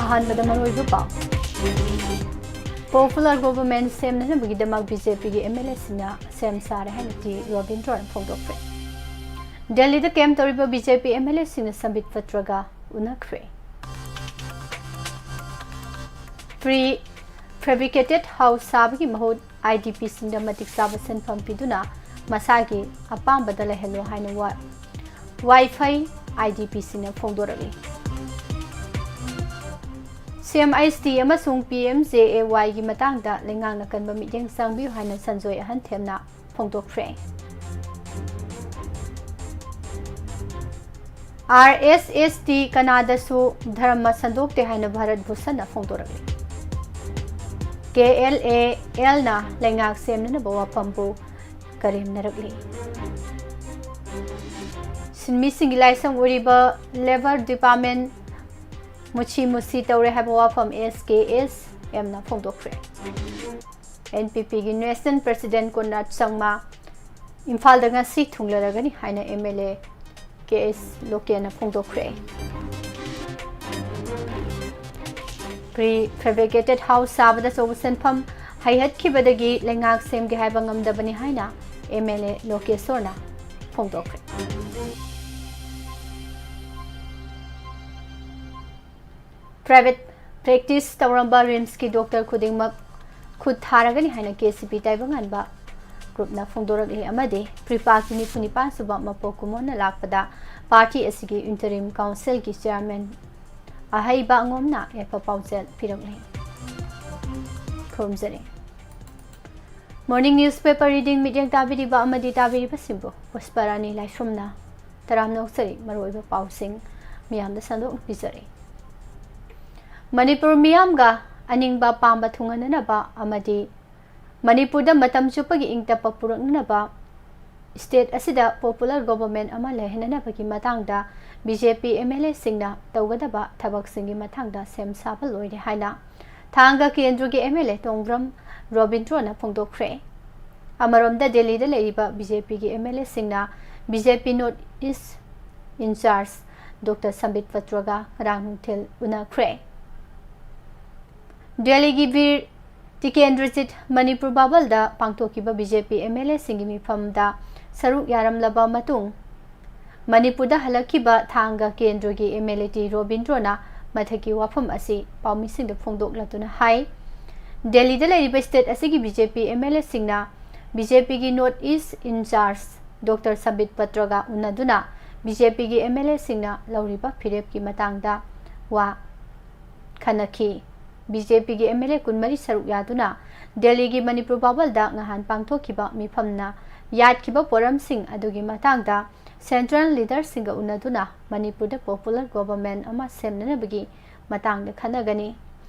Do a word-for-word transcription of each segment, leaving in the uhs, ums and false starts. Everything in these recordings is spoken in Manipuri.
ꯑꯍꯥꯟꯕꯗ ꯃꯔꯨꯑꯣꯏꯕ ꯄꯥꯎ꯫ Popular government ꯁꯦꯝꯅꯅꯕꯒꯤꯗꯃꯛ BJPꯒꯤ MLAꯁꯤꯡꯅ ꯁꯦꯝ ꯁꯥꯔꯦ ꯍꯥꯏꯅ ꯇꯤ ꯔꯣꯕꯤꯟꯗ꯭ꯔꯣꯅ ꯐꯣꯡꯗꯣꯛꯈ꯭ꯔꯦ꯫ ꯗꯦꯜꯂꯤꯗ camp ꯇꯧꯔꯤꯕ BJP MLAꯁꯤꯡꯅ ꯁꯝꯕꯤꯠ ꯄꯇ꯭ꯔꯒ ꯎꯅꯈ꯭ꯔꯦ꯫ Pre fabricated house ꯁꯥꯕꯒꯤ ꯃꯍꯨꯠ IDPꯁꯤꯡꯗ ꯃꯇꯤꯛ ꯆꯥꯕ ꯁꯦꯟꯐꯝ ꯄꯤꯗꯨꯅ ꯃꯁꯥꯒꯤ ꯑꯄꯥꯝꯕꯗ ꯂꯩꯍꯜꯂꯨ ꯍꯥꯏꯅ ꯋꯥ-, ꯋꯥꯏꯐꯩ IDPꯁꯤꯡꯅ ꯐꯣꯡꯗꯣꯔꯛꯂꯤ꯫ CMHT ꯑꯃꯁꯨꯡ PMJAYꯒꯤ ꯃꯇꯥꯡꯗ ꯂꯩꯉꯥꯛꯅ ꯀꯟꯕ ꯃꯤꯠꯌꯦꯡ ꯆꯪꯕꯤꯌꯨ ꯍꯥꯏꯅ ꯁꯟꯖꯣꯏ ꯑꯍꯟꯊꯦꯝꯅ ꯐꯣꯡꯗꯣꯛꯈ꯭ꯔꯦ꯫ RSST ꯀꯅꯥꯗꯁꯨ ꯙꯔꯃ ꯁꯟꯗꯣꯛꯇꯦ ꯍꯥꯏꯅ ꯚꯥꯔꯠ ꯚꯨꯁꯟꯅ ꯐꯣꯡꯗꯣꯔꯛꯂꯤ꯫ KLALꯅ ꯂꯩꯉꯥꯛ ꯁꯦꯝꯅꯅꯕ ꯋꯥꯐꯝꯕꯨ ꯀꯔꯦꯝꯅꯔꯛꯂꯤ꯫ ꯁꯤꯟꯃꯤꯁꯤꯡꯒꯤ ꯂꯥꯏꯁꯪ ꯑꯣꯏꯔꯤꯕ Labour Department ꯃꯨꯁꯤ ꯃꯨꯁꯤ ꯇꯧꯔꯦ ꯍꯥꯏꯕ ꯋꯥꯐꯝ SKSMꯅ ꯐꯣꯡꯗꯣꯛꯈ꯭ꯔꯦ꯫ NPPꯒꯤ National President ꯀꯣꯟꯔꯥꯗ ꯁꯪꯃꯥ ꯏꯝꯐꯥꯜꯗ ꯉꯁꯤ ꯊꯨꯡꯂꯔꯒꯅꯤ ꯍꯥꯏꯅ MLA KS ꯂꯣꯀꯦꯟꯅ ꯐꯣꯡꯗꯣꯛꯈ꯭ꯔꯦ꯫ Pre fabricated house ꯁꯥꯕꯗ ꯑꯆꯧꯕ ꯁꯦꯟꯐꯝ ꯍꯩꯍꯠꯈꯤꯕꯗꯒꯤ ꯂꯩꯉꯥꯛ ꯁꯦꯝꯒꯦ ꯍꯥꯏꯕ ꯉꯝꯗꯕꯅꯤ ꯍꯥꯏꯅ MLA ꯂꯣꯀꯦꯁꯣꯔꯅ ꯐꯣꯡꯗꯣꯛꯈ꯭ꯔꯦ꯫ Private practice ꯇꯧꯔꯝꯕ RIMSꯀꯤ doctor ꯈꯨꯗꯤꯡꯃꯛ ꯈꯨꯠ ꯊꯥꯔꯒꯅꯤ ꯍꯥꯏꯅ KCP ꯇꯥꯏꯕꯪꯉꯥꯟꯕ groupꯅ ꯐꯣꯡꯗꯣꯔꯛꯂꯤ ꯑꯃꯗꯤ PREPAꯒꯤ ꯅꯤꯐꯨ ꯅꯤꯄꯥꯟ ꯁꯨꯕ ꯃꯄꯣꯛ ꯀꯨꯝꯑꯣꯟꯅ ꯂꯥꯛꯄꯗ party ꯑꯁꯤꯒꯤ interim councilꯒꯤ chairman ꯑꯍꯩꯕ ꯑꯉꯣꯝꯅ ꯌꯥꯏꯐ ꯄꯥꯎꯖꯦꯜ ꯄꯤꯔꯛꯂꯤ꯫ ꯈꯨꯔꯨꯝꯖꯔꯤ꯫ Morning newspaper reading ꯃꯤꯠꯌꯦꯡ ꯇꯥꯕꯤꯔꯤꯕ ꯑꯃꯗꯤ ꯇꯥꯕꯤꯔꯤꯕꯁꯤꯡꯕꯨ ꯄꯨꯁꯄꯔꯥꯅꯤ ꯂꯥꯏꯁ꯭ꯔꯝꯅ ꯇꯔꯥꯝꯅ ꯑꯣꯛꯆꯔꯤ꯫ ꯃꯔꯨꯑꯣꯏꯕ ꯄꯥꯎꯁꯤꯡ ꯃꯤꯌꯥꯝꯗ ꯁꯟꯗꯣꯛꯅ ꯄꯤꯖꯔꯤ꯫ ꯃꯅꯤꯄꯨꯔ ꯃꯤꯌꯥꯝꯒ ꯑꯅꯤꯡꯕ ꯄꯥꯝꯕ ꯊꯨꯡꯍꯟꯅꯅꯕ ꯑꯃꯗꯤ ꯃꯅꯤꯄꯨꯔꯗ ꯃꯇꯝ ꯆꯨꯞꯄꯒꯤ ꯏꯪ ꯇꯞꯄ ꯄꯨꯔꯛꯅꯅꯕ state ꯑꯁꯤꯗ popular government ꯑꯃ ꯂꯩꯍꯟꯅꯅꯕꯒꯤ ꯃꯇꯥꯡꯗ BJP MLAꯁꯤꯡꯅ ꯇꯧꯒꯗꯕ ꯊꯕꯛꯁꯤꯡꯒꯤ ꯃꯇꯥꯡꯗ ꯁꯦꯝ ꯁꯥꯕ ꯂꯣꯏꯔꯦ ꯍꯥꯏꯅ ꯊꯥꯡꯒ ꯀꯦꯟꯗ꯭ꯔꯒꯤ MLA ꯇꯣꯡꯕ꯭ꯔꯝ ꯔꯣꯕꯤꯟꯗ꯭ꯔꯣꯅ ꯐꯣꯡꯗꯣꯛꯈ꯭ꯔꯦ꯫ ꯑꯃꯔꯣꯝꯗ ꯗꯦꯜꯂꯤꯗ ꯂꯩꯔꯤꯕ BJPꯒꯤ MLAꯁꯤꯡꯅ BJP North East in charge Doctor ꯁꯝꯕꯤꯠ ꯄꯇ꯭ꯔꯒ ꯉꯔꯥꯡ ꯅꯨꯡꯊꯤꯜ ꯎꯅꯈ꯭ꯔꯦ꯫ ꯗꯦꯜꯂꯤꯒꯤ ꯕꯤꯔ ꯇꯤꯀꯦꯟꯗ꯭ꯔꯖꯤꯠ ꯃꯅꯤꯄꯨꯔ ꯕꯥꯕꯜꯗ ꯄꯥꯡꯊꯣꯛꯈꯤꯕ B J P M L ꯑꯦꯁꯤꯡꯒꯤ ꯃꯤꯐꯝꯗ ꯁꯔꯨꯛ ꯌꯥꯔꯝꯂꯕ ꯃꯇꯨꯡ, ꯃꯅꯤꯄꯨꯔꯗ ꯍꯜꯂꯛꯈꯤꯕ ꯊꯥꯡꯒ ꯀꯦꯟꯗ꯭ꯔꯒꯤ ꯑꯦꯝ ꯑꯦꯜ ꯑꯦ ꯇꯤ ꯔꯣꯕꯤꯟꯗ꯭ꯔꯣꯅ ꯃꯊꯛꯀꯤ ꯋꯥꯐꯝ ꯑꯁꯤ ꯄꯥꯎꯃꯤꯁꯤꯡꯗ ꯐꯣꯡꯗꯣꯛꯂꯗꯨꯅ ꯍꯥꯏ, ꯗꯦꯜꯂꯤꯗ ꯂꯩꯔꯤꯕ ꯁ꯭ꯇꯦꯠ ꯑꯁꯤꯒꯤ B J P M L ꯑꯦꯁꯤꯡꯅ ꯕꯤ ꯖꯦ ꯄꯤꯒꯤ north east in charge doctor Sambit ꯄꯇ꯭ꯔꯒ ꯎꯅꯗꯨꯅ ꯕꯤ ꯖꯦ ꯄꯤꯒꯤ ꯑꯦꯝ ꯑꯦꯜ ꯑꯦꯁꯤꯡꯅ ꯂꯧꯔꯤꯕ ꯐꯤꯔꯦꯞꯀꯤ ꯃꯇꯥꯡꯗ ꯋꯥ ꯈꯟꯅꯈꯤ꯫ ꯕꯤ ꯖꯦ ꯄꯤꯒꯤ ꯑꯦꯝ ꯑꯦꯜ ꯑꯦ ꯀꯨꯟꯃꯔꯤ ꯁꯔꯨꯛ ꯌꯥꯗꯨꯅ ꯗꯦꯜꯂꯤꯒꯤ ꯃꯅꯤꯄꯨꯔ ꯕꯥꯕꯜꯗ ꯉꯍꯥꯟ ꯄꯥꯡꯊꯣꯛꯈꯤꯕ ꯃꯤꯐꯝꯅ ꯌꯥꯠꯈꯤꯕ ꯄꯣꯔꯝꯁꯤꯡ ꯑꯗꯨꯒꯤ ꯃꯇꯥꯡꯗ ꯁꯦꯟꯇ꯭ꯔꯦꯜ ꯂꯤꯗꯔꯁꯤꯡꯒ ꯎꯅꯗꯨꯅ ꯃꯅꯤꯄꯨꯔꯗ ꯄꯣꯄꯨꯂꯔ ꯒꯣꯚꯔꯟꯃꯦꯟꯠ ꯑꯃ ꯁꯦꯝꯅꯅꯕꯒꯤ ꯃꯇꯥꯡꯗ ꯈꯟꯅꯒꯅꯤ꯫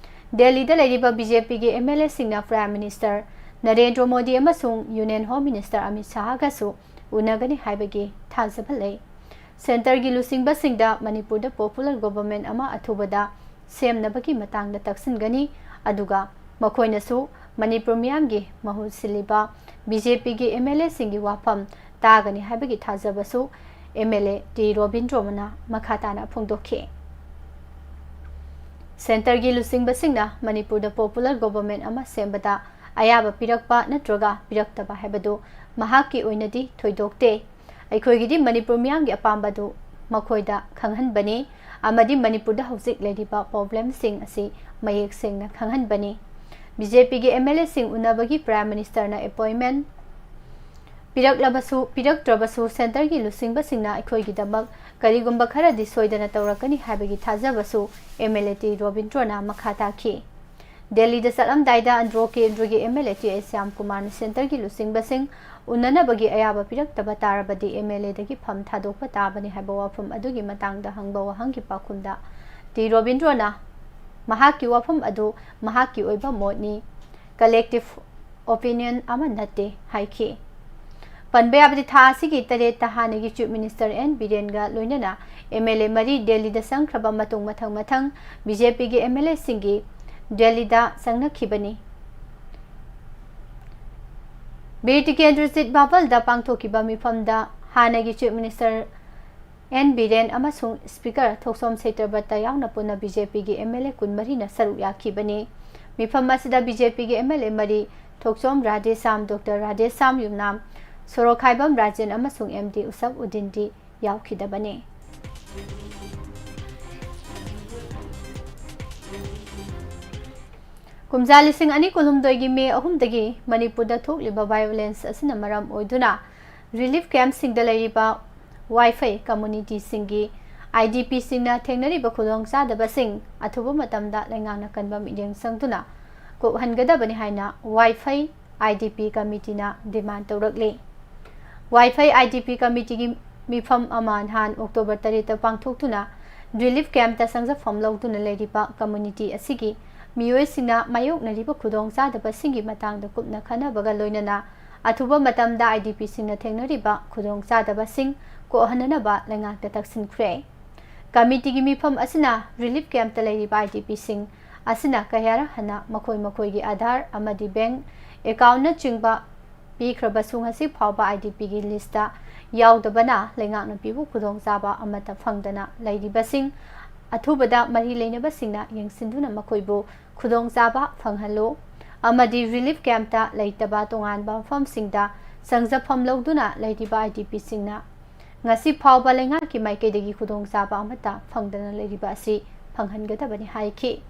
ꯗꯦꯜꯂꯤꯗ ꯂꯩꯔꯤꯕ ꯕꯤ ꯖꯦ ꯄꯤꯒꯤ ꯑꯦꯝ ꯑꯦꯜ ꯑꯦꯁꯤꯡꯅ ꯄ꯭ꯔꯥꯏꯝ ꯃꯤꯅꯤꯁꯇꯔ ꯅꯔꯦꯟꯗ꯭ꯔ ꯃꯣꯗꯤ ꯑꯃꯁꯨꯡ ꯌꯨꯅꯤꯌꯟ ꯍꯣꯝ ꯃꯤꯅꯤꯁꯇꯔ ꯑꯃꯤꯠ ꯁꯥꯍꯒꯁꯨ ꯎꯅꯒꯅꯤ ꯍꯥꯏꯕꯒꯤ ꯊꯥꯖꯕ ꯂꯩ꯫ ꯁꯦꯟꯇꯔꯒꯤ ꯂꯨꯆꯤꯡꯕꯁꯤꯡꯗ ꯃꯅꯤꯄꯨꯔꯗ ꯄꯣꯄꯨꯂꯔ ꯒꯣꯚꯔꯟꯃꯦꯟꯠ ꯑꯃ ꯑꯊꯨꯕꯗ ꯁꯦꯝꯅꯕꯒꯤ ꯃꯇꯥꯡꯗ ꯇꯛꯁꯤꯟꯒꯅꯤ, ꯑꯗꯨꯒ ꯃꯈꯣꯏꯅꯁꯨ ꯃꯅꯤꯄꯨꯔ ꯃꯤꯌꯥꯝꯒꯤ ꯃꯍꯨꯠ ꯁꯤꯜꯂꯤꯕ ꯕꯤ ꯖꯦ ꯄꯤꯒꯤ ꯑꯦꯝ ꯑꯦꯜ ꯑꯦꯁꯤꯡꯒꯤ ꯋꯥꯐꯝ ꯇꯥꯒꯅꯤ ꯍꯥꯏꯕꯒꯤ ꯊꯥꯖꯕꯁꯨ ꯑꯦꯝ ꯑꯦꯜ ꯑꯦ ꯇꯤ ꯔꯣꯕꯤꯟꯗ꯭ꯔꯣꯅ ꯃꯈꯥ ꯇꯥꯅ ꯐꯣꯡꯗꯣꯛꯈꯤ꯫ ꯁꯦꯟꯇꯔꯒꯤ ꯂꯨꯆꯤꯡꯕꯁꯤꯡꯅ ꯃꯅꯤꯄꯨꯔꯗ ꯄꯣꯄꯨꯂꯔ ꯒꯣꯚꯔꯟꯃꯦꯟꯠ ꯑꯃ ꯁꯦꯝꯕꯗ ꯑꯌꯥꯕ ꯄꯤꯔꯛꯄ ꯅꯠꯇ꯭ꯔꯒ ꯄꯤꯔꯛꯇꯕ ꯍꯥꯏꯕꯗꯨ ꯃꯍꯥꯛꯀꯤ ꯑꯣꯏꯅꯗꯤ ꯊꯣꯏꯗꯣꯛꯇꯦ꯫ ꯑꯩꯈꯣꯏꯒꯤꯗꯤ ꯃꯅꯤꯄꯨꯔ ꯃꯤꯌꯥꯝꯒꯤ ꯑꯄꯥꯝꯕꯗꯨ ꯃꯈꯣꯏꯗ ꯈꯪꯍꯟꯕꯅꯤ ꯑꯃꯗꯤ ꯃꯅꯤꯄꯨꯔꯗ ꯍꯧꯖꯤꯛ ꯂꯩꯔꯤꯕ ꯄ꯭ꯔꯣꯕ꯭ꯂꯦꯝꯁꯤꯡ ꯑꯁꯤ ꯃꯌꯦꯛ ꯁꯦꯡꯅ ꯈꯪꯍꯟꯕꯅꯤ꯫ ꯕꯤ ꯖꯦ ꯄꯤꯒꯤ ꯑꯦꯝ ꯑꯦꯜ ꯑꯦꯁꯤꯡ ꯎꯅꯕꯒꯤ ꯄ꯭ꯔꯥꯏꯝ ꯃꯤꯅꯤꯁꯇꯔꯅ ꯑꯦꯄꯣꯏꯟꯃꯦꯟꯠ ꯄꯤꯔꯛꯂꯕꯁꯨ ꯄꯤꯔꯛꯇ꯭ꯔꯕꯁꯨ ꯁꯦꯟꯇꯔꯒꯤ ꯂꯨꯆꯤꯡꯕꯁꯤꯡꯅ ꯑꯩꯈꯣꯏꯒꯤꯗꯃꯛ ꯀꯔꯤꯒꯨꯝꯕ ꯈꯔꯗꯤ ꯁꯣꯏꯗꯅ ꯇꯧꯔꯛꯀꯅꯤ ꯍꯥꯏꯕꯒꯤ ꯊꯥꯖꯕꯁꯨ ꯑꯦꯝ ꯑꯦꯜ ꯑꯦ ꯇꯤ ꯔꯣꯕꯤꯟꯗ꯭ꯔꯣꯅ ꯃꯈꯥ ꯇꯥꯈꯤ꯫ ꯗꯦꯜꯂꯤꯗ ꯆꯠꯂꯝꯗꯥꯏꯗ ꯑꯟꯗ꯭ꯔꯣ ꯀꯦꯟꯗ꯭ꯔꯒꯤ ꯑꯦꯝ ꯑꯦꯜ ꯑꯦ ꯇꯤ ꯑꯦꯁ ꯁ꯭ꯌꯥꯝ ꯀꯨꯃꯥꯔꯅ ꯁꯦꯟꯇꯔꯒꯤ ꯂꯨꯆꯤꯡꯕꯁꯤꯡ ꯎꯅꯅꯕꯒꯤ ꯑꯌꯥꯕ ꯄꯤꯔꯛꯇꯕ ꯇꯥꯔꯕꯗꯤ ꯑꯦꯝ ꯑꯦꯜ ꯑꯦꯗꯒꯤ ꯐꯝ ꯊꯥꯗꯣꯛꯄ ꯇꯥꯕꯅꯤ ꯍꯥꯏꯕ ꯋꯥꯐꯝ ꯑꯗꯨꯒꯤ ꯃꯇꯥꯡꯗ ꯍꯪꯕ ꯋꯥꯍꯪꯒꯤ ꯄꯥꯎꯈꯨꯝꯗ ꯇꯤ ꯔꯣꯕꯤꯟꯗ꯭ꯔꯣꯅ ꯃꯍꯥꯛꯀꯤ ꯋꯥꯐꯝ ꯑꯗꯨ ꯃꯍꯥꯛꯀꯤ ꯑꯣꯏꯕ ꯃꯣꯠꯅꯤ, ꯀꯂꯦꯛꯇꯤꯚ ꯑꯣꯄꯤꯅꯤꯌꯟ ꯑꯃ ꯅꯠꯇꯦ ꯍꯥꯏꯈꯤ꯫ ꯄꯟꯕ ꯌꯥꯕꯗꯤ ꯊꯥ ꯑꯁꯤꯒꯤ ꯇꯔꯦꯠꯇ ꯍꯥꯟꯅꯒꯤ ꯆꯤꯐ ꯃꯤꯅꯤꯁꯇꯔ ꯑꯦꯟ ꯕꯤꯔꯦꯟꯒ ꯂꯣꯏꯅꯅ ꯑꯦꯝ ꯑꯦꯜ ꯑꯦ ꯃꯔꯤ ꯗꯦꯜꯂꯤꯗ ꯆꯪꯈ꯭ꯔꯕ ꯃꯇꯨꯡ ꯃꯊꯪ ꯃꯊꯪ ꯕꯤ ꯖꯦ ꯄꯤꯒꯤ ꯑꯦꯝ ꯑꯦꯜ ꯑꯦꯁꯤꯡꯒꯤ ꯗꯦꯜꯂꯤꯗ ꯆꯪꯅꯈꯤꯕꯅꯤ꯫ ꯕꯤꯔ ꯇꯤꯀꯦꯟꯗ꯭ꯔꯖꯤꯠ ꯕꯥꯕꯜꯗ ꯄꯥꯡꯊꯣꯛꯈꯤꯕ ꯃꯤꯐꯝꯗ ꯍꯥꯟꯅꯒꯤ ꯆꯤꯐ ꯃꯤꯅꯤꯁꯇꯔ ꯑꯦꯟ ꯕꯤꯔꯦꯟ ꯑꯃꯁꯨꯡ ꯁ꯭ꯄꯤꯀꯔ ꯊꯣꯛꯆꯣꯝ ꯁꯩꯇ꯭ꯔꯕꯇ ꯌꯥꯎꯅ ꯄꯨꯟꯅ ꯕꯤ ꯖꯦ ꯄꯤꯒꯤ ꯑꯦꯝ ꯑꯦꯜ ꯑꯦ ꯀꯨꯟꯃꯔꯤꯅ ꯁꯔꯨꯛ ꯌꯥꯈꯤꯕꯅꯤ꯫ ꯃꯤꯐꯝ ꯑꯁꯤꯗ ꯕꯤ ꯖꯦ ꯄꯤꯒꯤ ꯑꯦꯝ ꯑꯦꯜ ꯑꯦ ꯃꯔꯤ, ꯊꯣꯛꯆꯣꯝ ꯔꯥꯙꯦꯁ꯭ꯌꯥꯝ, ꯗꯣꯛꯇꯔ ꯔꯥꯙꯦꯁ꯭ꯌꯥꯝ ꯌꯨꯝꯅꯥꯝ, ꯁꯣꯔꯣꯛꯈꯥꯏꯕꯝ ꯔꯥꯖꯦꯟ ꯑꯃꯁꯨꯡ ꯑꯦꯝ ꯗꯤ ꯎꯁꯞ ꯎꯗꯤꯟꯗꯤ ꯌꯥꯎꯈꯤꯗꯕꯅꯤ꯫ ꯀꯨꯝꯖꯥ ꯂꯤꯁꯤꯡ ꯑꯅꯤ ꯀꯨꯟꯍꯨꯝꯗꯣꯏꯒꯤ ꯃꯦ ꯑꯍꯨꯝꯗꯒꯤ ꯃꯅꯤꯄꯨꯔꯗ ꯊꯣꯛꯂꯤꯕ violence ꯑꯁꯤꯅ ꯃꯔꯝ ꯑꯣꯏꯗꯨꯅ relief campꯁꯤꯡꯗ ꯂꯩꯔꯤꯕ ꯋꯥꯏꯐꯩ communityꯁꯤꯡꯒꯤ, I D Pꯁꯤꯡꯅ ꯊꯦꯡꯅꯔꯤꯕ ꯈꯨꯗꯣꯡꯆꯥꯗꯕꯁꯤꯡ ꯑꯊꯨꯕ ꯃꯇꯝꯗ ꯂꯩꯉꯥꯛꯅ ꯀꯟꯕ ꯃꯤꯠꯌꯦꯡ ꯆꯪꯗꯨꯅ ꯀꯣꯛꯍꯟꯒꯗꯕꯅꯤ ꯍꯥꯏꯅ ꯋꯥꯏꯐꯩ I D P committeeꯅ demand ꯇꯧꯔꯛꯂꯤ꯫ ꯋꯥꯏꯐꯩ I D P committeeꯒꯤ ꯃꯤꯐꯝ ꯑꯃ ꯅꯍꯥꯟ October ꯇꯔꯦꯠꯇ ꯄꯥꯡꯊꯣꯛꯇꯨꯅ relief campꯇ ꯆꯪꯖꯐꯝ ꯂꯧꯗꯨꯅ ꯂꯩꯔꯤꯕ community ꯑꯁꯤꯒꯤ ꯃꯤꯑꯣꯏꯁꯤꯡꯅ ꯃꯥꯌꯣꯛꯅꯔꯤꯕ ꯈꯨꯗꯣꯡꯆꯥꯗꯕꯁꯤꯡꯒꯤ ꯃꯇꯥꯡꯗ ꯀꯨꯞꯅ ꯈꯟꯅꯕꯒ ꯂꯣꯏꯅꯅ ꯑꯊꯨꯕ ꯃꯇꯝꯗ I D Pꯁꯤꯡꯅ ꯊꯦꯡꯅꯔꯤꯕ ꯈꯨꯗꯣꯡꯆꯥꯗꯕꯁꯤꯡ ꯀꯣꯛꯍꯟꯅꯅꯕ ꯂꯩꯉꯥꯛꯇ ꯇꯛꯁꯤꯟꯈ꯭ꯔꯦ꯫ Committeeꯒꯤ ꯃꯤꯐꯝ ꯑꯁꯤꯅ relief campꯇ ꯂꯩꯔꯤꯕ I D Pꯁꯤꯡ ꯑꯁꯤꯅ ꯀꯌꯥꯔꯛ ꯍꯟꯅ ꯃꯈꯣꯏ ꯃꯈꯣꯏꯒꯤ ꯑꯥꯙꯥꯔ ꯑꯃꯗꯤ bank accountꯅꯆꯤꯡꯕ ꯄꯤꯈ꯭ꯔꯕꯁꯨ ꯉꯁꯤ ꯐꯥꯎꯕ I D Pꯒꯤ listꯇ ꯌꯥꯎꯗꯕꯅ ꯂꯩꯉꯥꯛꯅ ꯄꯤꯕ ꯈꯨꯗꯣꯡꯆꯥꯕ ꯑꯃꯠꯇ ꯐꯪꯗꯅ ꯂꯩꯔꯤꯕꯁꯤꯡ ꯑꯊꯨꯕꯗ ꯃꯔꯤ ꯂꯩꯅꯕꯁꯤꯡꯅ ꯌꯦꯡꯁꯤꯟꯗꯨꯅ ꯃꯈꯣꯏꯕꯨ ꯈꯨꯗꯣꯡꯆꯥꯕ ꯐꯪꯍꯜꯂꯨ ꯑꯃꯗꯤ relief campꯇ ꯂꯩꯇꯕ ꯇꯣꯉꯥꯟꯕ ꯃꯐꯝꯁꯤꯡꯗ ꯆꯪꯖꯐꯝ ꯂꯧꯗꯨꯅ ꯂꯩꯔꯤꯕ I D Pꯁꯤꯡꯅ ꯉꯁꯤ ꯐꯥꯎꯕ ꯂꯩꯉꯥꯛꯀꯤ ꯃꯥꯏꯀꯩꯗꯒꯤ ꯈꯨꯗꯣꯡꯆꯥꯕ ꯑꯃꯠꯇ ꯐꯪꯗꯅ ꯂꯩꯔꯤꯕ ꯑꯁꯤ ꯐꯪꯍꯟꯒꯗꯕꯅꯤ ꯍꯥꯏꯈꯤ꯫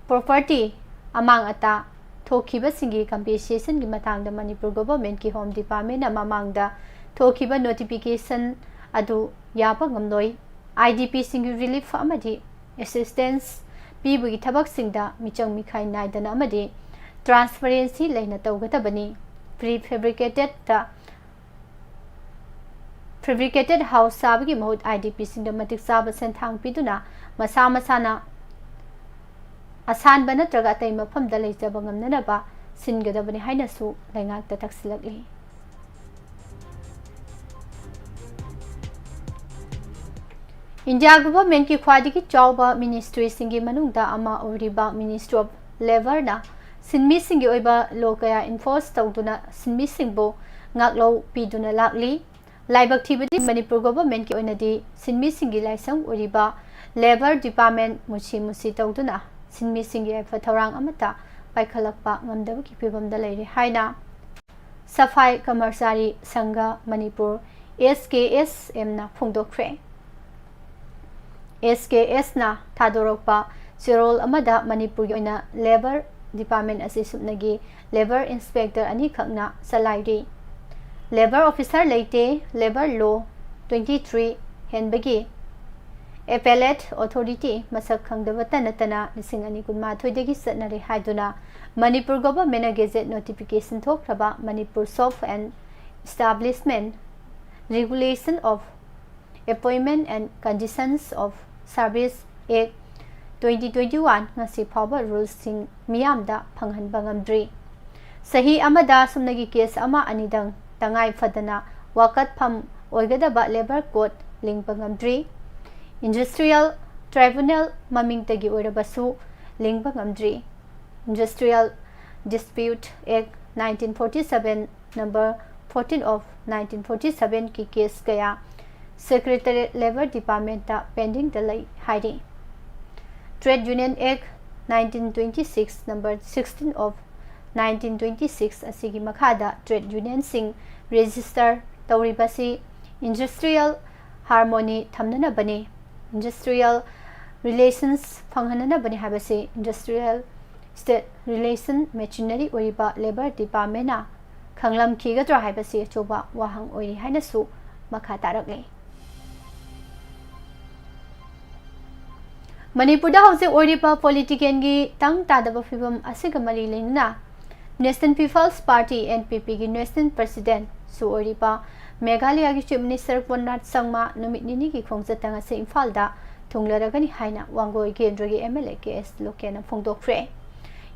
Property ꯑꯃꯥꯡ ꯑꯇꯥ ꯊꯣꯛꯈꯤꯕꯁꯤꯡꯒꯤ compensationꯒꯤ ꯃꯇꯥꯡꯗ ꯃꯅꯤꯄꯨꯔ governmentꯀꯤ Home Departmentꯅ ꯃꯃꯥꯡꯗ ꯊꯣꯛꯈꯤꯕ notification ꯑꯗꯨ ꯌꯥꯕ ꯉꯝꯂꯣꯏ꯫ I D Pꯁꯤꯡꯒꯤ relief ꯑꯃꯗꯤ assistance ꯄꯤꯕꯒꯤ ꯊꯕꯛꯁꯤꯡꯗ ꯃꯤꯆꯪ ꯃꯤꯈꯥꯏ ꯅꯥꯏꯗꯅ ꯑꯃꯗꯤ transparency ꯂꯩꯅ ꯇꯧꯒꯗꯕꯅꯤ꯫ Prefabricatedꯇ Fabricated house ꯁꯥꯕꯒꯤ ꯃꯍꯨꯠ I D Pꯁꯤꯡꯗ ꯃꯇꯤꯛ ꯆꯥꯕ ꯁꯦꯟꯊꯥꯡ ꯄꯤꯗꯨꯅ ꯃꯁꯥ ꯃꯁꯥꯅ ꯑꯁꯥꯟꯕ ꯅꯠꯇ꯭ꯔꯒ ꯑꯇꯩ ꯃꯐꯝꯗ ꯂꯩꯖꯕ ꯉꯝꯅꯅꯕ ꯁꯤꯟꯒꯗꯕꯅꯤ ꯍꯥꯏꯅꯁꯨ ꯂꯩꯉꯥꯛꯇ ꯇꯛꯁꯤꯜꯂꯛꯂꯤ꯫ India governmentꯀꯤ ꯈ꯭ꯋꯥꯏꯗꯒꯤ ꯆꯥꯎꯕ ministryꯁꯤꯡꯒꯤ ꯃꯅꯨꯡꯗ ꯑꯃ ꯑꯣꯏꯔꯤꯕ Ministry of Labourꯅ ꯁꯤꯟꯃꯤꯁꯤꯡꯒꯤ ꯑꯣꯏꯕ law ꯀꯌꯥ enforce ꯇꯧꯗꯨꯅ ꯁꯤꯟꯃꯤꯁꯤꯡꯕꯨ ꯉꯥꯛꯂꯧ ꯄꯤꯗꯨꯅ ꯂꯥꯛꯂꯤ꯫ ꯂꯥꯏꯕꯛ ꯊꯤꯕꯗꯤ ꯃꯅꯤꯄꯨꯔ governmentꯀꯤ ꯑꯣꯏꯅꯗꯤ ꯁꯤꯟꯃꯤꯁꯤꯡꯒꯤ ꯂꯥꯏꯁꯪ ꯑꯣꯏꯔꯤꯕ Labour Department ꯃꯨꯁꯤ ꯃꯨꯁꯤ ꯇꯧꯗꯨꯅ ꯁꯤꯟꯃꯤꯁꯤꯡꯒꯤ ꯌꯥꯏꯐ ꯊꯧꯔꯥꯡ ꯑꯃꯠꯇ ꯄꯥꯏꯈꯠꯂꯛꯄ ꯉꯝꯗꯕꯒꯤ ꯐꯤꯕꯝꯗ ꯂꯩꯔꯦ ꯍꯥꯏꯅ ꯁꯐꯥꯏ ꯀꯔꯃꯆꯥꯔꯤ ꯁꯪꯘ Manipur, S K S M ꯅ ꯐꯣꯡꯗꯣꯛꯈ꯭ꯔꯦ꯫ S K S ꯅ ꯊꯥꯗꯣꯔꯛꯄ ꯆꯦꯔꯣꯜ ꯑꯃꯗ ꯃꯅꯤꯄꯨꯔꯒꯤ ꯑꯣꯏꯅ ꯂꯦꯕꯔ ꯗꯤꯄꯥꯔꯠꯃꯦꯟ ꯑꯁꯤ ꯁꯨꯞꯅꯒꯤ ꯂꯦꯕꯔ ꯏꯟꯁꯄꯦꯛꯇꯔ ꯑꯅꯤꯈꯛꯅ ꯆꯂꯥꯏꯔꯤ꯫ ꯂꯦꯕꯔ ꯑꯣꯐꯤꯁꯔ ꯂꯩꯇꯦ꯫ ꯂꯦꯕꯔ ꯂꯣ twenty three ꯍꯦꯟꯕꯒꯤ ꯑꯦꯄꯦꯂꯦꯠ ꯑꯣꯊꯣꯔꯤꯇꯤ ꯃꯁꯛ ꯈꯪꯗꯕꯇ ꯅꯠꯇꯅ ꯂꯤꯁꯤꯡ ꯑꯅꯤ ꯀꯨꯟꯃꯥꯊꯣꯏꯗꯒꯤ ꯆꯠꯅꯔꯦ ꯍꯥꯏꯗꯨꯅ ꯃꯅꯤꯄꯨꯔ ꯒꯣꯚꯔꯟꯃꯦꯟꯠꯅ ꯒꯦꯖꯦꯠ ꯅꯣꯇꯤꯐꯤꯀꯦꯁꯟ ꯊꯣꯛꯈ꯭ꯔꯕ Manipur Shop and Establishment Regulation of Employment and Conditions of Service Act twenty twenty one ꯉꯁꯤ ꯐꯥꯎꯕ ꯔꯨꯜꯁꯤꯡ ꯃꯤꯌꯥꯝꯗ ꯐꯪꯍꯟꯕ ꯉꯝꯗ꯭ꯔꯤ꯫ ꯆꯍꯤ ꯑꯃꯗ ꯁꯨꯞꯅꯒꯤ ꯀꯦꯁ ꯑꯃ ꯑꯅꯤꯗꯪ ꯇꯉꯥꯏ ꯐꯗꯅ ꯋꯥꯀꯠꯐꯝ ꯑꯣꯏꯒꯗꯕ ꯂꯦꯕꯔ ꯀꯣꯗ ꯂꯤꯡꯕ ꯉꯝꯗ꯭ꯔꯤ꯫ ꯏꯟꯗꯁꯇ꯭ꯔꯤꯌꯦꯜ ꯇ꯭ꯔꯥꯏꯕꯨꯅꯦꯜ ꯃꯃꯤꯡꯇꯒꯤ ꯑꯣꯏꯔꯕꯁꯨ ꯂꯤꯡꯕ ꯉꯝꯗ꯭ꯔꯤ꯫ Industrial Dispute Act nineteen forty seven number fourteen of nineteen forty seven ꯀꯤ ꯀꯦꯁ ꯀꯌꯥ ꯁꯦꯀ꯭ꯔꯦꯇꯔꯤꯌꯦꯠ ꯂꯦꯕꯔ ꯗꯤꯄꯥꯔꯠꯃꯦꯟꯠꯇ ꯄꯦꯟꯗꯤꯡꯗ ꯂꯩ ꯍꯥꯏꯔꯤ꯫ Trade Union Act nineteen twenty six number sixteen of nineteen twenty six ꯑꯁꯤꯒꯤ ꯃꯈꯥꯗ ꯇ꯭ꯔꯦꯗ ꯌꯨꯅꯤꯌꯟꯁꯤꯡ ꯔꯦꯖꯤꯁꯇꯔ ꯇꯧꯔꯤꯕꯁꯤ ꯏꯟꯗꯁꯇ꯭ꯔꯤꯌꯦꯜ ꯍꯥꯔꯃꯣꯅꯤ ꯊꯝꯅꯅꯕꯅꯤ꯫ ꯏꯟꯗꯁꯇ꯭ꯔꯤꯌꯦꯜ ꯔꯤꯂꯦꯁꯟꯁ ꯐꯪꯍꯟꯅꯅꯕꯅꯤ ꯍꯥꯏꯕꯁꯤ ꯏꯟꯗꯁꯇ꯭ꯔꯤꯌꯦꯜ ꯁ꯭ꯇꯦꯠ ꯔꯤꯂꯦꯁꯟ ꯃꯦꯆꯤꯅꯔꯤ ꯑꯣꯏꯔꯤꯕ ꯂꯦꯕꯔ ꯗꯤꯄꯥꯔꯠꯃꯦꯟꯠꯅ ꯈꯪꯂꯝꯈꯤꯒꯗ꯭ꯔꯥ ꯍꯥꯏꯕꯁꯤ ꯑꯆꯧꯕ ꯋꯥꯍꯪ ꯑꯣꯏꯔꯤ ꯍꯥꯏꯅꯁꯨ ꯃꯈꯥ ꯇꯥꯔꯛꯂꯤ꯫ ꯃꯅꯤꯄꯨꯔꯗ ꯍꯧꯖꯤꯛ ꯑꯣꯏꯔꯤꯕ ꯄꯣꯂꯤꯇꯤꯀꯦꯜꯒꯤ ꯇꯪ ꯇꯥꯗꯕ ꯐꯤꯕꯝ ꯑꯁꯤꯒ ꯃꯔꯤ ꯂꯩꯅꯅ National People's Party, N P P ꯒꯤ ꯅꯦꯁꯅꯦꯜ ꯄ꯭ꯔꯁꯤꯗꯦꯟꯠꯁꯨ ꯑꯣꯏꯔꯤꯕ ꯃꯦꯘꯥꯂꯌꯥꯒꯤ ꯆꯤꯐ ꯃꯤꯅꯤꯁꯇꯔ ꯀꯣꯟꯔꯥꯗ ꯁꯪꯃꯥ ꯅꯨꯃꯤꯠ ꯅꯤꯅꯤꯒꯤ ꯈꯣꯡꯆꯠꯇ ꯉꯁꯤ ꯏꯝꯐꯥꯜꯗ ꯊꯨꯡꯂꯔꯒꯅꯤ ꯍꯥꯏꯅ ꯋꯥꯡꯒꯣꯏ ꯀꯦꯟꯗ꯭ꯔꯒꯤ M L A K S ꯂꯣꯀꯦꯟꯅ ꯐꯣꯡꯗꯣꯛꯈ꯭ꯔꯦ꯫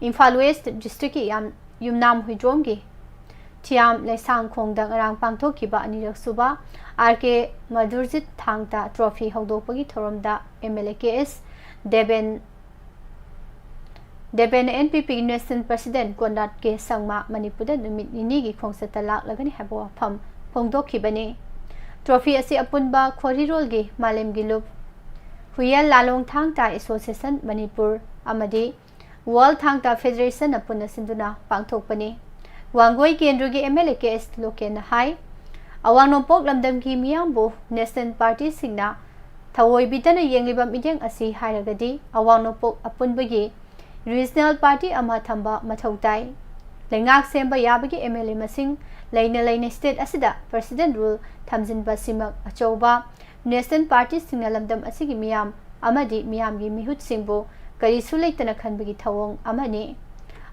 ꯏꯝꯐꯥꯜ ꯋꯦꯁ꯭ꯠ ꯗꯤꯁꯇ꯭ꯔꯤꯛꯀꯤ ꯌꯥꯝ ꯌꯨꯝꯅꯥꯝ ꯍꯨꯏꯗ꯭ꯔꯣꯝꯒꯤ ꯊꯤꯌꯥꯝ ꯂꯩꯁꯥꯡꯈꯣꯡꯗ ꯉꯔꯥꯡ ꯄꯥꯡꯊꯣꯛꯈꯤꯕ ꯑꯅꯤꯔꯛ ꯁꯨꯕ R K ꯃꯙꯨꯔꯖꯤꯠ ꯊꯥꯡ ꯇꯥ ꯇ꯭ꯔꯣꯐꯤ ꯍꯧꯗꯣꯛꯄꯒꯤ ꯊꯧꯔꯝꯗ M L A K S Deben Deben N P P ꯒꯤ ꯅꯦꯁꯅꯦꯜ ꯄ꯭ꯔꯁꯤꯗꯦꯟꯠ ꯀꯣꯟꯔꯥꯗ ꯀꯦ ꯁꯪꯃꯥ ꯃꯅꯤꯄꯨꯔꯗ ꯅꯨꯃꯤꯠ ꯅꯤꯅꯤꯒꯤ ꯈꯣꯡꯆꯠꯇ ꯂꯥꯛꯂꯒꯅꯤ ꯍꯥꯏꯕ ꯋꯥꯐꯝ ꯐꯣꯡꯗꯣꯛꯈꯤꯕꯅꯤ꯫ ꯇ꯭ꯔꯣꯐꯤ ꯑꯁꯤ ꯑꯄꯨꯟꯕ ꯈꯣꯔꯤꯔꯣꯜꯒꯤ ꯃꯥꯂꯦꯝꯒꯤ ꯂꯨꯞ ꯍꯨꯏꯌꯦꯜ ꯂꯥꯂꯣꯡ ꯊꯥꯡ ꯇꯥ ꯑꯦꯁꯣꯁꯤꯌꯦꯁꯟ ꯃꯅꯤꯄꯨꯔ ꯑꯃꯗꯤ ꯋꯥꯔꯜ ꯊꯥꯡ ꯇꯥ ꯐꯦꯗꯔꯦꯁꯟꯅ ꯄꯨꯟꯅ ꯁꯤꯟꯗꯨꯅ ꯄꯥꯡꯊꯣꯛꯄꯅꯤ꯫ ꯋꯥꯡꯒꯣꯏ ꯀꯦꯟꯗ꯭ꯔꯒꯤ MLA ꯀꯦ ꯑꯦꯁ ꯂꯣꯀꯦꯟꯅ ꯍꯥꯏ, ꯑꯋꯥꯡ ꯅꯣꯡꯄꯣꯛ ꯂꯝꯗꯝꯒꯤ ꯃꯤꯌꯥꯝꯕꯨ ꯅꯦꯁꯅꯦꯜ ꯄꯥꯔꯇꯤꯁꯤꯡꯅ ꯊꯑꯣꯏꯕꯤꯗꯅ ꯌꯦꯡꯂꯤꯕ ꯃꯤꯠꯌꯦꯡ ꯑꯁꯤ ꯍꯥꯏꯔꯒꯗꯤ ꯑꯋꯥꯡ ꯅꯣꯡꯄꯣꯛ ꯑꯄꯨꯟꯕꯒꯤ ꯔꯤꯖꯅꯦꯜ ꯄꯥꯔꯇꯤ ꯑꯃ ꯊꯝꯕ ꯃꯊꯧ ꯇꯥꯏ꯫ ꯂꯩꯉꯥꯛ ꯁꯦꯝꯕ ꯌꯥꯕꯒꯤ MLA ꯃꯁꯤꯡ ꯂꯩꯅ ꯂꯩꯅ ꯁ꯭ꯇꯦꯠ ꯑꯁꯤꯗ ꯄ꯭ꯔꯦꯁꯤꯗꯦꯟ ꯔꯨꯜ ꯊꯝꯖꯤꯟꯕ ꯁꯤꯃꯛ ꯑꯆꯧꯕ ꯅꯦꯁꯅꯦꯜ ꯄꯥꯔꯇꯤꯁꯤꯡꯅ ꯂꯝꯗꯝ ꯑꯁꯤꯒꯤ ꯃꯤꯌꯥꯝ ꯑꯃꯗꯤ ꯃꯤꯌꯥꯝꯒꯤ ꯃꯤꯍꯨꯠꯁꯤꯡꯕꯨ ꯀꯔꯤꯁꯨ ꯂꯩꯇꯅ ꯈꯟꯕꯒꯤ ꯊꯧꯑꯣꯡ ꯑꯃꯅꯤ꯫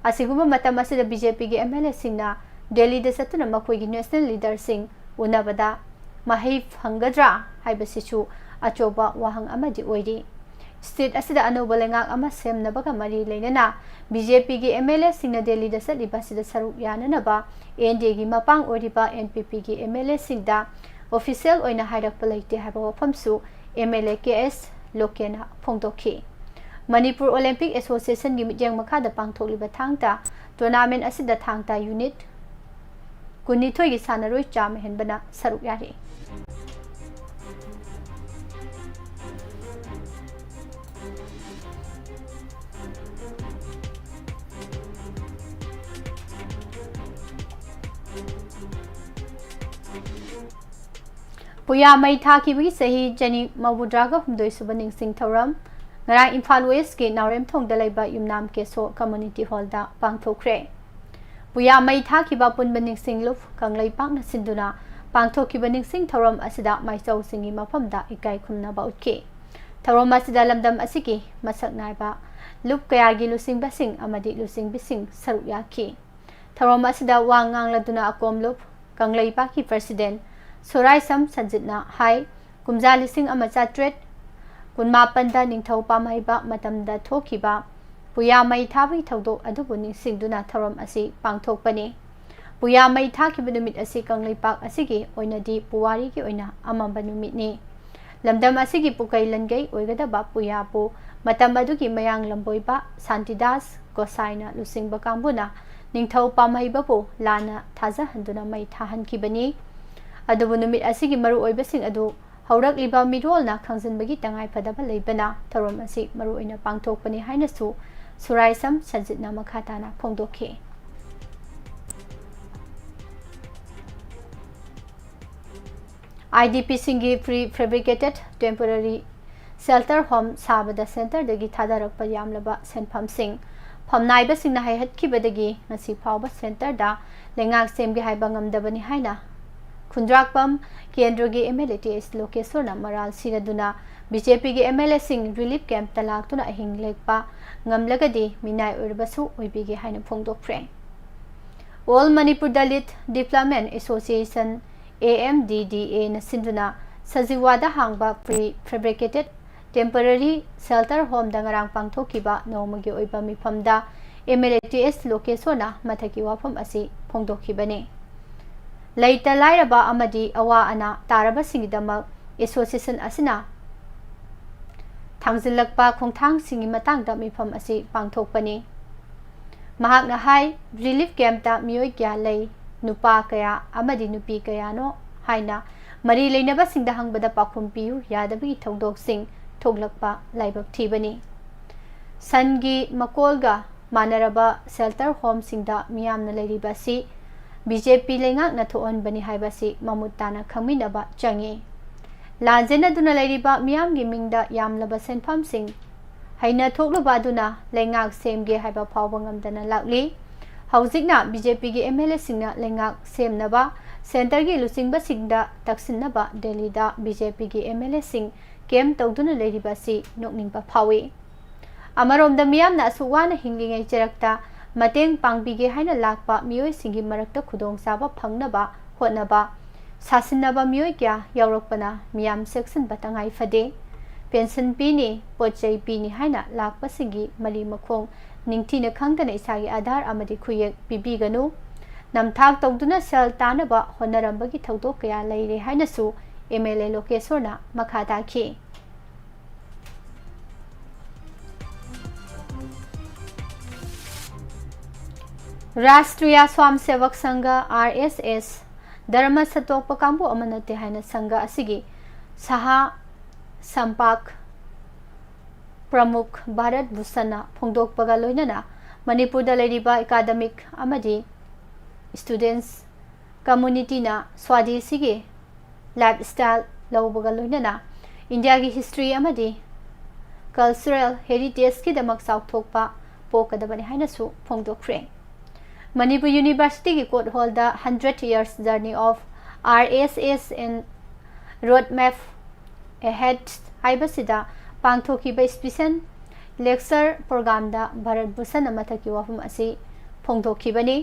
ꯑꯁꯤꯒꯨꯝꯕ ꯃꯇꯝ ꯑꯁꯤꯗ BJPꯒꯤ MLAꯁꯤꯡꯅ ꯗꯦꯜꯂꯤꯗ ꯆꯠꯇꯨꯅ ꯃꯈꯣꯏꯒꯤ ꯅꯦꯁꯅꯦꯜ ꯂꯤꯗꯔꯁꯤꯡ ꯎꯅꯕꯗ ꯃꯍꯩ ꯐꯪꯒꯗ꯭ꯔꯥ ꯍꯥꯏꯕꯁꯤꯁꯨ ꯑꯆꯧꯕ ꯋꯥꯍꯪ ꯑꯃꯗꯤ ꯑꯣꯏꯔꯤ꯫ ꯁ꯭ꯇꯦꯠ ꯑꯁꯤꯗ ꯑꯅꯧꯕ ꯂꯩꯉꯥꯛ ꯑꯃ ꯁꯦꯝꯅꯕꯒ ꯃꯔꯤ ꯂꯩꯅꯅ BJPꯒꯤ MLAꯁꯤꯡꯅ ꯗꯦꯜꯂꯤꯗ ꯆꯠꯂꯤꯕ ꯑꯁꯤꯗ ꯁꯔꯨꯛ ꯌꯥꯅꯅꯕ NDAꯒꯤ ꯃꯄꯥꯡ ꯑꯣꯏꯔꯤꯕ NPPꯒꯤ MLAꯁꯤꯡꯗ ꯑꯣꯐꯤꯁꯤꯌꯦꯜ ꯑꯣꯏꯅ ꯍꯥꯏꯔꯛꯄ ꯂꯩꯇꯦ ꯍꯥꯏꯕ ꯋꯥꯐꯝꯁꯨ MLA ꯀꯦ ꯑꯦꯁ ꯂꯣꯀꯦꯟꯅ ꯐꯣꯡꯗꯣꯛꯈꯤ꯫ ꯃꯅꯤꯄꯨꯔ ꯑꯣꯂꯦꯝꯄꯤꯛ ꯑꯦꯁꯣꯁꯤꯌꯦꯁꯟꯒꯤ ꯃꯤꯠꯌꯦꯡ ꯃꯈꯥꯗ ꯄꯥꯡꯊꯣꯛꯂꯤꯕ ꯊꯥꯡ ꯇꯥ ꯇꯣꯔꯅꯥꯃꯦꯟ ꯑꯁꯤꯗ ꯊꯥꯡ ꯇꯥ ꯌꯨꯅꯤꯠ ꯀꯨꯟꯅꯤꯊꯣꯏꯒꯤ ꯁꯥꯟꯅꯔꯣꯏ ꯆꯥꯝꯃ ꯍꯦꯟꯕꯅ ꯁꯔꯨꯛ ꯌꯥꯔꯤ꯫ ꯄꯨꯌꯥ ꯃꯩ ꯊꯥꯈꯤꯕꯒꯤ ꯆꯍꯤ ꯆꯅꯤ ꯃꯧꯗ꯭ꯔꯥꯒ ꯍꯨꯝꯗꯣꯏ ꯁꯨꯕ ꯅꯤꯡꯁꯤꯡ ꯊꯧꯔꯝ ꯉꯔꯥꯡ ꯏꯝꯐꯥꯜ ꯋꯦꯁꯀꯤ ꯅꯥꯎꯔꯦꯝꯊꯣꯡꯗ ꯂꯩꯕ ꯌꯨꯝꯅꯥꯝ ꯀꯦꯁꯣ ꯀꯝꯃ꯭ꯌꯨꯅꯤꯇꯤ ꯍꯣꯜꯗ ꯄꯥꯡꯊꯣꯛꯈ꯭ꯔꯦ꯫ ꯄꯨꯌꯥ ꯃꯩ ꯊꯥꯈꯤꯕ ꯑꯄꯨꯟꯕ ꯅꯤꯡꯁꯤꯡ ꯂꯨꯞ ꯀꯪꯂꯩꯄꯥꯛꯅ ꯁꯤꯟꯗꯨꯅ ꯄꯥꯡꯊꯣꯛꯈꯤꯕ ꯅꯤꯡꯁꯤꯡ ꯊꯧꯔꯝ ꯑꯁꯤꯗ ꯃꯥꯏꯆꯧꯁꯤꯡꯒꯤ ꯃꯐꯝꯗ ꯏꯀꯥꯏ ꯈꯨꯝꯅꯕ ꯎꯠꯈꯤ꯫ ꯊꯧꯔꯝ ꯑꯁꯤꯗ ꯂꯝꯗꯝ ꯑꯁꯤꯒꯤ ꯃꯁꯛ ꯅꯥꯏꯕ ꯂꯨꯞ ꯀꯌꯥꯒꯤ ꯂꯨꯆꯤꯡꯕꯁꯤꯡ ꯑꯃꯗꯤ ꯂꯨꯆꯤꯡꯕꯤꯁꯤꯡ ꯁꯔꯨꯛ ꯌꯥꯈꯤ꯫ ꯊꯧꯔꯝ ꯑꯁꯤꯗ ꯋꯥ ꯉꯥꯡꯂꯗꯨꯅ ꯑꯀꯣꯝꯂꯨꯞ ꯀꯪꯂꯩꯄꯥꯛꯀꯤ ꯄ꯭ꯔꯁꯤꯗꯦꯟ ꯁꯣꯔꯥꯏꯁꯝ ꯁꯟꯖꯤꯠꯅ ꯍꯥꯏ, ꯀꯨꯝꯖꯥ ꯂꯤꯁꯤꯡ ꯑꯃ ꯆꯥꯇ꯭ꯔꯦꯠ ꯀꯨꯟꯃꯥꯄꯟꯗ ꯅꯤꯡꯊꯧ ꯄꯥꯝꯍꯩꯕ ꯃꯇꯝꯗ ꯊꯣꯛꯈꯤꯕ ꯄꯨꯌꯥ ꯃꯩ ꯊꯥꯕꯒꯤ ꯊꯧꯗꯣꯛ ꯑꯗꯨꯕꯨ ꯅꯤꯡꯁꯤꯡꯗꯨꯅ ꯊꯧꯔꯝ ꯑꯁꯤ ꯄꯥꯡꯊꯣꯛꯄꯅꯤ꯫ ꯄꯨꯌꯥ ꯃꯩ ꯊꯥꯈꯤꯕ ꯅꯨꯃꯤꯠ ꯑꯁꯤ ꯀꯪꯂꯩꯄꯥꯛ ꯑꯁꯤꯒꯤ ꯑꯣꯏꯅꯗꯤ ꯄꯨꯋꯥꯔꯤꯒꯤ ꯑꯣꯏꯅ ꯑꯃꯝꯕ ꯅꯨꯃꯤꯠꯅꯤ꯫ ꯂꯝꯗꯝ ꯑꯁꯤꯒꯤ ꯄꯨꯀꯩ ꯂꯟꯒꯩ ꯑꯣꯏꯒꯗꯕ ꯄꯨꯌꯥꯕꯨ ꯃꯇꯝ ꯑꯗꯨꯒꯤ ꯃꯌꯥꯡ ꯂꯝꯕꯣꯏꯕ ꯁꯥꯟꯇꯤꯗꯥꯁ ꯒꯣꯁꯥꯏꯅ ꯂꯨꯆꯤꯡꯕ ꯀꯥꯡꯕꯨꯅ ꯅꯤꯡꯊꯧ ꯄꯥꯝꯍꯩꯕꯕꯨ ꯂꯥꯟꯅ ꯊꯥꯖꯍꯟꯗꯨꯅ ꯃꯩ ꯊꯥꯍꯟꯈꯤꯕꯅꯤ꯫ ꯑꯗꯨꯕꯨ ꯅꯨꯃꯤꯠ ꯑꯁꯤꯒꯤ ꯃꯔꯨꯑꯣꯏꯕꯁꯤꯡ ꯑꯗꯨ ꯍꯧꯔꯛꯂꯤꯕ ꯃꯤꯔꯣꯜꯅ ꯈꯪꯖꯤꯟꯕꯒꯤ ꯇꯉꯥꯏꯐꯗꯕ ꯂꯩꯕꯅ ꯊꯧꯔꯝ ꯑꯁꯤ ꯃꯔꯨꯑꯣꯏꯅ ꯄꯥꯡꯊꯣꯛꯄꯅꯤ ꯍꯥꯏꯅꯁꯨ ꯁꯨꯔꯥꯏꯁꯝ ꯁꯟꯖꯤꯠꯅ ꯃꯈꯥ ꯇꯥꯅ ꯐꯣꯡꯗꯣꯛꯈꯤ꯫ IDPꯁꯤꯡꯒꯤ prefabricated temporary shelter home ꯁꯥꯕꯗ centreꯗꯒꯤ ꯊꯥꯗꯔꯛꯄ ꯌꯥꯝꯂꯕ ꯁꯦꯟꯐꯝꯁꯤꯡ ꯐꯝꯅꯥꯏꯕꯁꯤꯡꯅ ꯍꯥꯏꯍꯠꯈꯤꯕꯗꯒꯤ ꯉꯁꯤ ꯐꯥꯎꯕ centreꯗ ꯂꯩꯉꯥꯛ ꯁꯦꯝꯒꯦ ꯍꯥꯏꯕ ꯉꯝꯗꯕꯅꯤ ꯍꯥꯏꯅ ꯈꯨꯟꯗ꯭ꯔꯥꯛꯄꯝ ꯀꯦꯟꯗ꯭ꯔꯒꯤ MLA ꯇꯤ ꯑꯦꯁ ꯂꯣꯀꯦꯁꯣꯔꯅ ꯃꯔꯥꯜ ꯁꯤꯔꯗꯨꯅ BJPꯒꯤ MLAꯁꯤꯡ relief campꯇ ꯂꯥꯛꯇꯨꯅ ꯑꯍꯤꯡ ꯂꯦꯛꯄ ꯉꯝꯂꯒꯗꯤ ꯃꯤꯅꯥꯏ ꯑꯣꯏꯔꯕꯁꯨ ꯑꯣꯏꯕꯤꯒꯦ ꯍꯥꯏꯅ ꯐꯣꯡꯗꯣꯛꯈ꯭ꯔꯦ꯫ All Manipur Dalit Development Association, AMDDAꯅ ꯁꯤꯟꯗꯨꯅ ꯁꯖꯤꯋꯥꯗ ꯍꯥꯡꯕ prefabricated temporary shelter homeꯗ ꯉꯔꯥꯡ ꯄꯥꯡꯊꯣꯛꯈꯤꯕ ꯅꯣꯡꯃꯒꯤ ꯑꯣꯏꯕ ꯃꯤꯐꯝꯗ MLA ꯇꯤ ꯑꯦꯁ ꯂꯣꯀꯦꯁꯣꯔꯅ ꯃꯊꯛꯀꯤ ꯋꯥꯐꯝ ꯑꯁꯤ ꯐꯣꯡꯗꯣꯛꯈꯤꯕꯅꯤ꯫ ꯂꯩꯇ ꯂꯥꯏꯔꯕ ꯑꯃꯗꯤ ꯑꯋꯥ ꯑꯅꯥ ꯇꯥꯔꯕꯁꯤꯡꯒꯤꯗꯃꯛ association ꯑꯁꯤꯅ ꯊꯥꯡꯖꯤꯜꯂꯛꯄ ꯈꯣꯡꯊꯥꯡꯁꯤꯡꯒꯤ ꯃꯇꯥꯡꯗ ꯃꯤꯐꯝ ꯑꯁꯤ ꯄꯥꯡꯊꯣꯛꯄꯅꯤ꯫ ꯃꯍꯥꯛꯅ ꯍꯥꯏ, relief campꯇ ꯃꯤꯑꯣꯏ ꯀꯌꯥ ꯂꯩ, ꯅꯨꯄꯥ ꯀꯌꯥ ꯑꯃꯗꯤ ꯅꯨꯄꯤ ꯀꯌꯥꯅꯣ ꯍꯥꯏꯅ ꯃꯔꯤ ꯂꯩꯅꯕꯁꯤꯡꯗ ꯍꯪꯕꯗ ꯄꯥꯎꯈꯨꯝ ꯄꯤꯌꯨ ꯌꯥꯗꯕꯒꯤ ꯊꯧꯗꯣꯛꯁꯤꯡ ꯊꯣꯛꯂꯛꯄ ꯂꯥꯏꯕꯛ ꯊꯤꯕꯅꯤ꯫ ꯁꯟꯒꯤ ꯃꯀꯣꯜꯒ ꯃꯥꯟꯅꯔꯕ shelter homeꯁꯤꯡꯗ ꯃꯤꯌꯥꯝꯅ ꯂꯩꯔꯤꯕ ꯑꯁꯤ BJP ꯂꯩꯉꯥꯛꯅ ꯊꯣꯛꯍꯟꯕꯅꯤ ꯍꯥꯏꯕꯁꯤ ꯃꯃꯨꯠ ꯇꯥꯅ ꯈꯪꯃꯤꯟꯅꯕ ꯆꯪꯏ꯫ ꯂꯥꯟꯖꯦꯟꯅꯗꯨꯅ ꯂꯩꯔꯤꯕ ꯃꯤꯌꯥꯝꯒꯤ ꯃꯤꯡꯗ ꯌꯥꯝꯂꯕ ꯁꯦꯟꯐꯝꯁꯤꯡ ꯍꯩꯅ ꯊꯣꯛꯂꯨꯕ ꯑꯗꯨꯅ ꯂꯩꯉꯥꯛ ꯁꯦꯝꯒꯦ ꯍꯥꯏꯕ ꯐꯥꯎꯕ ꯉꯝꯗꯅ ꯂꯥꯛꯂꯤ꯫ ꯍꯧꯖꯤꯛꯅ BJPꯒꯤ MLAꯁꯤꯡꯅ ꯂꯩꯉꯥꯛ ꯁꯦꯝꯅꯕ centreꯒꯤ ꯂꯨꯆꯤꯡꯕꯁꯤꯡꯗ ꯇꯛꯁꯤꯟꯅꯕ ꯗꯦꯜꯂꯤꯗ BJPꯒꯤ MLAꯁꯤꯡ camp ꯇꯧꯗꯨꯅ ꯂꯩꯔꯤꯕ ꯑꯁꯤ ꯅꯣꯛꯅꯤꯡꯕ ꯐꯥꯎꯏ꯫ ꯑꯃꯔꯣꯝꯗ ꯃꯤꯌꯥꯝꯅ ꯑꯁꯨꯛ ꯋꯥꯅ ꯍꯤꯡꯂꯤꯉꯩ ꯆꯔꯛꯇ ꯃꯇꯦꯡ ꯄꯥꯡꯕꯤꯒꯦ ꯍꯥꯏꯅ ꯂꯥꯛꯄ ꯃꯤꯑꯣꯏꯁꯤꯡꯒꯤ ꯃꯔꯛꯇ ꯈꯨꯗꯣꯡꯆꯥꯕ ꯐꯪꯅꯕ ꯍꯣꯠꯅꯕ, ꯁꯥꯁꯤꯟꯅꯕ ꯃꯤꯑꯣꯏ ꯀꯌꯥ ꯌꯥꯎꯔꯛꯄꯅ ꯃꯤꯌꯥꯝ ꯆꯦꯛꯁꯤꯟꯕ ꯇꯉꯥꯏ ꯐꯗꯦ꯫ Pension ꯄꯤꯅꯤ, ꯄꯣꯠ ꯆꯩ ꯄꯤꯅꯤ ꯍꯥꯏꯅ ꯂꯥꯛꯄꯁꯤꯡꯒꯤ ꯃꯔꯤ ꯃꯈꯣꯡ ꯅꯤꯡꯊꯤꯅ ꯈꯪꯗꯅ ꯏꯁꯥꯒꯤ ꯑꯥꯙꯥꯔ ꯑꯃꯗꯤ ꯈꯨꯌꯦꯛ ꯄꯤꯕꯤꯒꯅꯨ꯫ ꯅꯝꯊꯥꯛ ꯇꯧꯗꯨꯅ ꯁꯦꯜ ꯇꯥꯅꯕ ꯍꯣꯠꯅꯔꯝꯕꯒꯤ ꯊꯧꯗꯣꯛ ꯀꯌꯥ ꯂꯩꯔꯦ ꯍꯥꯏꯅꯁꯨ MLA ꯂꯣꯀꯦꯁꯣꯔꯅ ꯃꯈꯥ ꯇꯥꯈꯤ꯫ ꯔꯥꯁꯇ꯭ꯔꯤꯌꯥ ꯁ꯭ꯋꯥꯝ ꯁꯦꯋꯛ ꯁꯪꯘ, RSS, ꯙꯔꯃ ꯁꯟꯗꯣꯛꯄ ꯀꯥꯡꯕꯨ ꯑꯃ ꯅꯠꯇꯦ ꯍꯥꯏꯅ ꯁꯪꯘ ꯑꯁꯤꯒꯤ ꯁꯍꯥ ꯁꯝꯄꯥꯛ ꯄ꯭ꯔꯃꯨꯈ ꯚꯥꯔꯠ ꯚꯨꯁꯟꯅ ꯐꯣꯡꯗꯣꯛꯄꯒ ꯂꯣꯏꯅꯅ ꯃꯅꯤꯄꯨꯔꯗ ꯂꯩꯔꯤꯕ ꯑꯦꯀꯥꯗꯃꯤꯛ ꯑꯃꯗꯤ ꯁ꯭ꯇꯨꯗꯦꯟꯠꯁ ꯀꯝꯃꯨꯅꯤꯇꯤꯅ ꯁ꯭ꯋꯥꯗꯦꯁꯤꯒꯤ ꯂꯥꯏꯐ ꯁ꯭ꯇꯥꯏꯜ ꯂꯧꯕꯒ ꯂꯣꯏꯅꯅ ꯏꯟꯗꯤꯌꯥꯒꯤ ꯍꯤꯁꯇ꯭ꯔꯤ ꯑꯃꯗꯤ ꯀꯜꯆꯔꯦꯜ ꯍꯦꯔꯤꯇꯦꯖꯀꯤꯗꯃꯛ ꯆꯥꯎꯊꯣꯛꯄ ꯄꯣꯛꯀꯗꯕꯅꯤ ꯍꯥꯏꯅꯁꯨ ꯐꯣꯡꯗꯣꯛꯈ꯭ꯔꯦ꯫ ꯃꯅꯤꯄꯨꯔ ꯌꯨꯅꯤꯚꯔꯁꯤꯇꯤꯒꯤ ꯀꯣꯔꯠ ꯍꯣꯜꯗ Hundred Years Journey of R S S and Roadmap Ahead ꯍꯥꯏꯕꯁꯤꯗ ꯄꯥꯡꯊꯣꯛꯈꯤꯕ ꯁ꯭ꯄꯤꯁꯦꯜ ꯂꯦꯛꯆꯔ ꯄ꯭ꯔꯣꯒ꯭ꯔꯥꯝꯗ ꯚꯥꯔꯠ ꯚꯨꯁꯟꯅ ꯃꯊꯛꯀꯤ ꯋꯥꯐꯝ ꯑꯁꯤ ꯐꯣꯡꯗꯣꯛꯈꯤꯕꯅꯤ꯫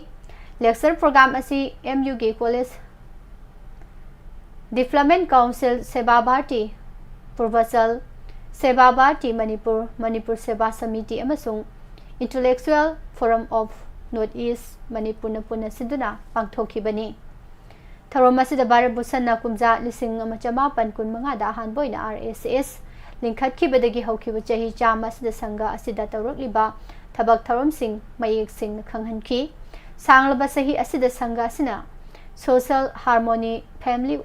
ꯂꯦꯛꯆꯔ ꯄ꯭ꯔꯣꯒ꯭ꯔꯥꯝ ꯑꯁꯤ ꯑꯦꯝ ꯌꯨꯒꯤ ꯀꯣꯂꯦꯖ ꯗꯤꯕ꯭ꯂꯞꯃꯦꯟꯠ ꯀꯥꯎꯟꯁꯤꯜ, ꯁꯦꯕꯥ ꯚꯥꯔꯇꯤ ꯄꯨꯔꯕꯆꯜ, ꯁꯦꯕꯥ ꯚꯥꯔꯇꯤ ꯃꯅꯤꯄꯨꯔ, ꯃꯅꯤꯄꯨꯔ ꯁꯦꯕꯥ ꯁꯃꯤꯇꯤ ꯑꯃꯁꯨꯡ Intellectual Forum of North East ꯃꯅꯤꯄꯨꯔꯅ ꯄꯨꯟꯅ ꯁꯤꯟꯗꯨꯅ ꯄꯥꯡꯊꯣꯛꯈꯤꯕꯅꯤ꯫ ꯊꯧꯔꯝ ꯑꯁꯤꯗ ꯚꯥꯔꯠ ꯚꯨꯁꯟꯅ ꯀꯨꯝꯖꯥ ꯂꯤꯁꯤꯡ ꯑꯃ ꯆꯃꯥꯄꯟ ꯀꯨꯟ ꯃꯉꯥꯗ ꯑꯍꯥꯟꯕ ꯑꯣꯏꯅ R S S ꯂꯤꯡꯈꯠꯈꯤꯕꯗꯒꯤ ꯍꯧꯈꯤꯕ ꯆꯍꯤ ꯆꯥꯝꯃ ꯑꯁꯤꯗ ꯁꯪꯘ ꯑꯁꯤꯗ ꯇꯧꯔꯛꯂꯤꯕ ꯊꯕꯛ ꯊꯧꯔꯝꯁꯤꯡ ꯃꯌꯦꯛ ꯁꯦꯡꯅ ꯈꯪꯍꯟꯈꯤ꯫ ꯁꯥꯡꯂꯕ ꯆꯍꯤ ꯑꯁꯤꯗ ꯁꯪꯘ ꯑꯁꯤꯅ social harmony, family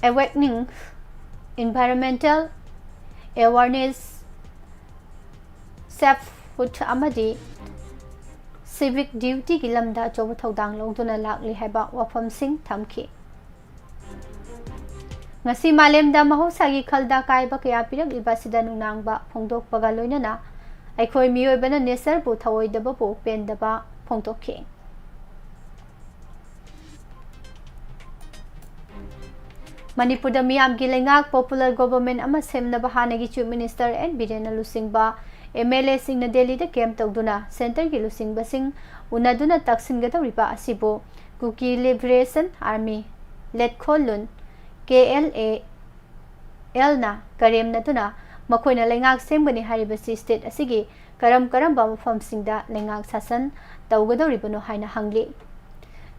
awakening, environmental awareness, selfhood ꯑꯃꯗꯤ civic dutyꯒꯤ ꯂꯝꯗ ꯑꯆꯧꯕ ꯊꯧꯗꯥꯡ ꯂꯧꯗꯨꯅ ꯂꯥꯛꯂꯤ ꯍꯥꯏꯕ ꯋꯥꯐꯝꯁꯤꯡ ꯊꯝꯈꯤ꯫ ꯉꯁꯤ ꯃꯥꯂꯦꯝꯗ ꯃꯍꯧꯁꯥꯒꯤ ꯈꯜꯗ ꯑꯀꯥꯏꯕ ꯀꯌꯥ ꯄꯤꯔꯛꯂꯤꯕ ꯑꯁꯤꯗ ꯅꯨꯡꯅꯥꯡꯕ ꯐꯣꯡꯗꯣꯛꯄꯒ ꯂꯣꯏꯅꯅ ꯑꯩꯈꯣꯏ ꯃꯤꯑꯣꯏꯕꯅ ꯅꯦꯆꯔꯕꯨ ꯊꯧꯑꯣꯏꯗꯕꯕꯨ ꯄꯦꯟꯗꯕ ꯐꯣꯡꯗꯣꯛꯈꯤ꯫ ꯃꯅꯤꯄꯨꯔꯗ ꯃꯤꯌꯥꯝꯒꯤ ꯂꯩꯉꯥꯛ, popular government ꯑꯃ ꯁꯦꯝꯅꯕ ꯍꯥꯟꯅꯒꯤ Chief Minister N ꯕꯤꯔꯦꯟꯅ ꯂꯨꯆꯤꯡꯕ M L A ꯁꯤꯡꯅ ꯗꯦꯜꯂꯤꯗ ꯀꯦꯝꯞ ꯇꯧꯗꯨꯅ centreꯒꯤ ꯂꯨꯆꯤꯡꯕꯁꯤꯡ ꯎꯅꯗꯨꯅ ꯇꯛꯁꯤꯟꯒꯗꯧꯔꯤꯕ ꯑꯁꯤꯕꯨ Kuki Liberation Army, ꯂꯦꯠꯈꯣꯜꯂꯨꯟ, K L A Lꯅ ꯀꯔꯦꯝꯅꯗꯨꯅ ꯃꯈꯣꯏꯅ ꯂꯩꯉꯥꯛ ꯁꯦꯝꯒꯅꯤ ꯍꯥꯏꯔꯤꯕꯁꯤ state ꯑꯁꯤꯒꯤ ꯀꯔꯝ ꯀꯔꯝꯕ ꯃꯐꯝꯁꯤꯡꯗ ꯂꯩꯉꯥꯛ ꯁꯥꯁꯟ ꯇꯧꯒꯗꯧꯔꯤꯕꯅꯣ ꯍꯥꯏꯅ ꯍꯪꯂꯤ꯫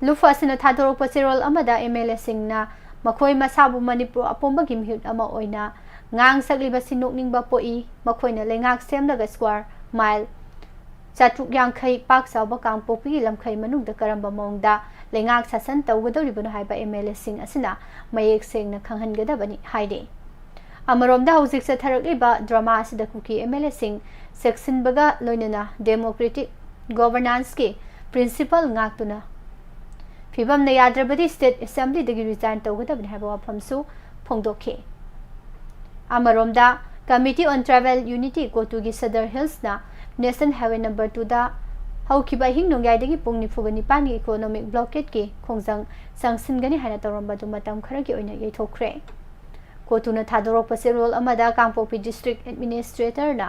ꯂꯨꯐ ꯑꯁꯤꯅ ꯊꯥꯗꯣꯔꯛꯄ ꯆꯦꯔꯣꯜ ꯑꯃꯗ M L A ꯁꯤꯡꯅ ꯃꯈꯣꯏ ꯃꯁꯥꯕꯨ ꯃꯅꯤꯄꯨꯔ ꯑꯄꯨꯝꯕꯒꯤ ꯃꯤꯍꯨꯠ ꯑꯃ ꯑꯣꯏꯅ ꯉꯥꯡ ꯁꯛꯂꯤꯕꯁꯤ ꯅꯣꯛꯅꯤꯡꯕ ꯄꯣꯛꯏ꯫ ꯃꯈꯣꯏꯅ ꯂꯩꯉꯥꯛ ꯁꯦꯝꯂꯒ square mile ꯆꯥꯇ꯭ꯔꯨꯛ ꯌꯥꯡꯈꯩ ꯄꯥꯛ ꯆꯥꯎꯕ ꯀꯥꯡꯄꯣꯛꯄꯤꯒꯤ ꯂꯝꯈꯩ ꯃꯅꯨꯡꯗ ꯀꯔꯝꯕ ꯃꯑꯣꯡꯗ ꯂꯩꯉꯥꯛ ꯁꯥꯁꯟ ꯇꯧꯒꯗꯧꯔꯤꯕꯅꯣ ꯍꯥꯏꯕ ꯑꯦꯝ ꯑꯦꯜ ꯑꯦꯁꯤꯡ ꯑꯁꯤꯅ ꯃꯌꯦꯛ ꯁꯦꯡꯅ ꯈꯪꯍꯟꯒꯗꯕꯅꯤ ꯍꯥꯏꯔꯤ꯫ ꯑꯃꯔꯣꯝꯗ ꯍꯧꯖꯤꯛ ꯆꯠꯊꯔꯛꯂꯤꯕ ꯗ꯭ꯔꯃꯥ ꯑꯁꯤꯗ ꯀꯨꯀꯤ ꯑꯦꯝ ꯑꯦꯜ ꯑꯦꯁꯤꯡ ꯆꯦꯛꯁꯤꯟꯕꯒ ꯂꯣꯏꯅꯅ ꯗꯦꯃꯣꯀ꯭ꯔꯦꯇꯤꯛ ꯒꯣꯚꯔꯅꯥꯟꯁꯀꯤ ꯄ꯭ꯔꯤꯟꯁꯤꯄꯜ ꯉꯥꯛꯇꯨꯅ ꯐꯤꯕꯝꯅ ꯌꯥꯗ꯭ꯔꯕꯗꯤ ꯁ꯭ꯇꯦꯠ ꯑꯦꯁꯦꯝꯕ꯭ꯂꯤꯗꯒꯤ ꯔꯤꯖꯥꯏꯟ ꯇꯧꯒꯗꯕꯅꯤ ꯍꯥꯏꯕ ꯋꯥꯐꯝꯁꯨ ꯐꯣꯡꯗꯣꯛꯈꯤ꯫ ꯑꯃꯔꯣꯝꯗ, Committee on Tribal Unity ꯀꯣꯇꯨꯒꯤ ꯁꯗꯔ ꯍꯤꯜꯁꯅ ꯅꯦꯁꯅꯦꯜ ꯍꯥꯏꯋꯦ ꯅꯝꯕꯔ ꯇꯨꯗ ꯍꯧꯈꯤꯕ ꯑꯍꯤꯡ ꯅꯣꯡꯌꯥꯏꯗꯒꯤ ꯄꯨꯡ ꯅꯤꯐꯨꯒ ꯅꯤꯄꯥꯟꯒꯤ ꯏꯀꯣꯅꯣꯃꯤꯛ ꯕ꯭ꯂꯣꯀꯦꯗꯀꯤ ꯈꯣꯡꯖꯪ ꯆꯪꯁꯤꯟꯒꯅꯤ ꯍꯥꯏꯅ ꯇꯧꯔꯝꯕ ꯑꯗꯨ ꯃꯇꯝ ꯈꯔꯒꯤ ꯑꯣꯏꯅ ꯌꯩꯊꯣꯛꯈ꯭ꯔꯦ꯫ ꯀꯣꯇꯨꯅ ꯊꯥꯗꯣꯔꯛꯄ ꯆꯦꯔꯣꯜ ꯑꯃꯗ ꯀꯥꯡꯄꯣꯛꯄꯤ ꯗꯤꯁꯇ꯭ꯔꯤꯛ ꯑꯦꯗꯃꯤꯅꯤꯁꯇ꯭ꯔꯦꯇꯔꯅ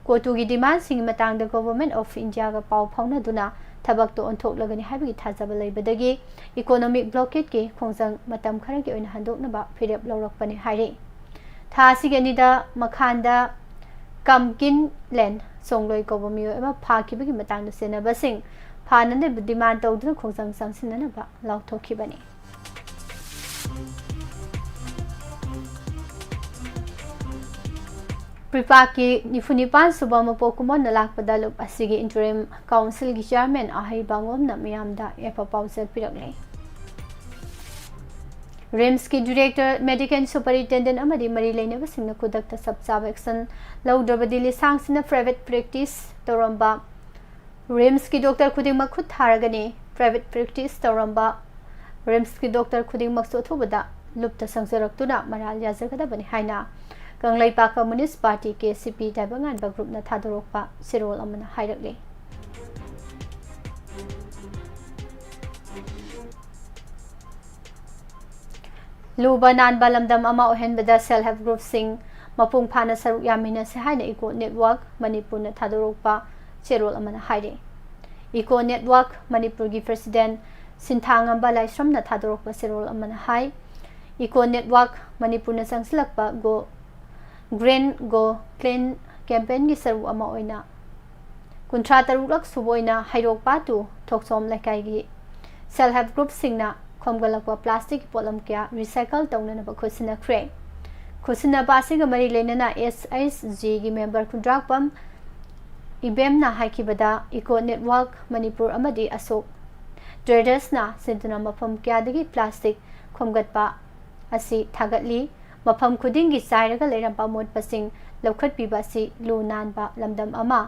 ꯀꯣꯇꯨꯒꯤ ꯗꯤꯃꯥꯟꯁꯤꯡꯒꯤ ꯃꯇꯥꯡꯗ ꯒꯣꯚꯔꯟꯃꯦꯟꯠ ꯑꯣꯐ ꯏꯟꯗꯤꯌꯥꯒ ꯄꯥꯎ ꯐꯥꯎꯅꯗꯨꯅ ꯊꯕꯛꯇꯣ ꯑꯣꯟꯊꯣꯛꯂꯒꯅꯤ ꯍꯥꯏꯕꯒꯤ ꯊꯥꯖꯕ ꯂꯩꯕꯗꯒꯤ ꯏꯀꯣꯅꯣꯃꯤꯛ ꯕ꯭ꯂꯣꯀꯦꯗꯀꯤ ꯈꯣꯡꯖꯪ ꯃꯇꯝ ꯈꯔꯒꯤ ꯑꯣꯏꯅ ꯍꯟꯗꯣꯛꯅꯕ ꯐꯤꯔꯦꯞ ꯂꯧꯔꯛꯄꯅꯤ ꯍꯥꯏꯔꯤ꯫ ꯊꯥ ꯑꯁꯤꯒꯤ ꯑꯅꯤꯗ ꯃꯈꯥꯟꯗ ꯀꯝꯀꯤꯟ ꯂꯦꯟ ꯁꯣꯡꯂꯣꯏ ꯀꯧꯕ ꯃꯤꯑꯣꯏ ꯑꯃ ꯐꯥꯈꯤꯕꯒꯤ ꯃꯇꯥꯡꯗ ꯆꯦꯟꯅꯕꯁꯤꯡ ꯐꯥꯅꯅꯕ ꯗꯤꯃꯥꯟ ꯇꯧꯗꯨꯅ ꯈꯣꯡꯖꯪ ꯆꯪꯁꯤꯟꯅꯅꯕ ꯂꯥꯎꯊꯣꯛꯈꯤꯕꯅꯤ꯫ ꯄ꯭ꯔꯤꯄꯥꯛꯀꯤ ꯅꯤꯐꯨ ꯅꯤꯄꯥꯟ ꯁꯨꯕ ꯃꯄꯣꯛ ꯀꯨꯝꯑꯣꯟꯅ ꯂꯥꯛꯄꯗ ꯂꯨꯞ ꯑꯁꯤꯒꯤ ꯏꯟꯇꯔꯤꯝ ꯀꯥꯎꯟꯁꯤꯜꯒꯤ ꯆꯤꯌꯥꯔꯃꯦꯟ ꯑꯍꯩ ꯕꯥꯉꯣꯝꯅ ꯃꯤꯌꯥꯝꯗ ꯌꯥꯏꯐ ꯄꯥꯎꯖꯦꯜ ꯄꯤꯔꯛꯂꯤ꯫ ꯔꯤꯝꯁꯀꯤ ꯗꯤꯔꯦꯛꯇꯔ ꯃꯦꯗꯤꯀꯦꯜ ꯁꯨꯄꯔꯤꯟꯇꯦꯟꯗꯦꯟ ꯑꯃꯗꯤ ꯃꯔꯤ ꯂꯩꯅꯕꯁꯤꯡꯅ ꯈꯨꯗꯛꯇ ꯆꯞ ꯆꯥꯕ ꯑꯦꯛꯁꯟ ꯂꯧꯗ꯭ꯔꯕꯗꯤ ꯂꯤꯁꯥꯡꯁꯤꯟꯅ ꯄ꯭ꯔꯥꯏꯚꯦꯠ ꯄ꯭ꯔꯦꯛꯇꯤꯁ ꯇꯧꯔꯝꯕ ꯔꯤꯝꯁꯀꯤ ꯗꯣꯛꯇꯔ ꯈꯨꯗꯤꯡꯃꯛ ꯈꯨꯠ ꯊꯥꯔꯒꯅꯤ꯫ ꯄ꯭ꯔꯥꯏꯚꯦꯠ ꯄ꯭ꯔꯦꯛꯇꯤꯁ ꯇꯧꯔꯝꯕ ꯔꯤꯝꯁꯀꯤ ꯗꯣꯛꯇꯔ ꯈꯨꯗꯤꯡꯃꯛꯁꯨ ꯑꯊꯨꯕꯗ ꯂꯨꯞꯇ ꯁꯪꯖꯔꯛꯇꯨꯅ ꯃꯔꯥꯜ ꯌꯥꯖꯒꯗꯕꯅꯤ ꯍꯥꯏꯅ Kangleipak communist party, K C ꯄꯤ, ꯇꯥꯏꯕꯪꯉꯥꯟꯕ ꯒ꯭ꯔꯨꯞꯅ ꯊꯥꯗꯣꯔꯛꯄ ꯆꯦꯔꯣꯜ ꯑꯃꯅ ꯍꯥꯏꯔꯛꯂꯤ꯫ ꯂꯨꯕ ꯅꯥꯟꯕ ꯂꯝꯗꯝ ꯑꯃ ꯑꯣꯏꯍꯟꯕꯗ ꯁꯦꯜꯐ ꯍꯦꯜꯞ ꯒ꯭ꯔꯨꯞꯁꯤꯡ ꯃꯄꯨꯡ ꯐꯥꯅ ꯁꯔꯨꯛ ꯌꯥꯃꯤꯟꯅꯁꯤ ꯍꯥꯏꯅ ꯏꯀꯣ ꯅꯦꯠꯋꯥꯔꯛ ꯃꯅꯤꯄꯨꯔꯅ ꯊꯥꯗꯣꯔꯛꯄ ꯆꯦꯔꯣꯜ ꯑꯃꯅ ꯍꯥꯏꯔꯤ꯫ ꯏꯀꯣ ꯅꯦꯠꯋꯥꯔꯛ ꯃꯅꯤꯄꯨꯔꯒꯤ ꯄ꯭ꯔꯦꯁꯤꯗꯦꯟꯠ ꯁꯤꯟꯊꯥꯉꯝꯕ ꯂꯥꯏꯁ꯭ꯔꯝꯅ ꯊꯥꯗꯣꯔꯛꯄ ꯆꯦꯔꯣꯜ ꯑꯃꯅ ꯍꯥꯏ, ꯏꯀꯣ ꯅꯦꯠꯋꯥꯔꯛ ꯃꯅꯤꯄꯨꯔꯅ ꯆꯪꯁꯤꯜꯂꯛꯄ ꯒꯣ, ꯒ꯭ꯔꯤꯟ ꯒꯣ ꯀ꯭ꯂꯤꯟ ꯀꯦꯝꯄꯦꯟꯒꯤ ꯁꯔꯨꯛ ꯑꯃ ꯑꯣꯏꯅ ꯀꯨꯟꯊ꯭ꯔꯥ ꯇꯔꯨꯛꯂꯛ ꯁꯨꯕ ꯑꯣꯏꯅ ꯍꯩꯔꯣꯛ ꯄꯥꯠ ꯇꯨ ꯊꯣꯛꯆꯣꯝ ꯂꯩꯀꯥꯏꯒꯤ ꯁꯦꯜꯐ ꯍꯦꯜꯞ ꯒ꯭ꯔꯨꯞꯁꯤꯡꯅ ꯈꯣꯝꯒꯠꯂꯛꯄ ꯄ꯭ꯂꯥꯁꯇꯤꯛꯀꯤ ꯄꯣꯠꯂꯝ ꯀꯌꯥ ꯔꯤꯁꯥꯏꯀꯜ ꯇꯧꯅꯅꯕ ꯈꯨꯠꯁꯤꯟꯅꯈ꯭ꯔꯦ꯫ ꯈꯨꯠꯁꯤꯟꯅꯕ ꯑꯁꯤꯒ ꯃꯔꯤ ꯂꯩꯅꯅ ꯑꯦꯁ ꯑꯩꯆ ꯖꯤꯒꯤ ꯃꯦꯝꯕꯔ ꯈꯨꯟꯗ꯭ꯔꯥꯛꯄꯝ ꯏꯕꯦꯝꯅ ꯍꯥꯏꯈꯤꯕꯗ, ꯏꯀꯣ ꯅꯦꯠꯋꯥꯔꯛ ꯃꯅꯤꯄꯨꯔ ꯑꯃꯗꯤ ꯑꯁꯣꯛ ꯇ꯭ꯔꯦꯗꯔꯁꯅ ꯁꯤꯟꯗꯨꯅ ꯃꯐꯝ ꯀꯌꯥꯗꯒꯤ ꯄ꯭ꯂꯥꯁꯇꯤꯛ ꯈꯣꯝꯒꯠꯄ ꯑꯁꯤ ꯊꯥꯒꯠꯂꯤ꯫ ꯃꯐꯝ ꯈꯨꯗꯤꯡꯒꯤ ꯆꯥꯏꯔꯒ ꯂꯩꯔꯝꯕ ꯑꯃꯣꯠꯄꯁꯤꯡ ꯂꯧꯈꯠꯄꯤꯕ ꯑꯁꯤ ꯂꯨ ꯅꯥꯟꯕ ꯂꯝꯗꯝ ꯑꯃ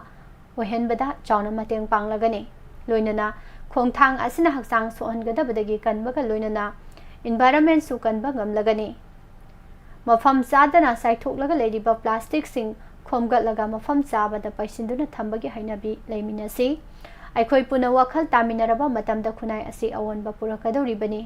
ꯑꯣꯏꯍꯟꯕꯗ ꯆꯥꯎꯅ ꯃꯇꯦꯡ ꯄꯥꯡꯂꯒꯅꯤ꯫ ꯂꯣꯏꯅꯅ ꯈꯣꯡꯊꯥꯡ ꯑꯁꯤꯅ ꯍꯛꯆꯥꯡ ꯁꯣꯛꯍꯟꯒꯗꯕꯗꯒꯤ ꯀꯟꯕꯒ ꯂꯣꯏꯅꯅ environment ꯁꯨ ꯀꯟꯕ ꯉꯝꯂꯒꯅꯤ꯫ ꯃꯐꯝ ꯆꯥꯗꯅ ꯆꯥꯏꯊꯣꯛꯂꯒ ꯂꯩꯔꯤꯕ ꯄ꯭ꯂꯥꯁꯇꯤꯛꯁꯤꯡ ꯈꯣꯝꯒꯠꯂꯒ ꯃꯐꯝ ꯆꯥꯕꯗ ꯄꯩꯁꯤꯟꯗꯨꯅ ꯊꯝꯕꯒꯤ ꯍꯩꯅꯕꯤ ꯂꯩꯃꯤꯟꯅꯁꯤ꯫ ꯑꯩꯈꯣꯏ ꯄꯨꯟꯅ ꯋꯥꯈꯜ ꯇꯥꯃꯤꯟꯅꯔꯕ ꯃꯇꯝꯗ ꯈꯨꯟꯅꯥꯏ ꯑꯁꯤ ꯑꯑꯣꯟꯕ ꯄꯨꯔꯛꯀꯗꯧꯔꯤꯕꯅꯤ꯫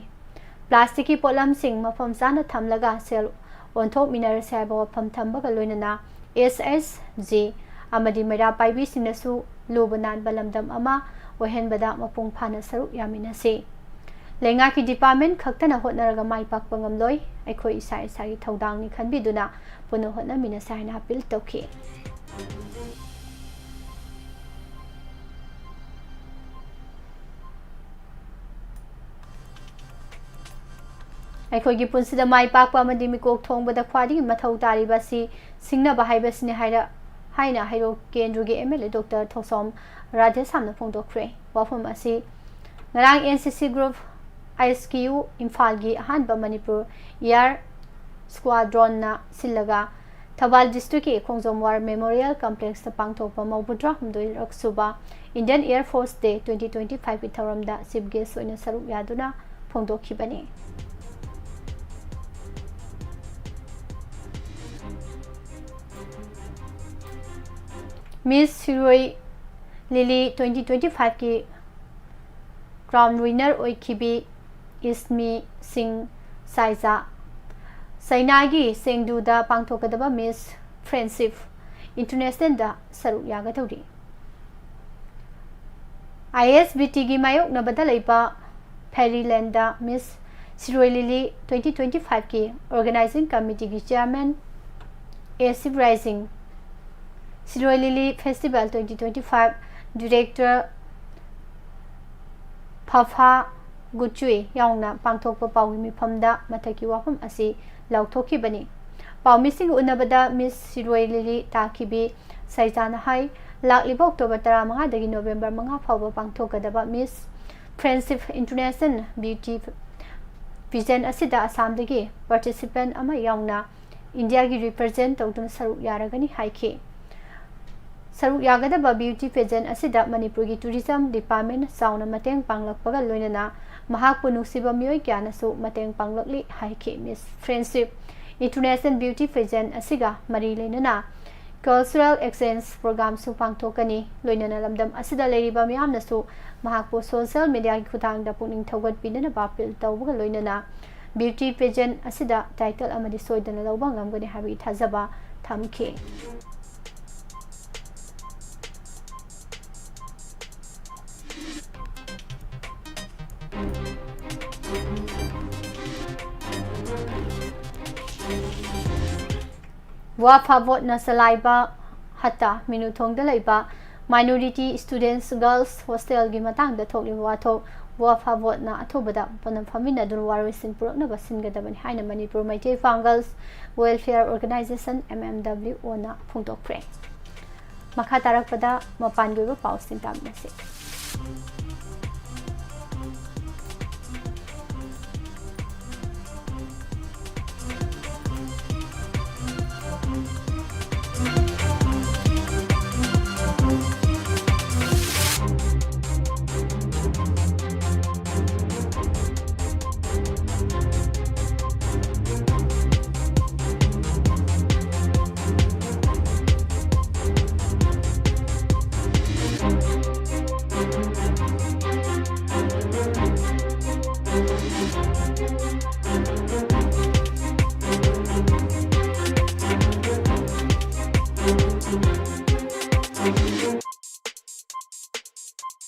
ꯄ꯭ꯂꯥꯁꯇꯤꯛꯀꯤ ꯄꯣꯠꯂꯝꯁꯤꯡ ꯃꯐꯝ ꯆꯥꯅ ꯊꯝꯂꯒ ꯁꯦꯜ ꯑꯣꯟꯊꯣꯛꯃꯤꯟꯅꯔꯁꯤ ꯍꯥꯏꯕ ꯋꯥꯐꯝ ꯊꯝꯕꯒ ꯂꯣꯏꯅꯅ S H G ꯑꯃꯗꯤ ꯃꯩꯔꯥ ꯄꯥꯏꯕꯤꯁꯤꯡꯅꯁꯨ ꯂꯨꯕ ꯅꯥꯟꯕ ꯂꯝꯗꯝ ꯑꯃ ꯑꯣꯏꯍꯟꯕꯗ ꯃꯄꯨꯡ ꯐꯥꯅ ꯁꯔꯨꯛ ꯌꯥꯃꯤꯟꯅꯁꯤ꯫ ꯂꯩꯉꯥꯛꯀꯤ department ꯈꯛꯇꯅ ꯍꯣꯠꯅꯔꯒ ꯃꯥꯏ ꯄꯥꯛꯄ ꯉꯝꯂꯣꯏ꯫ ꯑꯩꯈꯣꯏ ꯏꯁꯥ ꯏꯁꯥꯒꯤ ꯊꯧꯗꯥꯡꯅꯤ ꯈꯟꯕꯤꯗꯨꯅ ꯄꯨꯟꯅ ꯍꯣꯠꯅꯃꯤꯟꯅꯁꯤ ꯍꯥꯏꯅ appeal ꯇꯧꯈꯤ꯫ ꯑꯩꯈꯣꯏꯒꯤ ꯄꯨꯟꯁꯤꯗ ꯃꯥꯏ ꯄꯥꯛꯄ ꯑꯃꯗꯤ ꯃꯤꯀꯣꯛ ꯊꯣꯡꯕꯗ ꯈ꯭ꯋꯥꯏꯗꯒꯤ ꯃꯊꯧ ꯇꯥꯔꯤꯕ ꯑꯁꯤ ꯁꯤꯡꯅꯕ ꯍꯥꯏꯕꯁꯤꯅꯤ ꯍꯥꯏꯔ-, ꯍꯥꯏꯅ ꯍꯩꯔꯣꯛ ꯀꯦꯟꯗ꯭ꯔꯒꯤ M L A Doctor ꯊꯣꯛꯆꯣꯝ ꯔꯥꯙꯦꯁ꯭ꯌꯥꯝꯅ ꯐꯣꯡꯗꯣꯛꯈ꯭ꯔꯦ꯫ ꯋꯥꯐꯝ ꯑꯁꯤ ꯉꯔꯥꯡ N C C group I S K U ꯏꯝꯐꯥꯜꯒꯤ ꯑꯍꯥꯟꯕ ꯃꯅꯤꯄꯨꯔ Air Squadron ꯅ ꯁꯤꯜꯂꯒ ꯊꯧꯕꯥꯜ district ꯀꯤ ꯈꯣꯡꯖꯣꯝ War Memorial Complex ꯇ ꯄꯥꯡꯊꯣꯛꯄ ꯃꯧꯗ꯭ꯔꯥ ꯍꯨꯝꯗꯣꯏꯔꯛ ꯁꯨꯕ Indian Air Force Day twenty twenty-five ꯀꯤ ꯊꯧꯔꯝꯗ chief guest ꯑꯣꯏꯅ ꯁꯔꯨꯛ ꯌꯥꯗꯨꯅ ꯐꯣꯡꯗꯣꯛꯈꯤꯕꯅꯤ꯫ Miss Shirui Lily twenty twenty-five ꯀꯤ crown winner ꯑꯣꯏꯈꯤꯕꯤ ꯏꯁꯃꯤ ꯁꯤꯡ ꯁꯥꯏꯖꯥ ꯆꯩꯅꯥꯒꯤ ꯆꯦꯡꯗꯨꯗ ꯄꯥꯡꯊꯣꯛꯀꯗꯕ Miss Friendship International ꯗ ꯁꯔꯨꯛ ꯌꯥꯒꯗꯧꯔꯤ꯫ I S B T ꯒꯤ ꯃꯥꯌꯣꯛꯅꯕꯗ ꯂꯩꯕ Fairyland ꯗ Miss Shirui Lily twenty twenty-five ꯀꯤ organizing committee ꯒꯤ chairman A Sivraijing, Shirui Lily Festival twenty twenty-five director ꯐꯐꯥ ꯒꯨꯆꯨꯏ ꯌꯥꯎꯅ ꯄꯥꯡꯊꯣꯛꯄ ꯄꯥꯎꯒꯤ ꯃꯤꯐꯝꯗ ꯃꯊꯛꯀꯤ ꯋꯥꯐꯝ ꯑꯁꯤ ꯂꯥꯎꯊꯣꯛꯈꯤꯕꯅꯤ꯫ ꯄꯥꯎꯃꯤꯁꯤꯡꯒ ꯎꯅꯕꯗ Miss Shirui Lily ꯇꯥꯈꯤꯕꯤ ꯁꯩꯖꯥꯅ ꯍꯥꯏ, ꯂꯥꯛꯂꯤꯕ October ꯇꯔꯥꯃꯉꯥꯗꯒꯤ November ꯃꯉꯥ ꯐꯥꯎꯕ ꯄꯥꯡꯊꯣꯛꯀꯗꯕ Miss Friendship International Beauty Pageant ꯑꯁꯤꯗ ꯑꯁꯥꯝꯗꯒꯤ participant ꯑꯃ ꯌꯥꯎꯅ ꯏꯟꯗꯤꯌꯥꯒꯤ represent ꯇꯧꯗꯨꯅ ꯁꯔꯨꯛ ꯌꯥꯔꯒꯅꯤ ꯍꯥꯏꯈꯤ꯫ ꯁꯔꯨꯛ ꯌꯥꯒꯗꯕ beauty pageant ꯑꯁꯤꯗ ꯃꯅꯤꯄꯨꯔꯒꯤ tourism department ꯆꯥꯎꯅ ꯃꯇꯦꯡ ꯄꯥꯡꯂꯛꯄꯒ ꯂꯣꯏꯅꯅ ꯃꯍꯥꯛꯄꯨ ꯅꯨꯡꯁꯤꯕ ꯃꯤꯑꯣꯏ ꯀꯌꯥꯅꯁꯨ ꯃꯇꯦꯡ ꯄꯥꯡꯂꯛꯂꯤ ꯍꯥꯏꯈꯤ꯫ Miss Friendship International Beauty Pageant ꯑꯁꯤꯒ ꯃꯔꯤ ꯂꯩꯅꯅ cultural exchange programꯁꯨ ꯄꯥꯡꯊꯣꯛꯀꯅꯤ꯫ ꯂꯣꯏꯅꯅ ꯂꯝꯗꯝ ꯑꯁꯤꯗ ꯂꯩꯔꯤꯕ ꯃꯤꯌꯥꯝꯅꯁꯨ ꯃꯍꯥꯛꯄꯨ social mediaꯒꯤ ꯈꯨꯠꯊꯥꯡꯗ ꯄꯨꯛꯅꯤꯡ ꯊꯧꯒꯠꯄꯤꯅꯅꯕ appeal ꯇꯧꯕꯒ ꯂꯣꯏꯅꯅ beauty pageant ꯑꯁꯤꯗ title ꯑꯃꯗꯤ ꯁꯣꯏꯗꯅ ꯂꯧꯕ ꯉꯝꯒꯅꯤ ꯍꯥꯏꯕꯒꯤ ꯊꯥꯖꯕ ꯊꯝꯈꯤ꯫ ꯋꯥꯐ ꯕꯣꯠꯅ ꯆꯂꯥꯏꯕ ꯍꯠꯇꯥ ꯃꯤꯅꯨꯊꯣꯡꯗ ꯂꯩꯕ minority students girls hostelꯒꯤ ꯃꯇꯥꯡꯗ ꯊꯣꯛꯂꯤꯕ ꯋꯥꯊꯣꯛ ꯋꯥꯐ ꯕꯣꯠꯅ ꯑꯊꯨꯕꯗ ꯄꯣꯠꯅꯝ ꯐꯝꯃꯤꯟꯅꯗꯨꯅ ꯋꯥꯔꯣꯏꯁꯤꯟ ꯄꯨꯔꯛꯅꯕ ꯁꯤꯟꯒꯗꯕꯅꯤ ꯍꯥꯏꯅ ꯃꯅꯤꯄꯨꯔ ꯃꯩꯇꯩ ꯄꯥꯡꯒꯜ welfare organization, M M W O, ꯅ ꯐꯣꯡꯗꯣꯛꯈ꯭ꯔꯦ꯫ ꯃꯈꯥ ꯇꯥꯔꯛꯄꯗ ꯃꯄꯥꯟꯒꯤ ꯑꯣꯏꯕ ꯄꯥꯎꯁꯤꯡ ꯇꯥꯃꯤꯟꯅꯁꯤ꯫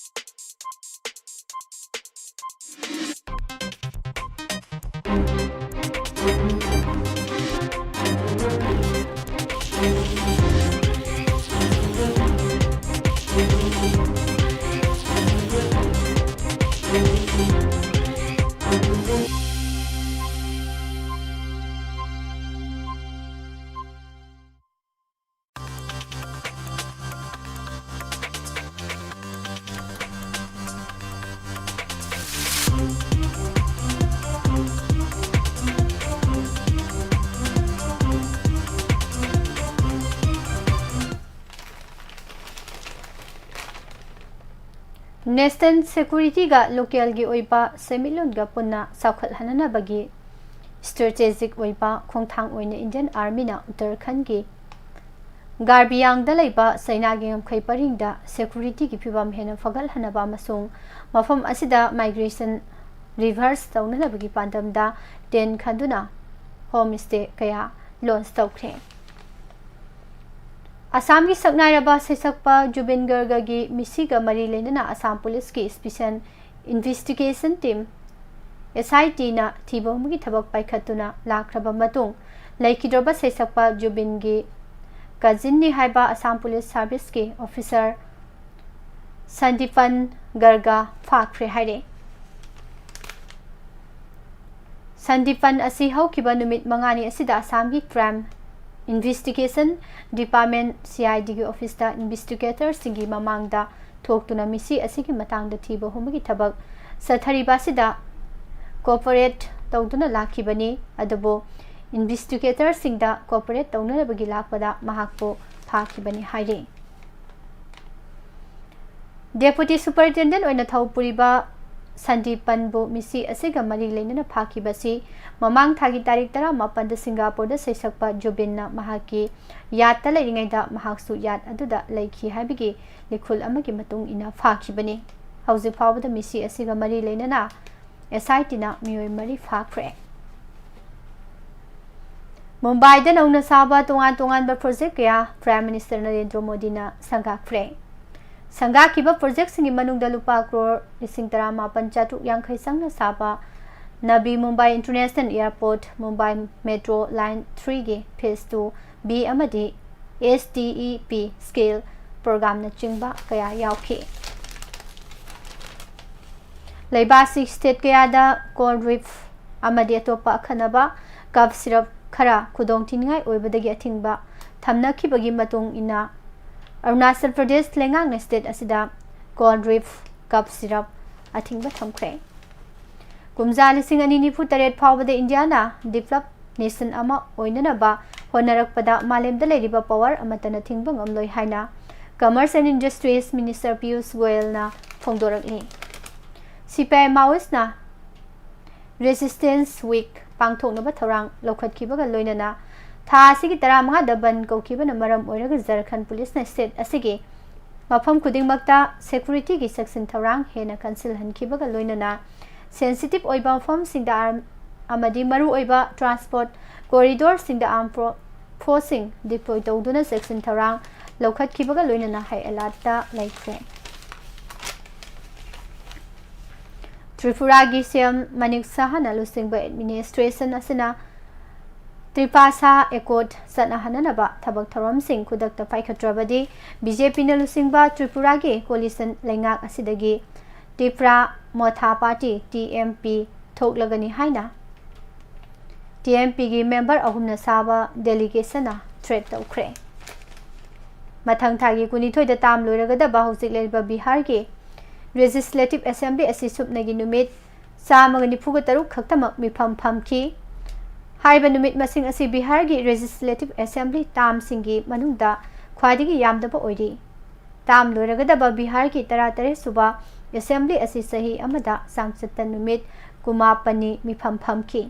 National security ꯒ local ꯒꯤ ꯑꯣꯏꯕ ꯁꯦꯟꯃꯤꯠꯂꯣꯟꯒ ꯄꯨꯟꯅ ꯆꯥꯎꯈꯠꯍꯟꯅꯅꯕꯒꯤ strategic ꯑꯣꯏꯕ ꯈꯣꯡꯊꯥꯡ ꯑꯣꯏꯅ Indian Army ꯅ ꯎꯠꯇꯔꯥꯈꯟꯗꯒꯤ ꯒꯥꯔꯕꯤꯌꯥꯡꯗ ꯂꯩꯕ ꯆꯩꯅꯥꯒꯤ ꯉꯝꯈꯩ ꯄꯔꯤꯡꯗ security ꯒꯤ ꯐꯤꯕꯝ ꯍꯦꯟꯅ ꯐꯒꯠꯍꯟꯅꯕ ꯑꯃꯁꯨꯡ ꯃꯐꯝ ꯑꯁꯤꯗ migration reverse ꯇꯧꯅꯅꯕꯒꯤ ꯄꯥꯟꯗꯝꯗ tent ꯈꯟꯗꯨꯅ home stay ꯀꯌꯥ launch ꯇꯧꯈ꯭ꯔꯦ꯫ ꯑꯁꯥꯝꯒꯤ ꯁꯛꯅꯥꯏꯔꯕ ꯁꯩꯁꯛꯄ ꯖꯨꯕꯤꯟ ꯒꯔꯒꯒꯤ ꯃꯤꯁꯤꯒ ꯃꯔꯤ ꯂꯩꯅꯅ ꯑꯁꯥꯝ ꯄꯨꯂꯤꯁꯀꯤ special investigation team, S I T ꯅ ꯊꯤꯕ ꯍꯨꯝꯕꯒꯤ ꯊꯕꯛ ꯄꯥꯏꯈꯠꯇꯨꯅ ꯂꯥꯛꯈ꯭ꯔꯕ ꯃꯇꯨꯡ, ꯂꯩꯈꯤꯗ꯭ꯔꯕ ꯁꯩꯁꯛꯄ ꯖꯨꯕꯤꯟꯒꯤ cousin ꯅꯤ ꯍꯥꯏꯕ ꯑꯁꯥꯝ ꯄꯨꯂꯤꯁ service ꯀꯤ officer ꯁꯟꯗꯤꯄꯟ ꯒꯔꯒ ꯐꯥꯈ꯭ꯔꯦ ꯍꯥꯏꯔꯦ꯫ ꯁꯟꯗꯤꯄꯟ ꯑꯁꯤ ꯍꯧꯈꯤꯕ ꯅꯨꯃꯤꯠ ꯃꯉꯥꯅꯤ ꯑꯁꯤꯗ ꯑꯁꯥꯝꯒꯤ Crime Investigation Department, C I D ꯒꯤ office ꯇ investigator ꯁꯤꯡꯒꯤ ꯃꯃꯥꯡꯗ ꯊꯣꯛꯇꯨꯅ ꯃꯤꯁꯤ ꯑꯁꯤꯒꯤ ꯃꯇꯥꯡꯗ ꯊꯤꯕ ꯍꯨꯝꯕꯒꯤ ꯊꯕꯛ ꯆꯠꯊꯔꯤꯕ ꯑꯁꯤꯗ cooperate ꯇꯧꯗꯨꯅ ꯂꯥꯛꯈꯤꯕꯅꯤ꯫ ꯑꯗꯨꯕꯨ investigator ꯁꯤꯡꯗ cooperate ꯇꯧꯅꯅꯕꯒꯤ ꯂꯥꯛꯄꯗ ꯃꯍꯥꯛꯄꯨ ꯐꯥꯈꯤꯕꯅꯤ ꯍꯥꯏꯔꯤ꯫ Deputy Superintendent ꯑꯣꯏꯅ ꯊꯧ ꯄꯨꯔꯤꯕ ꯁꯟꯗꯤꯄꯟꯕꯨ ꯃꯤꯁꯤ ꯑꯁꯤꯒ ꯃꯔꯤ ꯂꯩꯅꯅ ꯐꯥꯈꯤꯕꯁꯤ ꯃꯃꯥꯡ ꯊꯥꯒꯤ ꯇꯥꯔꯤꯛ ꯇꯔꯥꯃꯥꯄꯟꯗ ꯁꯤꯡꯒꯥꯄꯨꯔꯗ ꯁꯩꯁꯛꯄ ꯖꯨꯕꯤꯟꯅ ꯃꯍꯥꯛꯀꯤ yacht ꯇ ꯂꯩꯔꯤꯉꯩꯗ ꯃꯍꯥꯛꯁꯨ yacht ꯑꯗꯨꯗ ꯂꯩꯈꯤ ꯍꯥꯏꯕꯒꯤ ꯂꯤꯈꯨꯜ ꯑꯃꯒꯤ ꯃꯇꯨꯡ ꯏꯟꯅ ꯐꯥꯈꯤꯕꯅꯤ꯫ ꯍꯧꯖꯤꯛ ꯐꯥꯎꯕꯗ ꯃꯤꯁꯤ ꯑꯁꯤꯒ ꯃꯔꯤ ꯂꯩꯅꯅ S I T ꯅ ꯃꯤꯑꯣꯏ ꯃꯔꯤ ꯐꯥꯈ꯭ꯔꯦ꯫ ꯃꯨꯝꯕꯥꯏꯗ ꯅꯧꯅ ꯁꯥꯕ ꯇꯣꯉꯥꯟ ꯇꯣꯉꯥꯟꯕ project ꯀꯌꯥ Prime Minister ꯅꯔꯦꯟꯗ꯭ꯔ ꯃꯣꯗꯤꯅ ꯁꯪꯒꯥꯈ꯭ꯔꯦ꯫ ꯁꯪꯒꯥꯈꯤꯕ project ꯁꯤꯡꯒꯤ ꯃꯅꯨꯡꯗ ꯂꯨꯄꯥ ꯀ꯭ꯔꯣꯔ ꯂꯤꯁꯤꯡ ꯇꯔꯥꯃꯥꯄꯟ ꯆꯥꯇ꯭ꯔꯨꯛ ꯌꯥꯡꯈꯩ ꯆꯪꯅ ꯁꯥꯕ Navi Mumbai International Airport, Mumbai Metro Line three ꯒꯤ phase two B ꯑꯃꯗꯤ S T E P scale program ꯅꯆꯤꯡꯕ ꯀꯌꯥ ꯌꯥꯎꯈꯤ꯫ ꯂꯩꯕꯥꯛꯁꯤ state ꯀꯌꯥꯗ cold drip ꯑꯃꯗꯤ ꯑꯇꯣꯞꯄ ꯑꯈꯟꯅꯕ cough syrup ꯈꯔ ꯈꯨꯗꯣꯡꯊꯤꯅꯤꯡꯉꯥꯏ ꯑꯣꯏꯕꯗꯒꯤ ꯑꯊꯤꯡꯕ ꯊꯝꯅꯈꯤꯕꯒꯤ ꯃꯇꯨꯡ ꯏꯟꯅ, ꯑꯔꯨꯅꯥꯆꯜ ꯄ꯭ꯔꯗꯦꯁ ꯂꯩꯉꯥꯛꯅ state ꯑꯁꯤꯗ cold drip, cough syrup ꯑꯊꯤꯡꯕ ꯊꯝꯈ꯭ꯔꯦ꯫ ꯀꯨꯝꯖꯥ ꯂꯤꯁꯤꯡ ꯑꯅꯤ ꯅꯤꯐꯨ ꯇꯔꯦꯠ ꯐꯥꯎꯕꯗ ꯏꯟꯗꯤꯌꯥꯅ developed nation ꯑꯃ ꯑꯣꯏꯅꯅꯕ ꯍꯣꯠꯅꯔꯛꯄꯗ ꯃꯥꯂꯦꯝꯗ ꯂꯩꯔꯤꯕ power ꯑꯃꯠꯇꯅ ꯊꯤꯡꯕ ꯉꯝꯂꯣꯏ ꯍꯥꯏꯅ Commerce and Industries Minister Piyush ꯒꯣꯌꯜꯅ ꯐꯣꯡꯗꯣꯔꯛꯂꯤ꯫ ꯁꯤ ꯄꯤ ꯑꯥꯏ ꯃꯥꯋꯣꯏꯁꯅ ꯔꯦꯁꯤꯁꯇꯦꯟꯁ ꯋꯤꯛ ꯄꯥꯡꯊꯣꯛꯅꯕ ꯊꯧꯔꯥꯡ ꯂꯧꯈꯠꯈꯤꯕꯒ ꯂꯣꯏꯅꯅ ꯊꯥ ꯑꯁꯤꯒꯤ ꯇꯔꯥꯃꯉꯥꯗ ꯕꯟ ꯀꯧꯈꯤꯕꯅ ꯃꯔꯝ ꯑꯣꯏꯔꯒ ꯖꯔꯈꯟ ꯄꯨꯂꯤꯁꯅ ꯁ꯭ꯇꯦꯠ ꯑꯁꯤꯒꯤ ꯃꯐꯝ ꯈꯨꯗꯤꯡꯃꯛꯇ ꯁꯦꯀ꯭ꯌꯨꯔꯤꯇꯤꯒꯤ ꯆꯦꯛꯁꯤꯟ ꯊꯧꯔꯥꯡ ꯍꯦꯟꯅ ꯀꯟꯁꯤꯜꯍꯟꯈꯤꯕꯒ ꯂꯣꯏꯅꯅ ꯁꯦꯟꯁꯤꯇꯤꯚ ꯑꯣꯏꯕ ꯃꯐꯝꯁꯤꯡꯗ ꯑꯥꯔꯝ ꯑꯃꯗꯤ ꯃꯔꯨꯑꯣꯏꯕ ꯇ꯭ꯔꯥꯟꯁꯄꯣꯔꯠ ꯀꯣꯔꯤꯗꯣꯔꯁꯤꯡꯗ ꯑꯥꯔꯝ ꯐꯣꯔꯁꯁꯤꯡ ꯗꯤꯄ꯭ꯂꯣꯏ ꯇꯧꯗꯨꯅ ꯆꯦꯛꯁꯤꯟ ꯊꯧꯔꯥꯡ ꯂꯧꯈꯠꯈꯤꯕꯒ ꯂꯣꯏꯅꯅ ꯍꯥꯏ ꯑꯦꯂꯔꯠꯇ ꯂꯩꯈ꯭ꯔꯦ꯫ ꯇ꯭ꯔꯤꯄꯨꯔꯥꯒꯤ ꯁꯤ ꯑꯦꯝ ꯃꯅꯤꯛ ꯁꯍꯥꯅ ꯂꯨꯆꯤꯡꯕ ꯑꯦꯗꯃꯤꯅꯤꯁꯇ꯭ꯔꯦꯁꯟ ꯑꯁꯤꯅ ꯇ꯭ꯔꯤꯄꯥꯁꯥ ꯑꯦꯀꯣꯔꯗ ꯆꯠꯅꯍꯟꯅꯅꯕ ꯊꯕꯛ ꯊꯧꯔꯝꯁꯤꯡ ꯈꯨꯗꯛꯇ ꯄꯥꯏꯈꯠꯇ꯭ꯔꯕꯗꯤ ꯕꯤ ꯖꯦ ꯄꯤꯅ ꯂꯨꯆꯤꯡꯕ ꯇ꯭ꯔꯤꯄꯨꯔꯥꯒꯤ ꯀꯣꯂꯤꯁꯟ ꯂꯩꯉꯥꯛ ꯑꯁꯤꯗꯒꯤ ꯇꯤꯄ꯭ꯔꯥ ꯃꯣꯊꯥ ꯄꯥꯔꯇꯤ, ꯇꯤ ꯑꯦꯝ ꯄꯤ, ꯊꯣꯛꯂꯒꯅꯤ ꯍꯥꯏꯅ ꯇꯤ ꯑꯦꯝ ꯄꯤꯒꯤ ꯃꯦꯝꯕꯔ ꯑꯍꯨꯝꯅ ꯁꯥꯕ ꯗꯦꯂꯤꯒꯦꯁꯟꯅ ꯊ꯭ꯔꯦꯠ ꯇꯧꯈ꯭ꯔꯦ꯫ ꯃꯊꯪ ꯊꯥꯒꯤ ꯀꯨꯟꯅꯤꯊꯣꯏꯗ ꯇꯥꯝ ꯂꯣꯏꯔꯒꯗꯕ ꯍꯧꯖꯤꯛ ꯂꯩꯔꯤꯕ ꯕꯤꯍꯥꯔꯒꯤ ꯂꯦꯖꯤꯁꯂꯦꯇꯤꯚ ꯑꯦꯁꯦꯝꯕ꯭ꯂꯤ ꯑꯁꯤ ꯁꯨꯞꯅꯒꯤ ꯅꯨꯃꯤꯠ ꯆꯥꯝꯃꯒ ꯅꯤꯐꯨꯒ ꯇꯔꯨꯛ ꯈꯛꯇꯃꯛ ꯃꯤꯐꯝ ꯐꯝꯈꯤ꯫ ꯍꯥꯏꯔꯤꯕ ꯅꯨꯃꯤꯠ ꯃꯁꯤꯡ ꯑꯁꯤ ꯕꯤꯍꯥꯔꯒꯤ ꯂꯦꯖꯤꯁꯂꯦꯇꯤꯚ ꯑꯦꯁꯦꯝꯕ꯭ꯂꯤ ꯇꯥꯝꯁꯤꯡꯒꯤ ꯃꯅꯨꯡꯗ ꯈ꯭ꯋꯥꯏꯗꯒꯤ ꯌꯥꯝꯗꯕ ꯑꯣꯏꯔꯤ꯫ ꯇꯥꯝ ꯂꯣꯏꯔꯒꯗꯕ ꯕꯤꯍꯥꯔꯒꯤ ꯇꯔꯥꯇꯔꯦꯠ ꯁꯨꯕ ꯑꯦꯁꯦꯝꯕ꯭ꯂꯤ ꯑꯁꯤ ꯆꯍꯤ ꯑꯃꯗ ꯆꯥꯡꯆꯠꯇ ꯅꯨꯃꯤꯠ ꯀꯨꯟꯃꯥꯄꯟꯅꯤ ꯃꯤꯐꯝ ꯐꯝꯈꯤ꯫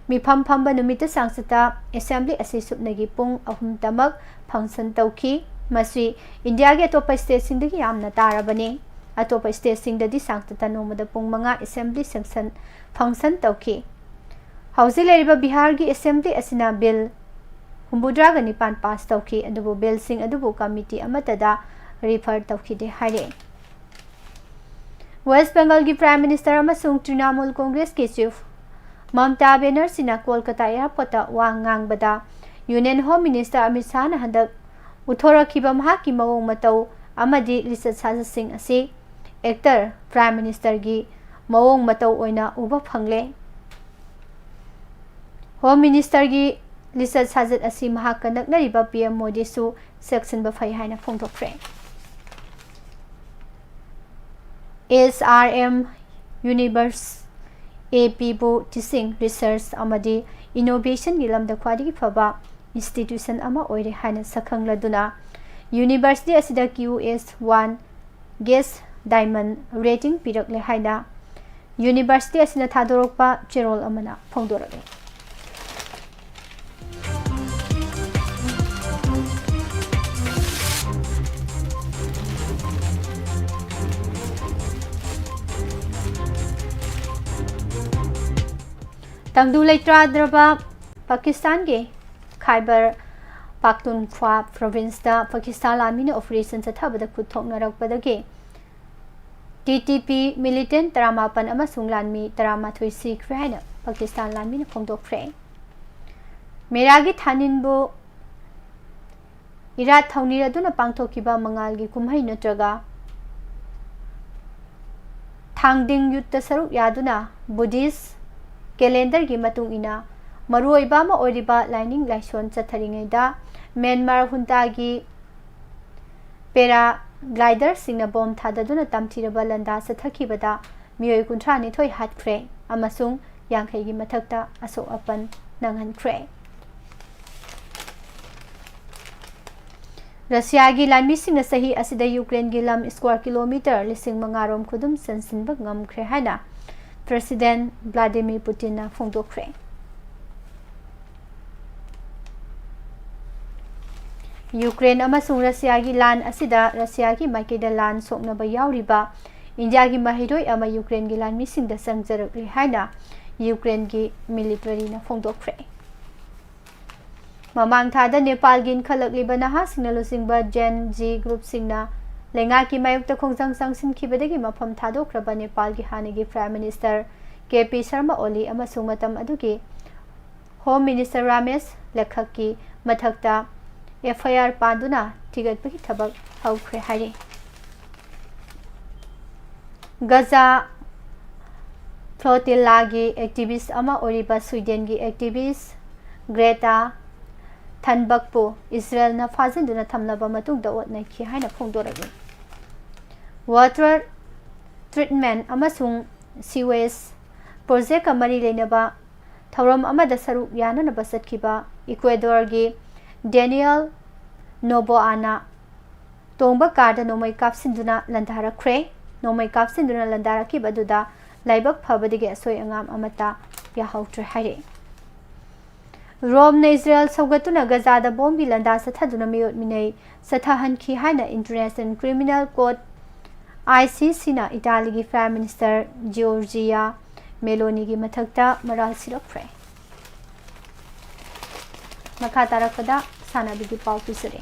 ꯃꯤꯐꯝ ꯐꯝꯕ ꯅꯨꯃꯤꯠꯇ ꯆꯥꯡꯆꯠꯇ ꯑꯦꯁꯦꯝꯕ꯭ꯂꯤ ꯑꯁꯤ ꯁꯨꯞꯅꯒꯤ ꯄꯨꯡ ꯑꯍꯨꯝꯇꯃꯛ ꯐꯪꯁꯟ ꯇꯧꯈꯤ꯫ ꯃꯁꯤ ꯏꯟꯗꯤꯌꯥꯒꯤ ꯑꯇꯣꯞꯄ ꯁ꯭ꯇꯦꯠꯁꯤꯡꯗꯒꯤ ꯌꯥꯝꯅ ꯇꯥꯔꯕꯅꯤ꯫ ꯑꯇꯣꯞꯄ ꯁ꯭ꯇꯦꯠꯁꯤꯡꯗꯗꯤ ꯆꯥꯡꯆꯠꯇ ꯅꯣꯡꯃꯗ ꯄꯨꯡ ꯃꯉꯥ ꯑꯦꯁꯦꯝꯕ꯭ꯂꯤ ꯁꯦꯁꯟ ꯐꯪꯁꯟ ꯇꯧꯈꯤ꯫ ꯍꯧꯖꯤꯛ ꯂꯩꯔꯤꯕ ꯕꯤꯍꯥꯔꯒꯤ ꯑꯦꯁꯦꯝꯕ꯭ꯂꯤ ꯑꯁꯤꯅ ꯕꯤꯜ ꯍꯨꯝꯐꯨꯇꯔꯥꯒ ꯅꯤꯄꯥꯟ ꯄꯥꯁ ꯇꯧꯈꯤ, ꯑꯗꯨꯕꯨ ꯕꯤꯜꯁꯤꯡ ꯑꯗꯨꯕꯨ ꯀꯃꯤꯇꯤ ꯑꯃꯠꯇꯗ ꯔꯤꯐꯔ ꯇꯧꯈꯤꯗꯦ ꯍꯥꯏꯔꯦ꯫ ꯋꯦꯁ꯭ꯠ ꯕꯦꯡꯒꯜꯒꯤ ꯄ꯭ꯔꯥꯏꯝ ꯃꯤꯅꯤꯁꯇꯔ ꯑꯃꯁꯨꯡ ꯇ꯭ꯔꯤꯅꯥꯃꯨꯜ ꯀꯣꯡꯒ꯭ꯔꯦꯁꯀꯤ ꯆꯤꯐ ꯃꯝꯇꯥ ꯕꯦꯅꯔꯖꯤꯅ ꯀꯣꯜꯀꯇꯥ ꯑꯦꯌꯥꯔꯄꯣꯔꯠꯇ ꯋꯥ ꯉꯥꯡꯕꯗ ꯌꯨꯅꯤꯌꯟ ꯍꯣꯝ ꯃꯤꯅꯤꯁꯇꯔ ꯑꯃꯤꯠ ꯁꯥꯍꯅ ꯍꯟꯗꯛ ꯎꯠꯊꯣꯔꯛꯈꯤꯕ ꯃꯍꯥꯛꯀꯤ ꯃꯑꯣꯡ ꯃꯇꯧ ꯑꯃꯗꯤ ꯂꯤꯆꯠ ꯁꯥꯖꯠꯁꯤꯡ ꯑꯁꯤ ꯑꯦꯛꯇꯔ ꯄ꯭ꯔꯥꯏꯝ ꯃꯤꯅꯤꯁꯇꯔꯒꯤ ꯃꯑꯣꯡ ꯃꯇꯧ ꯑꯣꯏꯅ ꯎꯕ ꯐꯪꯂꯦ꯫ ꯍꯣꯝ ꯃꯤꯅꯤꯁꯇꯔꯒꯤ ꯂꯤꯆꯠ ꯁꯥꯖꯠ ꯑꯁꯤ ꯃꯍꯥꯛꯀ ꯅꯛꯅꯔꯤꯕ ꯄꯤ ꯑꯦꯝ ꯃꯣꯗꯤꯁꯨ ꯆꯦꯛꯁꯤꯟꯕ ꯐꯩ ꯍꯥꯏꯅ ꯐꯣꯡꯗꯣꯛꯈ꯭ꯔꯦ꯫ ꯑꯦꯁ ꯑꯥꯔ ꯑꯦꯝ ꯌꯨꯅꯤꯚꯔꯁ ꯑꯦ ꯄꯤꯕꯨ ꯇꯤꯆꯤꯡ, ꯔꯤꯁꯔꯆ ꯑꯃꯗꯤ ꯏꯅꯣꯚꯦꯁꯟꯒꯤ ꯂꯝꯗ ꯈ꯭ꯋꯥꯏꯗꯒꯤ ꯐꯕ ꯏꯟꯁꯇꯤꯇ꯭ꯌꯨꯁꯟ ꯑꯃ ꯑꯣꯏꯔꯦ ꯍꯥꯏꯅ ꯁꯛꯈꯪꯂꯗꯨꯅ ꯌꯨꯅꯤꯚꯔꯁꯤꯇꯤ ꯑꯁꯤꯗ ꯀ꯭ꯌꯨ ꯑꯦꯁ ꯋꯥꯟ ꯒꯦꯁ diamond rating ꯄꯤꯔꯛꯂꯦ ꯍꯥꯏꯅ university ꯑꯁꯤꯅ ꯊꯥꯗꯣꯔꯛꯄ ꯆꯦꯔꯣꯜ ꯑꯃꯅ ꯐꯣꯡꯗꯣꯔꯛꯂꯤ꯫ ꯇꯪꯗꯨ ꯂꯩꯇꯥꯗ꯭ꯔꯕ ꯄꯥꯀꯤꯁꯇꯥꯟꯒꯤ ꯈꯥꯏꯕꯔ ꯄꯥꯈꯇꯨꯟꯈ꯭ꯋꯥ provinceꯇ ꯄꯥꯀꯤꯁꯇꯥꯟ ꯂꯥꯟꯃꯤꯅ operation ꯆꯠꯊꯕꯗ ꯈꯨꯠ ꯊꯣꯛꯅꯔꯛꯄꯗꯒꯤ T T P militant ꯇꯔꯥꯃꯥꯄꯟ ꯑꯃꯁꯨꯡ ꯂꯥꯟꯃꯤ ꯇꯔꯥꯃꯥꯊꯣꯏ ꯁꯤꯈ꯭ꯔꯦ ꯍꯥꯏꯅ ꯄꯥꯀꯤꯁꯇꯥꯟ ꯂꯥꯟꯃꯤꯅ ꯐꯣꯡꯗꯣꯛꯈ꯭ꯔꯦ꯫ ꯃꯦꯔꯥꯒꯤ ꯊꯥꯅꯤꯟꯕꯨ ꯏꯔꯥꯠ ꯊꯧꯅꯤꯔꯗꯨꯅ ꯄꯥꯡꯊꯣꯛꯈꯤꯕ ꯃꯉꯥꯜꯒꯤ ꯀꯨꯝꯍꯩ ꯅꯠꯇ꯭ꯔꯒ ꯊꯥꯡꯗꯤꯡ ꯌꯨꯠꯇ ꯁꯔꯨꯛ ꯌꯥꯗꯨꯅ Buddhist calendarꯒꯤ ꯃꯇꯨꯡ ꯏꯟꯅ ꯃꯔꯨꯑꯣꯏꯕ ꯑꯃ ꯑꯣꯏꯔꯤꯕ ꯂꯥꯏꯅꯤꯡ ꯂꯥꯏꯁꯣꯟ ꯆꯠꯊꯔꯤꯉꯩꯗ ꯃ꯭ꯌꯥꯟꯃꯥꯔ ꯍꯨꯟꯇꯥꯒꯤ paragliderꯁꯤꯡꯅ ꯕꯣꯝ ꯊꯥꯗꯗꯨꯅ ꯇꯝꯊꯤꯔꯕ ꯂꯥꯟꯗꯥ ꯆꯠꯊꯈꯤꯕꯗ ꯃꯤꯑꯣꯏ ꯀꯨꯟꯊ꯭ꯔꯥ ꯅꯤꯊꯣꯏ ꯍꯥꯠꯈ꯭ꯔꯦ ꯑꯃꯁꯨꯡ ꯌꯥꯡꯈꯩꯒꯤ ꯃꯊꯛꯇ ꯑꯁꯣꯛ ꯑꯄꯟ ꯅꯪꯍꯟꯈ꯭ꯔꯦ꯫ ꯔꯁꯤꯌꯥꯒꯤ ꯂꯥꯟꯃꯤꯁꯤꯡꯅ ꯆꯍꯤ ꯑꯁꯤꯗ ꯌꯨꯀ꯭ꯔꯦꯟꯒꯤ ꯂꯝ square kilometre ꯂꯤꯁꯤꯡ ꯃꯉꯥ ꯔꯣꯝ ꯈꯨꯗꯨꯝ ꯆꯟꯁꯤꯟꯕ ꯉꯝꯈ꯭ꯔꯦ ꯍꯥꯏꯅ President Vladimir Putinꯅ ꯐꯣꯡꯗꯣꯛꯈ꯭ꯔꯦ꯫ ꯌꯨꯀ꯭ꯔꯦꯟ ꯑꯃꯁꯨꯡ ꯔꯁꯤꯌꯥꯒꯤ ꯂꯥꯟ ꯑꯁꯤꯗ ꯔꯁꯤꯌꯥꯒꯤ ꯃꯥꯏꯀꯩꯗ ꯂꯥꯟ ꯁꯣꯛꯅꯕ ꯌꯥꯎꯔꯤꯕ ꯏꯟꯗꯤꯌꯥꯒꯤ ꯃꯍꯩꯔꯣꯏ ꯑꯃ ꯌꯨꯀ꯭ꯔꯦꯟꯒꯤ ꯂꯥꯟꯃꯤꯁꯤꯡꯗ ꯆꯪꯖꯔꯛꯂꯦ ꯍꯥꯏꯅ ꯌꯨꯀ꯭ꯔꯦꯟꯒꯤ militaryꯅ ꯐꯣꯡꯗꯣꯛꯈ꯭ꯔꯦ꯫ ꯃꯃꯥꯡ ꯊꯥꯗ ꯅꯦꯄꯥꯜꯒꯤ ꯏꯟꯈꯠꯂꯛꯂꯤꯕ ꯅꯍꯥꯁꯤꯡꯅ ꯂꯨꯆꯤꯡꯕ Gen Z groupꯁꯤꯡꯅ ꯂꯩꯉꯥꯛꯀꯤ ꯃꯥꯌꯣꯛꯇ ꯈꯣꯡꯖꯪ ꯆꯪꯁꯤꯟꯈꯤꯕꯗꯒꯤ ꯃꯐꯝ ꯊꯥꯗꯣꯛꯈ꯭ꯔꯕ ꯅꯦꯄꯥꯜꯒꯤ ꯍꯥꯟꯅꯒꯤ Prime Minister K P Sharma Oli ꯑꯃꯁꯨꯡ ꯃꯇꯝ ꯑꯗꯨꯒꯤ Home Minister Ramesh ꯂꯈꯛꯀꯤ ꯃꯊꯛꯇ F I R ꯄꯥꯟꯗꯨꯅ ꯊꯤꯒꯠꯄꯒꯤ ꯊꯕꯛ ꯍꯧꯈ꯭ꯔꯦ ꯍꯥꯏꯔꯤ꯫ ꯒꯖꯥ flotillaꯒꯤ activist ꯑꯃ ꯑꯣꯏꯔꯤꯕ Swedenꯒꯤ activist Greta Thunbergꯄꯨ ꯏꯁꯔꯥꯌꯦꯜꯅ ꯐꯥꯖꯤꯟꯗꯨꯅ ꯊꯝꯂꯕ ꯃꯇꯨꯡꯗ ꯑꯣꯠꯅꯈꯤ ꯍꯥꯏꯅ ꯐꯣꯡꯗꯣꯔꯛꯂꯤ꯫ Water treatment ꯑꯃꯁꯨꯡ sewage projectꯀ ꯃꯔꯤ ꯂꯩꯅꯕ ꯊꯧꯔꯝ ꯑꯃꯗ ꯁꯔꯨꯛ ꯌꯥꯅꯅꯕ ꯆꯠꯈꯤꯕ ꯏꯀ꯭ꯋꯦꯗꯣꯔꯒꯤ Daniel Noboaꯅ ꯇꯣꯡꯕ ꯀꯥꯔꯗ ꯅꯣꯡꯃꯩ ꯀꯥꯞꯁꯤꯟꯗꯨꯅ ꯂꯥꯟꯗꯥꯔꯛꯈ꯭ꯔꯦ꯫ ꯅꯣꯡꯃꯩ ꯀꯥꯞꯁꯤꯟꯗꯨꯅ ꯂꯥꯟꯗꯥꯔꯛꯈꯤꯕ ꯑꯗꯨꯗ ꯂꯥꯏꯕꯛ ꯐꯕꯗꯒꯤ ꯑꯁꯣꯏ ꯑꯉꯥꯝ ꯑꯃꯠꯇ ꯌꯥꯍꯧꯗ꯭ꯔꯦ ꯍꯥꯏꯔꯤ꯫ ꯔꯣꯝꯅ ꯏꯖꯔꯦꯜ ꯁꯧꯒꯠꯇꯨꯅ ꯒꯖꯥꯗ ꯕꯣꯝꯒꯤ ꯂꯥꯟꯗꯥ ꯆꯠꯊꯗꯨꯅ ꯃꯤꯑꯣꯠ ꯃꯤꯅꯩ ꯆꯠꯊꯍꯟꯈꯤ ꯍꯥꯏꯅ International Criminal Court, I C C ꯅ ꯏꯇꯥꯂꯤꯒꯤ Prime Minister Giorgia Meloni ꯒꯤ ꯃꯊꯛꯇ ꯃꯔꯥꯜ ꯁꯤꯔꯛꯈ꯭ꯔꯦ꯫ ꯃꯈꯥ ꯇꯥꯔꯛꯄꯗ ꯁꯥꯟꯅꯕꯒꯤ ꯄꯥꯎ ꯄꯤꯖꯔꯤ꯫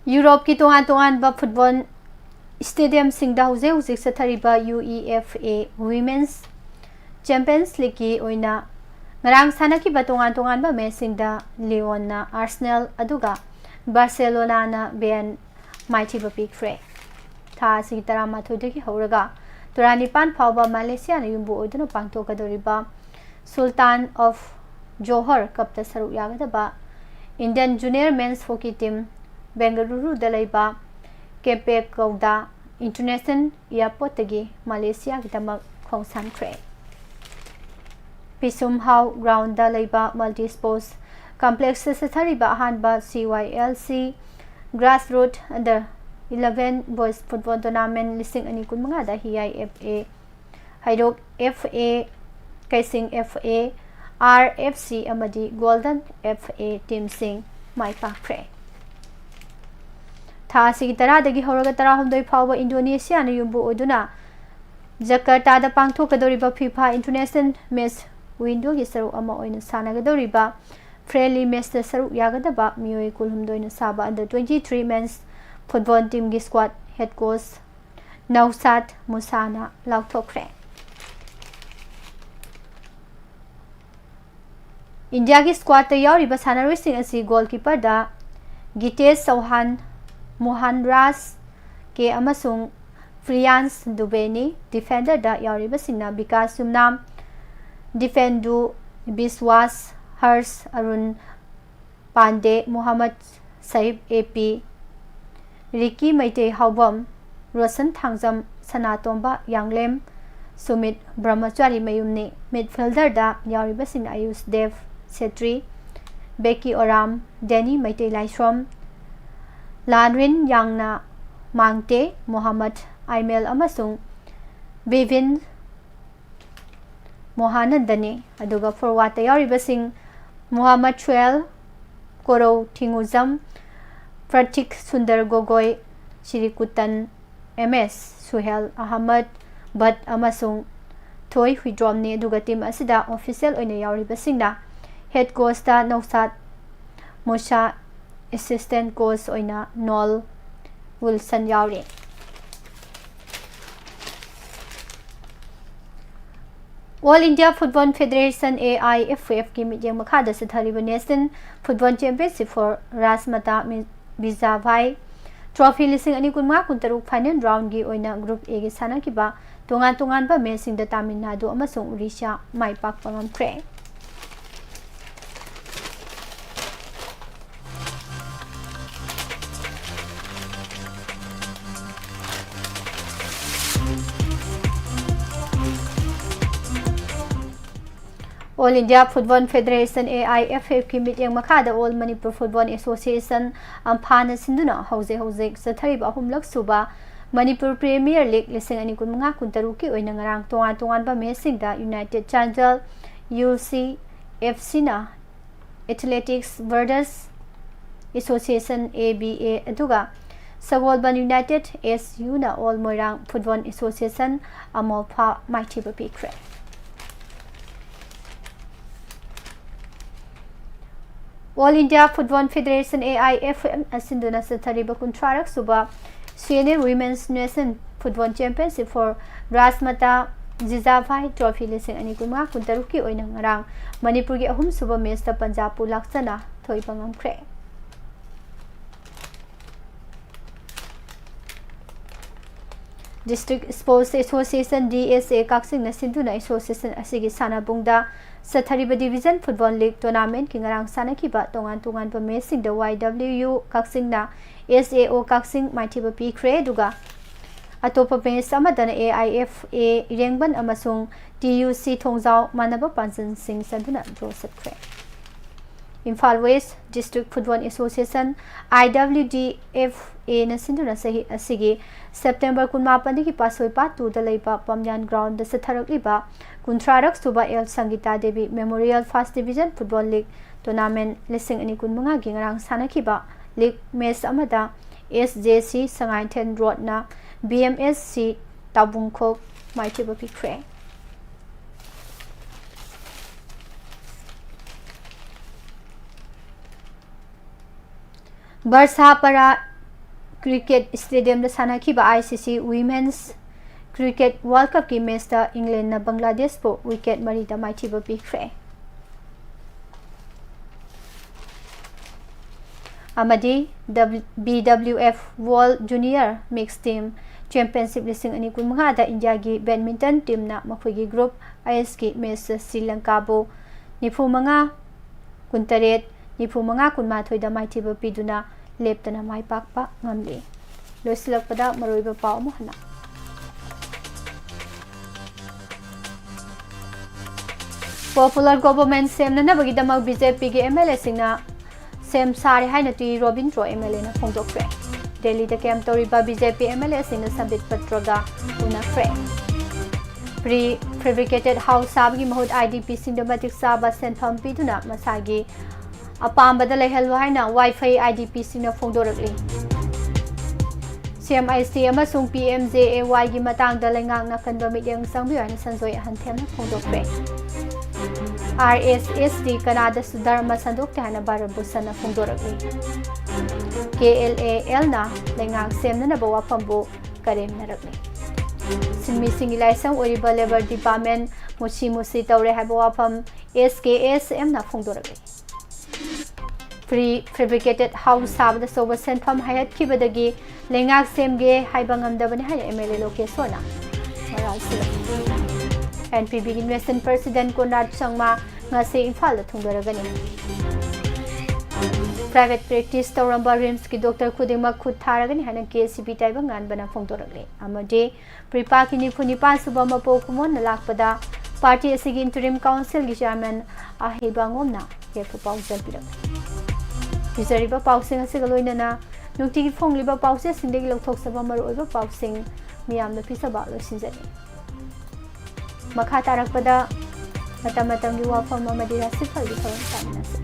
ꯌꯨꯔꯣꯞꯀꯤ ꯇꯣꯉꯥꯟ ꯇꯣꯉꯥꯟꯕ ꯐꯨꯠꯕꯣꯜ ꯁ꯭ꯇꯦꯗꯤꯌꯝꯁꯤꯡꯗ ꯍꯧꯖꯤꯛ ꯍꯧꯖꯤꯛ ꯆꯠꯊꯔꯤꯕ UEFA Women's Champions Leagueꯀꯤ ꯑꯣꯏꯅ ꯉꯔꯥꯡ ꯁꯥꯟꯅꯈꯤꯕ ꯇꯣꯉꯥꯟ ꯇꯣꯉꯥꯟꯕ ꯃꯦꯆꯁꯤꯡꯗ ꯂꯤꯌꯣꯟꯅ ꯑꯥꯔꯁꯦꯅꯦꯜ ꯑꯗꯨꯒ ꯕꯥꯔꯁꯦꯂꯣꯅꯥꯅ ꯕꯦꯟ ꯃꯥꯏꯊꯤꯕ ꯄꯤꯈ꯭ꯔꯦ꯫ ꯊꯥ ꯑꯁꯤꯒꯤ ꯇꯔꯥꯃꯥꯊꯣꯏꯗꯒꯤ ꯍꯧꯔꯒ ꯇꯔꯥꯅꯤꯄꯥꯟ ꯐꯥꯎꯕ ꯃꯂꯦꯁꯤꯌꯥꯅ ꯌꯨꯝꯕꯨ ꯑꯣꯏꯗꯨꯅ ꯄꯥꯡꯊꯣꯛꯀꯗꯧꯔꯤꯕ Sultan of Johor Cup ꯇ ꯁꯔꯨꯛ ꯌꯥꯒꯗꯕ Indian Junior Men's Hockey Team ꯕꯦꯡꯒꯂꯨꯔꯨꯗ ꯂꯩꯕ ꯀꯦꯝꯄꯦꯒꯧꯗ International Airport ꯇꯒꯤ ꯃꯂꯦꯁꯤꯌꯥꯒꯤꯗꯃꯛ ꯈꯣꯡꯁꯥꯟꯈ꯭ꯔꯦ꯫ ꯄꯤꯁꯨꯝꯍꯥꯎ ground ꯗ ꯂꯩꯕ Multi Sports Complex ꯇ ꯆꯠꯊꯔꯤꯕ ꯑꯍꯥꯟꯕ C Y L C Grassroot Under eleven Boys Football Tournament ꯂꯤꯁꯤꯡ ꯑꯅꯤ ꯀꯨꯟꯃꯉꯥꯗ ꯍꯤꯌꯥꯏ F A, Heirok F A, ꯀꯩꯁꯤꯡ F A, R F C ꯑꯃꯗꯤ Golden F A team ꯁꯤꯡ ꯃꯥꯏ ꯄꯥꯛꯈ꯭ꯔꯦ꯫ ꯊꯥ ꯑꯁꯤꯒꯤ ꯇꯔꯥꯗꯒꯤ ꯍꯧꯔꯒ ꯇꯔꯥꯍꯨꯝꯗꯣꯏ ꯐꯥꯎꯕ ꯏꯟꯗꯣꯅꯦꯁꯤꯌꯥꯅ ꯌꯨꯝꯕꯨ ꯑꯣꯏꯗꯨꯅ ꯖꯀꯔꯇꯥꯗ ꯄꯥꯡꯊꯣꯛꯀꯗꯧꯔꯤꯕ FIFA International Match Window ꯒꯤ ꯁꯔꯨꯛ ꯑꯃ ꯑꯣꯏꯅ ꯁꯥꯟꯅꯒꯗꯧꯔꯤꯕ friendly match ꯇ ꯁꯔꯨꯛ ꯌꯥꯒꯗꯕ ꯃꯤꯑꯣꯏ ꯀꯨꯟꯍꯨꯝꯗꯣꯏꯅ ꯁꯥꯕ Under twenty-three Men's Football Team ꯒꯤ squad head coach ꯅꯧꯁꯥꯗ ꯃꯨꯁꯥꯅ ꯂꯥꯎꯊꯣꯛꯈ꯭ꯔꯦ꯫ ꯏꯟꯗꯤꯌꯥꯒꯤ squad ꯇ ꯌꯥꯎꯔꯤꯕ ꯁꯥꯟꯅꯔꯣꯏꯁꯤꯡ ꯑꯁꯤ goalkeeper ꯗ ꯒꯤꯇꯦꯁ ꯆꯧꯍꯥꯟ, ꯃꯣꯍꯟ ꯔꯥꯖ ꯀꯦ ꯑꯃꯁꯨꯡ ꯄ꯭ꯔꯤꯌꯥꯟꯁ ꯗꯨꯕꯦꯅꯤ꯫ Defender the ꯌꯥꯎꯔꯤꯕꯁꯤꯡꯅ Vikas Yumnam, ꯗꯤꯐꯦꯟꯗꯨ ꯕꯤꯁꯋꯥꯁ, Harsh Arun Pandey, Muhammad ꯁꯍꯤꯕ A P, ꯔꯤꯀꯤ Meitei ꯍꯥꯎꯕꯝ, Roshan Thangjam, Sanatomba ꯌꯥꯡꯂꯦꯝ, Sumit ꯕ꯭ꯔꯍꯃꯆꯥꯔꯤ ꯃꯌꯨꯝꯅꯤ꯫ Midfielder ꯗ ꯌꯥꯎꯔꯤꯕꯁꯤꯡꯅ ꯑꯌꯨꯁ ꯗꯦꯕ ꯁꯦꯇ꯭ꯔꯤ, ꯕꯦꯀꯤ ꯑꯣꯔꯥꯝ, ꯗꯦꯅꯤ ꯃꯩꯇꯩ ꯂꯥꯏꯁ꯭ꯔꯣꯝ, ꯂꯥꯟꯔꯤꯟ ꯌꯥꯡꯅ ꯃꯥꯡꯇꯦ, ꯃꯣꯍꯝꯃꯗ ꯑꯥꯏꯃꯦꯜ ꯑꯃꯁꯨꯡ ꯕꯤꯕꯤꯟ ꯃꯣꯍꯥꯅꯟꯗꯅꯤ꯫ ꯑꯗꯨꯒ forward ꯇ ꯌꯥꯎꯔꯤꯕꯁꯤꯡ ꯃꯨꯍꯝꯃꯗ ꯁꯨꯍꯦꯜ, ꯀꯣꯔꯧ ꯊꯤꯡꯉꯨꯖꯝ, ꯄ꯭ꯔꯇꯤꯛ ꯁꯨꯟꯗꯔ ꯒꯣꯒꯣꯏ, ꯁꯤꯔꯤꯀꯨꯇꯟ M S, ꯁꯨꯍꯦꯜ ꯑꯍꯃꯗ ꯚꯠ ꯑꯃꯁꯨꯡ ꯊꯣꯏ ꯍꯨꯏꯗ꯭ꯔꯣꯝꯅꯤ꯫ ꯑꯗꯨꯒ team ꯑꯁꯤꯗ official ꯑꯣꯏꯅ ꯌꯥꯎꯔꯤꯕꯁꯤꯡꯅ head coach ꯇ ꯅꯧꯁꯥꯗ ꯃꯨꯁꯥ, assistant coach ꯑꯣꯏꯅ ꯅꯣꯜ ꯋꯤꯜꯁꯟ ꯌꯥꯎꯔꯤ꯫ All India Football Federation, A I F F ꯀꯤ ꯃꯤꯠꯌꯦꯡ ꯃꯈꯥꯗ ꯆꯠꯊꯔꯤꯕ National Football Championship for ꯔꯥꯖꯃꯥꯇꯥ me-, ꯃꯤꯖꯥꯕꯥꯏ Trophy ꯂꯤꯁꯤꯡ ꯑꯅꯤ ꯀꯨꯟꯃꯉꯥ ꯀꯨꯟꯇꯔꯨꯛ final roundꯒꯤ ꯑꯣꯏꯅ Group Aꯒꯤ ꯁꯥꯟꯅꯈꯤꯕ ꯇꯣꯉꯥꯟ ꯇꯣꯉꯥꯟꯕ matchꯁꯤꯡꯗ ꯇꯥꯃꯤꯜ ꯅꯥꯗꯨ ꯑꯃꯁꯨꯡ ꯑꯣꯔꯤꯁꯥ ꯃꯥꯏ ꯄꯥꯛꯄ ꯉꯝꯈ꯭ꯔꯦ꯫ All India Football Federation, AIFFꯀꯤ ꯃꯤꯠꯌꯦꯡ ꯃꯈꯥꯗ All Manipur Football Association, ꯑꯝꯐꯥꯅ ꯁꯤꯟꯗꯨꯅ ꯍꯧꯖꯤꯛ ꯍꯧꯖꯤꯛ ꯆꯠꯊꯔꯤꯕ ꯑꯍꯨꯝꯂꯛ ꯁꯨꯕ ꯃꯅꯤꯄꯨꯔ Premier League ꯂꯤꯁꯤꯡ ꯑꯅꯤ ꯀꯨꯟꯃꯉꯥ ꯀꯨꯟꯇꯔꯨꯛꯀꯤ ꯑꯣꯏꯅ ꯉꯔꯥꯡ ꯇꯣꯉꯥꯟ ꯇꯣꯉꯥꯟꯕ matchꯁꯤꯡꯗ United Challenger, UCFCꯅ Athletics Brothers Association, ABA, ꯑꯗꯨꯒ ꯁꯒꯣꯜꯕꯟ United, SUꯅ All Moirang Football Association, ꯑꯃꯣꯐꯥ ꯃꯥꯏꯊꯤꯕ ꯄꯤꯈ꯭ꯔꯦ꯫ All India Football Federation, AIFF ꯑꯁꯤꯟꯗꯨꯅ ꯆꯠꯊꯔꯤꯕ ꯀꯨꯟꯊ꯭ꯔꯥꯔꯛ ꯁꯨꯕ CNA Women's Nation Football Championship for Rajmata Jijabhai Trophy ꯂꯤꯁꯤꯡ ꯑꯅꯤ ꯀꯨꯟꯃꯉꯥ ꯀꯨꯟꯇꯔꯨꯛꯀꯤ ꯑꯣꯏꯅ ꯉꯔꯥꯡ ꯃꯅꯤꯄꯨꯔꯒꯤ ꯑꯍꯨꯝꯁꯨꯕ matchꯇ ꯄꯟꯖꯥꯕꯄꯨ ꯂꯥꯛꯆꯅ ꯊꯣꯏꯕ ꯉꯝꯈ꯭ꯔꯦ꯫ District Sports Association, DSA, ꯀꯛꯆꯤꯡꯅ ꯁꯤꯟꯗꯨꯅ association ꯑꯁꯤꯒꯤ ꯁꯥꯟꯅꯕꯨꯡꯗ ꯆꯠꯊꯔꯤꯕ Division Football League Tournamentꯀꯤ ꯉꯔꯥꯡ ꯁꯥꯟꯅꯈꯤꯕ ꯇꯣꯉꯥꯟ ꯇꯣꯉꯥꯟꯕ matchꯁꯤꯡꯗ YWU ꯀꯛꯆꯤꯡꯅ SAO ꯀꯛꯆꯤꯡ ꯃꯥꯏꯊꯤꯕ ꯄꯤꯈ꯭ꯔꯦ꯫ ꯑꯗꯨꯒ ꯑꯇꯣꯞꯄ match ꯑꯃꯗꯅ AIFA ꯏꯔꯦꯡꯕꯟ ꯑꯃꯁꯨꯡ TUC ꯊꯣꯡꯖꯥꯎ ꯃꯥꯟꯅꯕ ꯄꯥꯟꯖꯟꯁꯤꯡ ꯆꯟꯗꯨꯅ draw ꯆꯠꯈ꯭ꯔꯦ꯫ Imphal West District Football Association, IWDFAꯅ ꯁꯤꯟꯗꯨꯅ ꯆꯍꯤ ꯑꯁꯤꯒꯤ September ꯀꯨꯟꯃꯥꯄꯟꯗꯒꯤ ꯄꯥꯁꯣꯏ part twoꯗ ꯂꯩꯕ ꯄꯝꯌꯥꯟ groundꯗ ꯆꯠꯊꯔꯛꯂꯤꯕ ꯀꯨꯟꯊ꯭ꯔꯥꯔꯛ ꯁꯨꯕ L ꯁꯪꯒꯤꯇꯥ Devi Memorial First Division Football League Tournament ꯂꯤꯁꯤꯡ ꯑꯅꯤ ꯀꯨꯟꯃꯉꯥꯒꯤ ꯉꯔꯥꯡ ꯁꯥꯟꯅꯈꯤꯕ league match ꯑꯃꯗ SJC ꯁꯉꯥꯏꯊꯦꯜ Roadꯅ BMSC ꯇꯥꯕꯨꯡꯈꯣꯛ ꯃꯥꯏꯊꯤꯕ ꯄꯤꯈ꯭ꯔꯦ꯫ ꯕꯔꯁꯥꯄꯥꯔꯥ Cricket Stadiumꯗ ꯁꯥꯟꯅꯈꯤꯕ ICC Women's Cricket World Cupꯀꯤ matchꯇ Englandꯅ ꯕꯪꯒ꯭ꯂꯥꯗꯦꯁꯄꯨ wicket ꯃꯔꯤꯗ ꯃꯥꯏꯊꯤꯕ ꯄꯤꯈ꯭ꯔꯦ꯫ ꯑꯃꯗꯤ B W F world junior mix team championship ꯂꯤꯁꯤꯡ ꯑꯅꯤ ꯀꯨꯟꯃꯉꯥꯗ ꯏꯟꯗꯤꯌꯥꯒꯤ ꯕꯦꯗꯃꯤꯟꯇꯟ ꯇꯤꯝꯅ ꯃꯈꯣꯏꯒꯤ ꯒ꯭ꯔꯨꯞ ꯑꯥꯏ ꯑꯦꯁꯀꯤ ꯃꯦꯠꯆ ꯁ꯭ꯔꯤ ꯂꯪꯀꯥꯕꯨ ꯅꯤꯐꯨ ꯃꯉꯥ ꯀꯨꯟꯇꯔꯦꯠ, ꯅꯤꯐꯨ ꯃꯉꯥ ꯀꯨꯟꯃꯥꯊꯣꯏꯗ ꯃꯥꯏꯊꯤꯕ ꯄꯤꯗꯨꯅ ꯂꯦꯞꯇꯅ ꯃꯥꯏ ꯄꯥꯛꯄ ꯉꯝꯂꯤ꯫ ꯂꯣꯏꯁꯤꯜꯂꯛꯄꯗ ꯃꯔꯨꯑꯣꯏꯕ ꯄꯥꯎ ꯑꯃꯨꯛ ꯍꯟꯅ꯫ ꯄꯣꯄꯨꯂꯔ ꯒꯣꯚꯔꯟꯃꯦꯟꯠ ꯁꯦꯝꯅꯅꯕꯒꯤꯗꯃꯛ ꯕꯤ ꯖꯦ ꯄꯤꯒꯤ ꯑꯦꯝ ꯑꯦꯜ ꯑꯦꯁꯤꯡꯅ ꯁꯦꯝ ꯁꯥꯔꯦ ꯍꯥꯏꯅ ꯇꯤ ꯔꯣꯕꯤꯟꯗ꯭ꯔꯣ ꯑꯦꯝ ꯑꯦꯜ ꯑꯦꯅ ꯐꯣꯡꯗꯣꯛꯈ꯭ꯔꯦ꯫ ꯗꯦꯜꯂꯤꯗ ꯀꯦꯝꯞ ꯇꯧꯔꯤꯕ B J P M L ꯑꯦꯁꯤꯡꯅ ꯁꯝꯕꯤꯠ ꯄꯇ꯭ꯔꯒ ꯎꯅꯈ꯭ꯔꯦ꯫ ꯄ꯭ꯔꯤ ꯐꯦꯕ꯭ꯔꯤꯀꯦꯇꯦꯗ ꯍꯥꯎꯁ ꯁꯥꯕꯒꯤ ꯃꯍꯨꯠ ꯑꯥꯏ ꯗꯤ ꯄꯤꯁꯤꯡꯗ ꯃꯇꯤꯛ ꯆꯥꯕ ꯁꯦꯟꯐꯝ ꯄꯤꯗꯨꯅ ꯃꯁꯥꯒꯤ ꯑꯄꯥꯝꯕꯗ ꯂꯩꯍꯜꯂꯨ ꯍꯥꯏꯅ ꯋꯥꯏꯐꯩ ꯑꯥꯏ ꯗꯤ ꯄꯤꯁꯤꯡꯅ ꯐꯣꯡꯗꯣꯔꯛꯂꯤ꯫ ꯁꯤ ꯑꯦꯝ ꯑꯥꯏ ꯁꯤ ꯑꯃꯁꯨꯡ ꯄꯤ ꯑꯦꯝ ꯖꯦ ꯑꯦ ꯋꯥꯏꯒꯤ ꯃꯇꯥꯡꯗ ꯂꯩꯉꯥꯛꯅ ꯑꯀꯟꯕ ꯃꯤꯠꯌꯦꯡ ꯆꯪꯕꯤꯌꯨ ꯍꯥꯏꯅ ꯁꯟꯖꯣꯏ ꯑꯍꯟꯊꯦꯝꯅ ꯐꯣꯡꯗꯣꯛꯈ꯭ꯔꯦ꯫ ꯑꯥꯔ ꯑꯦꯁ ꯑꯦꯁ ꯇꯤ ꯀꯅꯥꯗꯁꯨ ꯙꯔꯃ ꯁꯟꯗꯣꯛꯇꯦ ꯍꯥꯏꯅ ꯚꯥꯔꯠ ꯚꯨꯁꯟꯅ ꯐꯣꯡꯗꯣꯔꯛꯂꯤ꯫ ꯀꯦ ꯑꯦꯜ ꯑꯦ ꯑꯦꯜꯅ ꯂꯩꯉꯥꯛ ꯁꯦꯝꯅꯅꯕ ꯋꯥꯐꯝꯕꯨ ꯀꯔꯦꯝꯅꯔꯛꯂꯤ꯫ ꯁꯤꯟꯃꯤꯁꯤꯡꯒꯤ ꯂꯥꯏꯁꯪ ꯑꯣꯏꯔꯤꯕ ꯂꯦꯕꯔ ꯗꯤꯄꯥꯔꯠꯃꯦꯟꯠ ꯃꯨꯁꯤ ꯃꯨꯁꯤ ꯇꯧꯔꯦ ꯍꯥꯏꯕ ꯋꯥꯐꯝ ꯑꯦꯁ ꯀꯦ ꯑꯦꯁ ꯑꯦꯝꯅ ꯐꯣꯡꯗꯣꯔꯛꯂꯤ꯫ ꯄ꯭ꯔꯤ ꯐꯦꯕ꯭ꯔꯤꯀꯦꯇꯦꯗ ꯍꯥꯎꯁ ꯁꯥꯕꯗ ꯑꯆꯧꯕ ꯁꯦꯟꯐꯝ ꯍꯥꯏꯍꯠꯈꯤꯕꯗꯒꯤ ꯂꯩꯉꯥꯛ ꯁꯦꯝꯒꯦ ꯍꯥꯏꯕ ꯉꯝꯗꯕꯅꯤ ꯍꯥꯏꯅ ꯑꯦꯝ ꯑꯦꯜ ꯑꯦ ꯂꯣꯀꯦꯁꯣꯔꯅ ꯃꯔꯥꯜ ꯁꯤꯜꯂꯛꯈꯤ꯫ ꯑꯦꯟ ꯄꯤ ꯕꯤꯒꯤ ꯏꯟꯚꯦꯁ꯭ꯠꯃꯦꯟꯠ ꯄ꯭ꯔꯦꯁꯤꯗꯦꯟꯠ ꯀꯣꯅꯔꯥꯗ ꯁꯪꯃꯥ ꯉꯁꯤ ꯏꯝꯐꯥꯜꯗ ꯊꯨꯡꯂꯔꯒꯅꯤ꯫ ꯄ꯭ꯔꯥꯏꯚꯦꯠ ꯄ꯭ꯔꯦꯛꯇꯤꯁ ꯇꯧꯔꯝꯕ ꯔꯤꯝꯁꯀꯤ ꯗꯣꯛꯇꯔ ꯈꯨꯗꯤꯡꯃꯛ ꯈꯨꯠ ꯊꯥꯔꯒꯅꯤ ꯍꯥꯏꯅ ꯀꯦ ꯑꯦꯁ ꯁꯤ ꯄꯤ ꯇꯥꯏꯕꯪꯉꯥꯟꯕꯅ ꯐꯣꯡꯗꯣꯔꯛꯂꯤ ꯑꯃꯗꯤ ꯄ꯭ꯔꯤꯄꯥꯛꯀꯤ ꯅꯤꯐꯨ ꯅꯤꯄꯥꯟ ꯁꯨꯕ ꯃꯄꯣꯛ ꯀꯨꯝꯑꯣꯟ ꯂꯥꯛꯄꯗ ꯄꯥꯔꯇꯤ ꯑꯁꯤꯒꯤ ꯏꯟꯇꯔꯤꯝ ꯀꯥꯎꯟꯁꯤꯜꯒꯤ ꯆꯤꯌꯥꯔꯃꯦꯟ ꯑꯍꯩꯕ ꯑꯉꯣꯝꯅ ꯌꯥꯏꯐ ꯄꯥꯎꯖꯦꯜ ꯄꯤꯔꯛꯂꯤ꯫ ꯄꯤꯖꯔꯤꯕ ꯄꯥꯎꯁꯤꯡ ꯑꯁꯤꯒ ꯂꯣꯏꯅꯅ ꯅꯨꯡꯇꯤꯒꯤ ꯐꯣꯡꯂꯤꯕ ꯄꯥꯎꯆꯦꯁꯤꯡꯗꯒꯤ ꯂꯧꯊꯣꯛꯆꯕ ꯃꯔꯨꯑꯣꯏꯕ ꯄꯥꯎꯁꯤꯡ ꯃꯤꯌꯥꯝꯗ ꯄꯤꯖꯕ ꯂꯣꯏꯁꯤꯟꯖꯔꯤ꯫ ꯃꯈꯥ ꯇꯥꯔꯛꯄꯗ ꯃꯇꯝ ꯃꯇꯝꯒꯤ ꯋꯥꯐꯝ ꯑꯃꯗꯤ ꯔꯥꯁꯤꯐꯜꯒꯤ ꯊꯧꯔꯝ ꯇꯥꯃꯤꯟꯅꯁꯤ꯫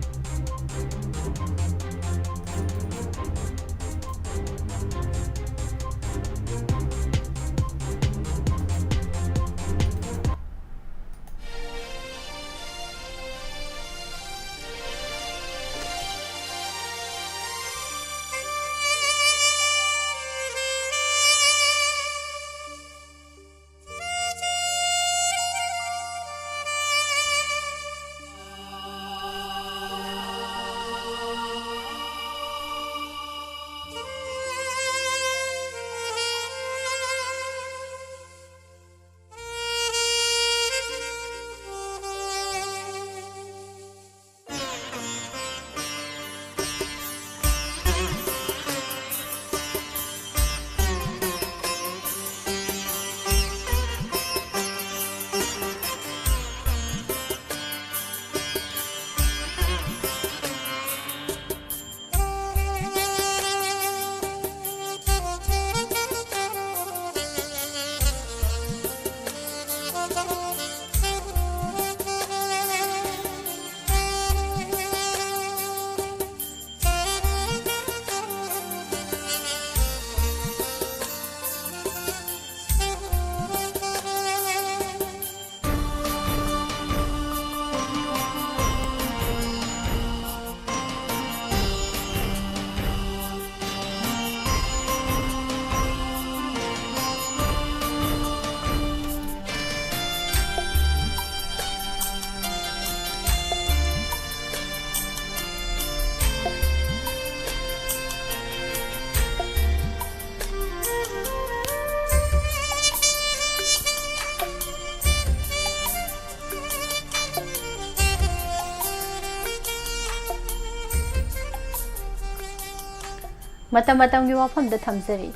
ꯃꯇꯝ ꯃꯇꯝꯒꯤ ꯋꯥꯐꯝꯗ ꯊꯝꯖꯔꯤ꯫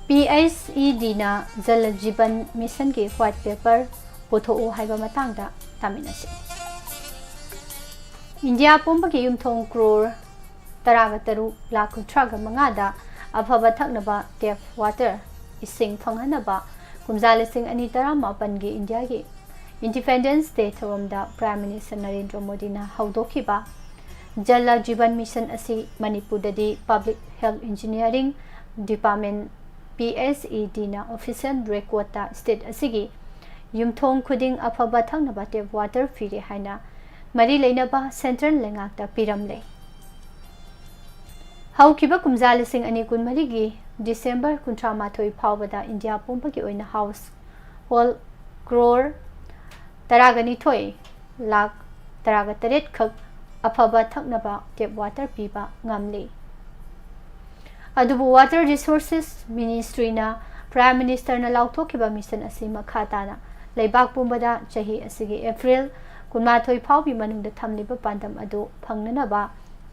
ꯄꯤ ꯑꯩꯆ ꯏ ꯗꯤꯅ ꯖꯜ ꯖꯤꯕꯟ ꯃꯤꯁꯟꯒꯤ ꯋꯥꯏꯠ ꯄꯦꯄꯔ ꯄꯨꯊꯣꯛꯎ ꯍꯥꯏꯕ ꯃꯇꯥꯡꯗ ꯇꯥꯃꯤꯟꯅꯁꯤ꯫ ꯏꯟꯗꯤꯌꯥ ꯄꯨꯝꯕꯒꯤ ꯌꯨꯝꯊꯣꯡ ꯀ꯭ꯔꯣꯔ ꯇꯔꯥꯒ ꯇꯔꯨꯛ ꯂꯥꯈ ꯀꯨꯟꯊ꯭ꯔꯥꯒ ꯃꯉꯥꯗ ꯑꯐꯕ ꯊꯛꯅꯕ ꯇꯦꯞ ꯋꯥꯇꯔ, ꯏꯁꯤꯡ ꯐꯪꯍꯟꯅꯕ ꯀꯨꯝꯖꯥ ꯂꯤꯁꯤꯡ ꯑꯅꯤ ꯇꯔꯥꯃꯥꯄꯟꯒꯤ ꯏꯟꯗꯤꯌꯥꯒꯤ ꯏꯟꯗꯤꯄꯦꯟꯗꯦꯟꯁ ꯗꯦ ꯊꯧꯔꯝꯗ ꯄ꯭ꯔꯥꯏꯝ ꯃꯤꯅꯤꯁꯇꯔ ꯅꯔꯦꯟꯗ꯭ꯔ ꯃꯣꯗꯤꯅ ꯍꯧꯗꯣꯛꯈꯤꯕ ꯖꯜ ꯖꯤꯕꯟ ꯃꯤꯁꯟ ꯑꯁꯤ ꯃꯅꯤꯄꯨꯔꯗꯗꯤ public health engineering department, P H E ꯗꯤꯅ ꯑꯣꯐꯤꯁꯤꯌꯦꯜ ꯔꯦꯀꯣꯔꯗꯇ ꯁ꯭ꯇꯦꯠ ꯑꯁꯤꯒꯤ ꯌꯨꯝꯊꯣꯡ ꯈꯨꯗꯤꯡ ꯑꯐꯕ ꯊꯛꯅꯕ ꯇꯦꯞ ꯋꯥꯇꯔ ꯄꯤꯔꯦ ꯍꯥꯏꯅ ꯃꯔꯤ ꯂꯩꯅꯕ ꯁꯦꯟꯇ꯭ꯔꯦꯜ ꯂꯩꯉꯥꯛꯇ ꯄꯤꯔꯝꯂꯦ꯫ ꯍꯧꯈꯤꯕ ꯀꯨꯝꯖꯥ ꯂꯤꯁꯤꯡ ꯑꯅꯤ ꯀꯨꯟꯃꯔꯤꯒꯤ ꯗꯤꯁꯦꯝꯕꯔ ꯀꯨꯟꯊ꯭ꯔꯥ ꯃꯥꯊꯣꯏ ꯐꯥꯎꯕꯗ ꯏꯟꯗꯤꯌꯥ ꯄꯨꯝꯕꯒꯤ ꯑꯣꯏꯅ ꯍꯥꯎꯁ ꯍꯣꯜ ꯀ꯭ꯔꯣꯔ ꯇꯔꯥꯒ ꯅꯤꯊꯣꯏ ꯂꯥꯈ ꯇꯔꯥꯒ ꯇꯔꯦꯠ ꯈꯛ ꯑꯐꯕ ꯊꯛꯅꯕ ꯇꯦꯞ ꯋꯥꯇꯔ ꯄꯤꯕ ꯉꯝꯂꯤ꯫ ꯑꯗꯨꯕꯨ ꯋꯥꯇꯔ ꯔꯤꯁꯣꯔꯁꯦꯁ ꯃꯤꯅꯤꯁꯇ꯭ꯔꯤꯅ ꯄ꯭ꯔꯥꯏꯝ ꯃꯤꯅꯤꯁꯇꯔꯅ ꯂꯥꯎꯊꯣꯛꯈꯤꯕ ꯃꯤꯁꯟ ꯑꯁꯤ ꯃꯈꯥ ꯇꯥꯅ ꯂꯩꯕꯥꯛ ꯄꯨꯝꯕꯗ ꯆꯍꯤ ꯑꯁꯤꯒꯤ ꯑꯦꯄ꯭ꯔꯤꯜ ꯀꯨꯟꯃꯥꯊꯣꯏ ꯐꯥꯎꯒꯤ ꯃꯅꯨꯡꯗ ꯊꯝꯂꯤꯕ ꯄꯥꯟꯗꯝ ꯑꯗꯨ ꯐꯪꯅꯅꯕ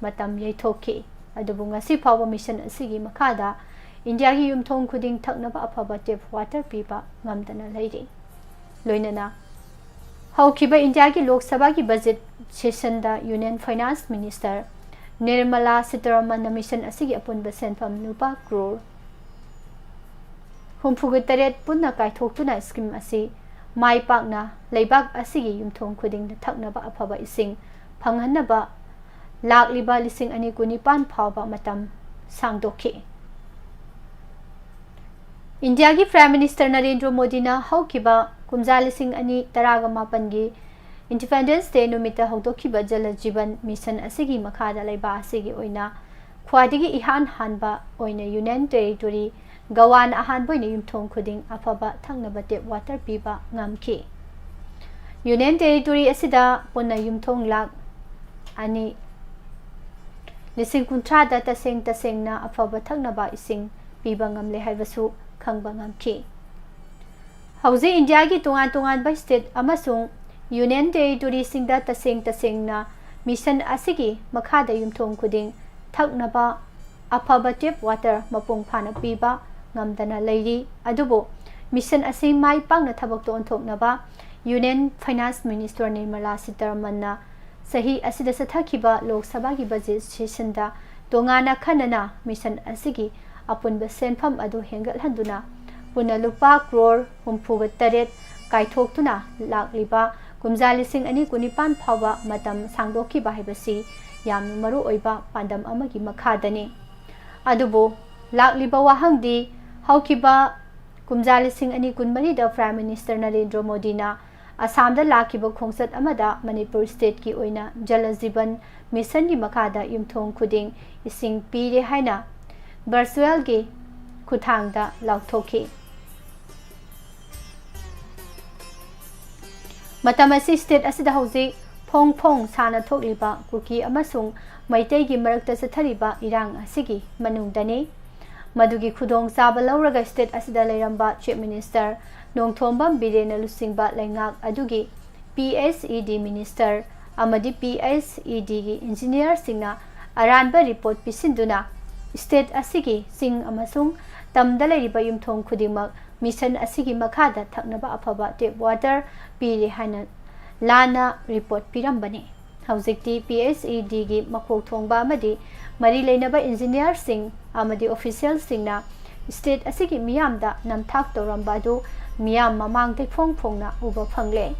ꯃꯇꯝ ꯌꯩꯊꯣꯛꯈꯤ꯫ ꯑꯗꯨꯕꯨ ꯉꯁꯤ ꯐꯥꯎꯕ ꯃꯤꯁꯟ ꯑꯁꯤꯒꯤ ꯃꯈꯥꯗ ꯏꯟꯗꯤꯌꯥꯒꯤ ꯌꯨꯝꯊꯣꯡ ꯈꯨꯗꯤꯡ ꯊꯛꯅꯕ ꯑꯐꯕ ꯇꯦꯞ ꯋꯥꯇꯔ ꯄꯤꯕ ꯉꯝꯗꯅ ꯂꯩꯔꯤ꯫ ꯂꯣꯏꯅꯅ ꯍꯧꯈꯤꯕ ꯏꯟꯗꯤꯌꯥꯒꯤ ꯂꯣꯛ ꯁꯚꯥꯒꯤ ꯕꯖꯦꯠ ꯁꯦꯁꯟꯗ ꯌꯨꯅꯤꯌꯟ ꯐꯥꯏꯅꯥꯟꯁ ꯃꯤꯅꯤꯁꯇꯔ ꯅꯤꯔꯃꯂꯥ ꯁꯤꯇꯥꯔꯥꯃꯟꯅ ꯃꯤꯁꯟ ꯑꯁꯤꯒꯤ ꯑꯄꯨꯟꯕ ꯁꯦꯟꯐꯝ ꯂꯨꯄꯥ ꯀ꯭ꯔꯣꯔ ꯍꯨꯝꯐꯨꯒ ꯇꯔꯦꯠ ꯄꯨꯟꯅ ꯀꯥꯏꯊꯣꯛꯇꯨꯅ ꯁ꯭ꯀꯤꯝ ꯑꯁꯤ ꯃꯥꯏ ꯄꯥꯛꯅ ꯂꯩꯕꯥꯛ ꯑꯁꯤꯒꯤ ꯌꯨꯝꯊꯣꯡ ꯈꯨꯗꯤꯡꯗ ꯊꯛꯅꯕ ꯑꯐꯕ ꯏꯁꯤꯡ ꯐꯪꯍꯟꯅꯕ ꯂꯥꯛꯂꯤꯕ ꯂꯤꯁꯤꯡ ꯑꯅꯤ ꯀꯨꯟꯅꯤꯄꯥꯟ ꯐꯥꯎꯕ ꯃꯇꯝ ꯁꯥꯡꯗꯣꯛꯈꯤ꯫ ꯏꯟꯗꯤꯌꯥꯒꯤ ꯄ꯭ꯔꯥꯏꯝ ꯃꯤꯅꯤꯁꯇꯔ ꯅꯔꯦꯟꯗ꯭ꯔ ꯃꯣꯗꯤꯅ ꯍꯧꯈꯤꯕ ꯀꯨꯝꯖꯥ ꯂꯤꯁꯤꯡ ꯑꯅꯤ ꯇꯔꯥꯒ ꯃꯥꯄꯟꯒꯤ ꯏꯟꯗꯤꯄꯦꯟꯗꯦꯟꯁ ꯗꯦ ꯅꯨꯃꯤꯠꯇ ꯍꯧꯗꯣꯛꯈꯤꯕ ꯖꯜ ꯖꯤꯕꯟ ꯃꯤꯁꯟ ꯑꯁꯤꯒꯤ ꯃꯈꯥꯗ ꯂꯩꯕꯥꯛ ꯑꯁꯤꯒꯤ ꯑꯣꯏꯅ ꯈ꯭ꯋꯥꯏꯗꯒꯤ ꯏꯍꯥꯟ ꯍꯥꯟꯕ ꯑꯣꯏꯅ ꯌꯨꯅꯤꯌꯟ ꯇꯦꯔꯤꯇꯣꯔꯤ ꯒꯋꯥꯅ ꯑꯍꯥꯟꯕ ꯑꯣꯏꯅ ꯌꯨꯝꯊꯣꯡ ꯈꯨꯗꯤꯡ ꯑꯐꯕ ꯊꯛꯅꯕ ꯇꯦꯞ ꯋꯥꯇꯔ ꯄꯤꯕ ꯉꯝꯈꯤ꯫ ꯌꯨꯅꯤꯌꯟ ꯇꯦꯔꯤꯇꯣꯔꯤ ꯑꯁꯤꯗ ꯄꯨꯟꯅ ꯌꯨꯝꯊꯣꯡ ꯂꯥꯈ ꯑꯅꯤ ꯂꯤꯁꯤꯡ ꯀꯨꯟꯊ꯭ꯔꯥꯗ ꯇꯁꯦꯡ ꯇꯁꯦꯡꯅ ꯑꯐꯕ ꯊꯛꯅꯕ ꯏꯁꯤꯡ ꯄꯤꯕ ꯉꯝꯂꯦ ꯍꯥꯏꯕꯁꯨ ꯈꯪꯕ ꯉꯝꯈꯤ꯫ ꯍꯧꯖꯤꯛ ꯏꯟꯗꯤꯌꯥꯒꯤ ꯇꯣꯉꯥꯟ ꯇꯣꯉꯥꯟꯕ ꯁ꯭ꯇꯦꯠ ꯑꯃꯁꯨꯡ ꯌꯨꯅꯤꯌꯟ ꯇꯦꯔꯤꯇꯣꯔꯤꯁꯤꯡꯗ ꯇꯁꯦꯡ ꯇꯁꯦꯡꯅ ꯃꯤꯁꯟ ꯑꯁꯤꯒꯤ ꯃꯈꯥꯗ ꯌꯨꯝꯊꯣꯡ ꯈꯨꯗꯤꯡ ꯊꯛꯅꯕ ꯑꯐꯕ tap water ꯃꯄꯨꯡ ꯐꯥꯅ ꯄꯤꯕ ꯉꯝꯗꯅ ꯂꯩꯔꯤ꯫ ꯑꯗꯨꯕꯨ mission ꯑꯁꯤ ꯃꯥꯏ ꯄꯥꯛꯅ ꯊꯕꯛꯇ ꯑꯣꯟꯊꯣꯛꯅꯕ Union Finance Minister ꯅꯤꯔꯃꯂꯥ ꯁꯤꯇꯥꯔꯥꯃꯟꯅ ꯆꯍꯤ ꯑꯁꯤꯗ ꯆꯠꯊꯈꯤꯕ ꯂꯣꯛ ꯁꯚꯥꯒꯤ budget session ꯗ ꯇꯣꯉꯥꯟꯅ ꯈꯟꯅꯅ mission ꯑꯁꯤꯒꯤ ꯑꯄꯨꯟꯕ ꯁꯦꯟꯐꯝ ꯑꯗꯨ ꯍꯦꯟꯒꯠꯍꯟꯗꯨꯅ ꯄꯨꯟꯅ ꯂꯨꯄꯥ ꯀ꯭ꯔꯣꯔ ꯍꯨꯝꯐꯨꯒ ꯇꯔꯦꯠ ꯀꯥꯏꯊꯣꯛꯇꯨꯅ ꯂꯥꯛꯂꯤꯕ ꯀꯨꯝꯖꯥ ꯂꯤꯁꯤꯡ ꯑꯅꯤ ꯀꯨꯟꯅꯤꯄꯥꯟ ꯐꯥꯎꯕ ꯃꯇꯝ ꯁꯥꯡꯗꯣꯛꯈꯤꯕ ꯍꯥꯏꯕꯁꯤ ꯌꯥꯝꯅ ꯃꯔꯨ ꯑꯣꯏꯕ ꯄꯥꯟꯗꯝ ꯑꯃꯒꯤ ꯃꯈꯥꯗꯅꯤ꯫ ꯑꯗꯨꯕꯨ ꯂꯥꯛꯂꯤꯕ ꯋꯥꯍꯪꯗꯤ, ꯍꯧꯈꯤꯕ ꯀꯨꯝꯖꯥ ꯂꯤꯁꯤꯡ ꯑꯅꯤ ꯀꯨꯟꯃꯔꯤꯗ Prime Minister ꯅꯔꯦꯟꯗ꯭ꯔ ꯃꯣꯗꯤꯅ ꯑꯁꯥꯝꯗ ꯂꯥꯛꯈꯤꯕ ꯈꯣꯡꯆꯠ ꯑꯃꯗ ꯃꯅꯤꯄꯨꯔ state ꯀꯤ ꯑꯣꯏꯅ ꯖꯂ ꯖꯤꯕꯟ mission ꯒꯤ ꯃꯈꯥꯗ ꯌꯨꯝꯊꯣꯡ ꯈꯨꯗꯤꯡ ꯏꯁꯤꯡ ꯄꯤꯔꯦ ꯍꯥꯏꯅ virtual ꯒꯤ ꯈꯨꯠꯊꯥꯡꯗ ꯂꯥꯎꯊꯣꯛꯈꯤ꯫ ꯃꯇꯝ ꯑꯁꯤ state ꯑꯁꯤꯗ ꯍꯧꯖꯤꯛ ꯐꯣꯡ ꯐꯣꯡ ꯁꯥꯅ ꯊꯣꯛꯂꯤꯕ ꯀꯨꯀꯤ ꯑꯃꯁꯨꯡ ꯃꯩꯇꯩꯒꯤ ꯃꯔꯛꯇ ꯆꯠꯊꯔꯤꯕ ꯏꯔꯥꯡ ꯑꯁꯤꯒꯤ ꯃꯅꯨꯡꯗꯅꯤ꯫ ꯃꯗꯨꯒꯤ ꯈꯨꯗꯣꯡꯆꯥꯕ ꯂꯧꯔꯒ state ꯑꯁꯤꯗ ꯂꯩꯔꯝꯕ Chief Minister ꯅꯣꯡꯊꯣꯝꯕꯝ ꯕꯤꯔꯦꯟꯅ ꯂꯨꯆꯤꯡꯕ ꯂꯩꯉꯥꯛ ꯑꯗꯨꯒꯤ P H E D minister ꯑꯃꯗꯤ P H E D ꯒꯤ engineer ꯁꯤꯡꯅ ꯑꯔꯥꯟꯕ report ꯄꯤꯁꯤꯟꯗꯨꯅ state ꯑꯁꯤꯒꯤ ꯆꯤꯡ ꯑꯃꯁꯨꯡ ꯇꯝꯗ ꯂꯩꯔꯤꯕ ꯌꯨꯝꯊꯣꯡ ꯈꯨꯗꯤꯡꯃꯛ mission ꯑꯁꯤꯒꯤ ꯃꯈꯥꯗ ꯊꯛꯅꯕ ꯑꯐꯕ tap water ꯄꯤꯔꯦ ꯍꯥꯏꯅ ꯂꯥꯟꯅ report ꯄꯤꯔꯝꯕꯅꯤ꯫ ꯍꯧꯖꯤꯛꯇꯤ P H E D ꯒꯤ ꯃꯀꯣꯛ ꯊꯣꯡꯕ ꯑꯃꯗꯤ ꯃꯔꯤ ꯂꯩꯅꯕ engineer ꯁꯤꯡ ꯑꯃꯗꯤ official ꯁꯤꯡꯅ state ꯑꯁꯤꯒꯤ ꯃꯤꯌꯥꯝꯗ ꯅꯝꯊꯥꯛ ꯇꯧꯔꯝꯕ ꯑꯗꯨ ꯃꯤꯌꯥꯝ ꯃꯃꯥꯡꯗ ꯐꯣꯡ ꯐꯣꯡꯅ ꯎꯕ ꯐꯪꯂꯦ꯫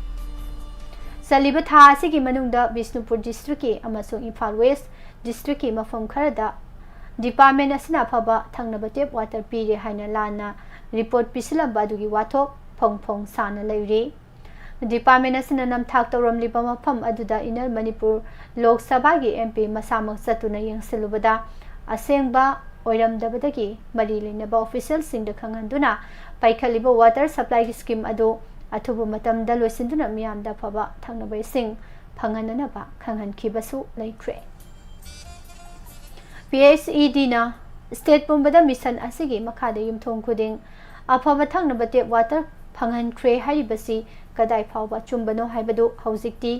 ꯆꯠꯂꯤꯕ ꯊꯥ ꯑꯁꯤꯒꯤ ꯃꯅꯨꯡꯗ ꯕꯤꯁꯅꯨꯄꯨꯔ district ꯀꯤ ꯑꯃꯁꯨꯡ ꯏꯝꯐꯥꯜ West district ꯀꯤ ꯃꯐꯝ ꯈꯔꯗ department ꯑꯁꯤꯅ ꯑꯐꯕ ꯊꯛꯅꯕ tap water ꯄꯤꯔꯦ ꯍꯥꯏꯅ ꯂꯥꯟꯅ report ꯄꯤꯁꯤꯜꯂꯝꯕ ꯑꯗꯨꯒꯤ ꯋꯥꯊꯣꯛ ꯐꯣꯡ ꯐꯣꯡ ꯁꯥꯅ ꯂꯩꯔꯤ꯫ Department ꯑꯁꯤꯅ ꯅꯝꯊꯥꯛ ꯇꯧꯔꯝꯂꯤꯕ ꯃꯐꯝ ꯑꯗꯨꯗ Inner ꯃꯅꯤꯄꯨꯔ ꯂꯣꯛ ꯁꯚꯥꯒꯤ M P ꯃꯁꯥꯃꯛ ꯆꯠꯇꯨꯅ ꯌꯦꯡꯁꯤꯜꯂꯨꯕꯗ ꯑꯁꯦꯡꯕ ꯑꯣꯏꯔꯝꯗꯕꯗꯒꯤ ꯃꯔꯤ ꯂꯩꯅꯕ official ꯁꯤꯡꯗ ꯈꯪꯍꯟꯗꯨꯅ ꯄꯥꯏꯈꯠꯂꯤꯕ water supply ꯒꯤ scheme ꯑꯗꯨ ꯑꯊꯨꯕ ꯃꯇꯝꯗ ꯂꯣꯏꯁꯤꯟꯗꯨꯅ ꯃꯤꯌꯥꯝꯗ ꯑꯐꯕ ꯊꯛꯅꯕ ꯏꯁꯤꯡ ꯐꯪꯍꯟꯅꯅꯕ ꯈꯪꯍꯟꯈꯤꯕꯁꯨ ꯂꯩꯈ꯭ꯔꯦ꯫ P H E D ꯅ state ꯄꯨꯝꯕꯗ mission ꯑꯁꯤꯒꯤ ꯃꯈꯥꯗ ꯌꯨꯝꯊꯣꯡ ꯈꯨꯗꯤꯡ ꯑꯐꯕ ꯊꯛꯅꯕ tap water ꯐꯪꯍꯟꯈ꯭ꯔꯦ ꯍꯥꯏꯔꯤꯕꯁꯤ ꯀꯗꯥꯏ ꯐꯥꯎꯕ ꯑꯆꯨꯝꯕꯅꯣ ꯍꯥꯏꯕꯗꯨ ꯍꯧꯖꯤꯛꯇꯤ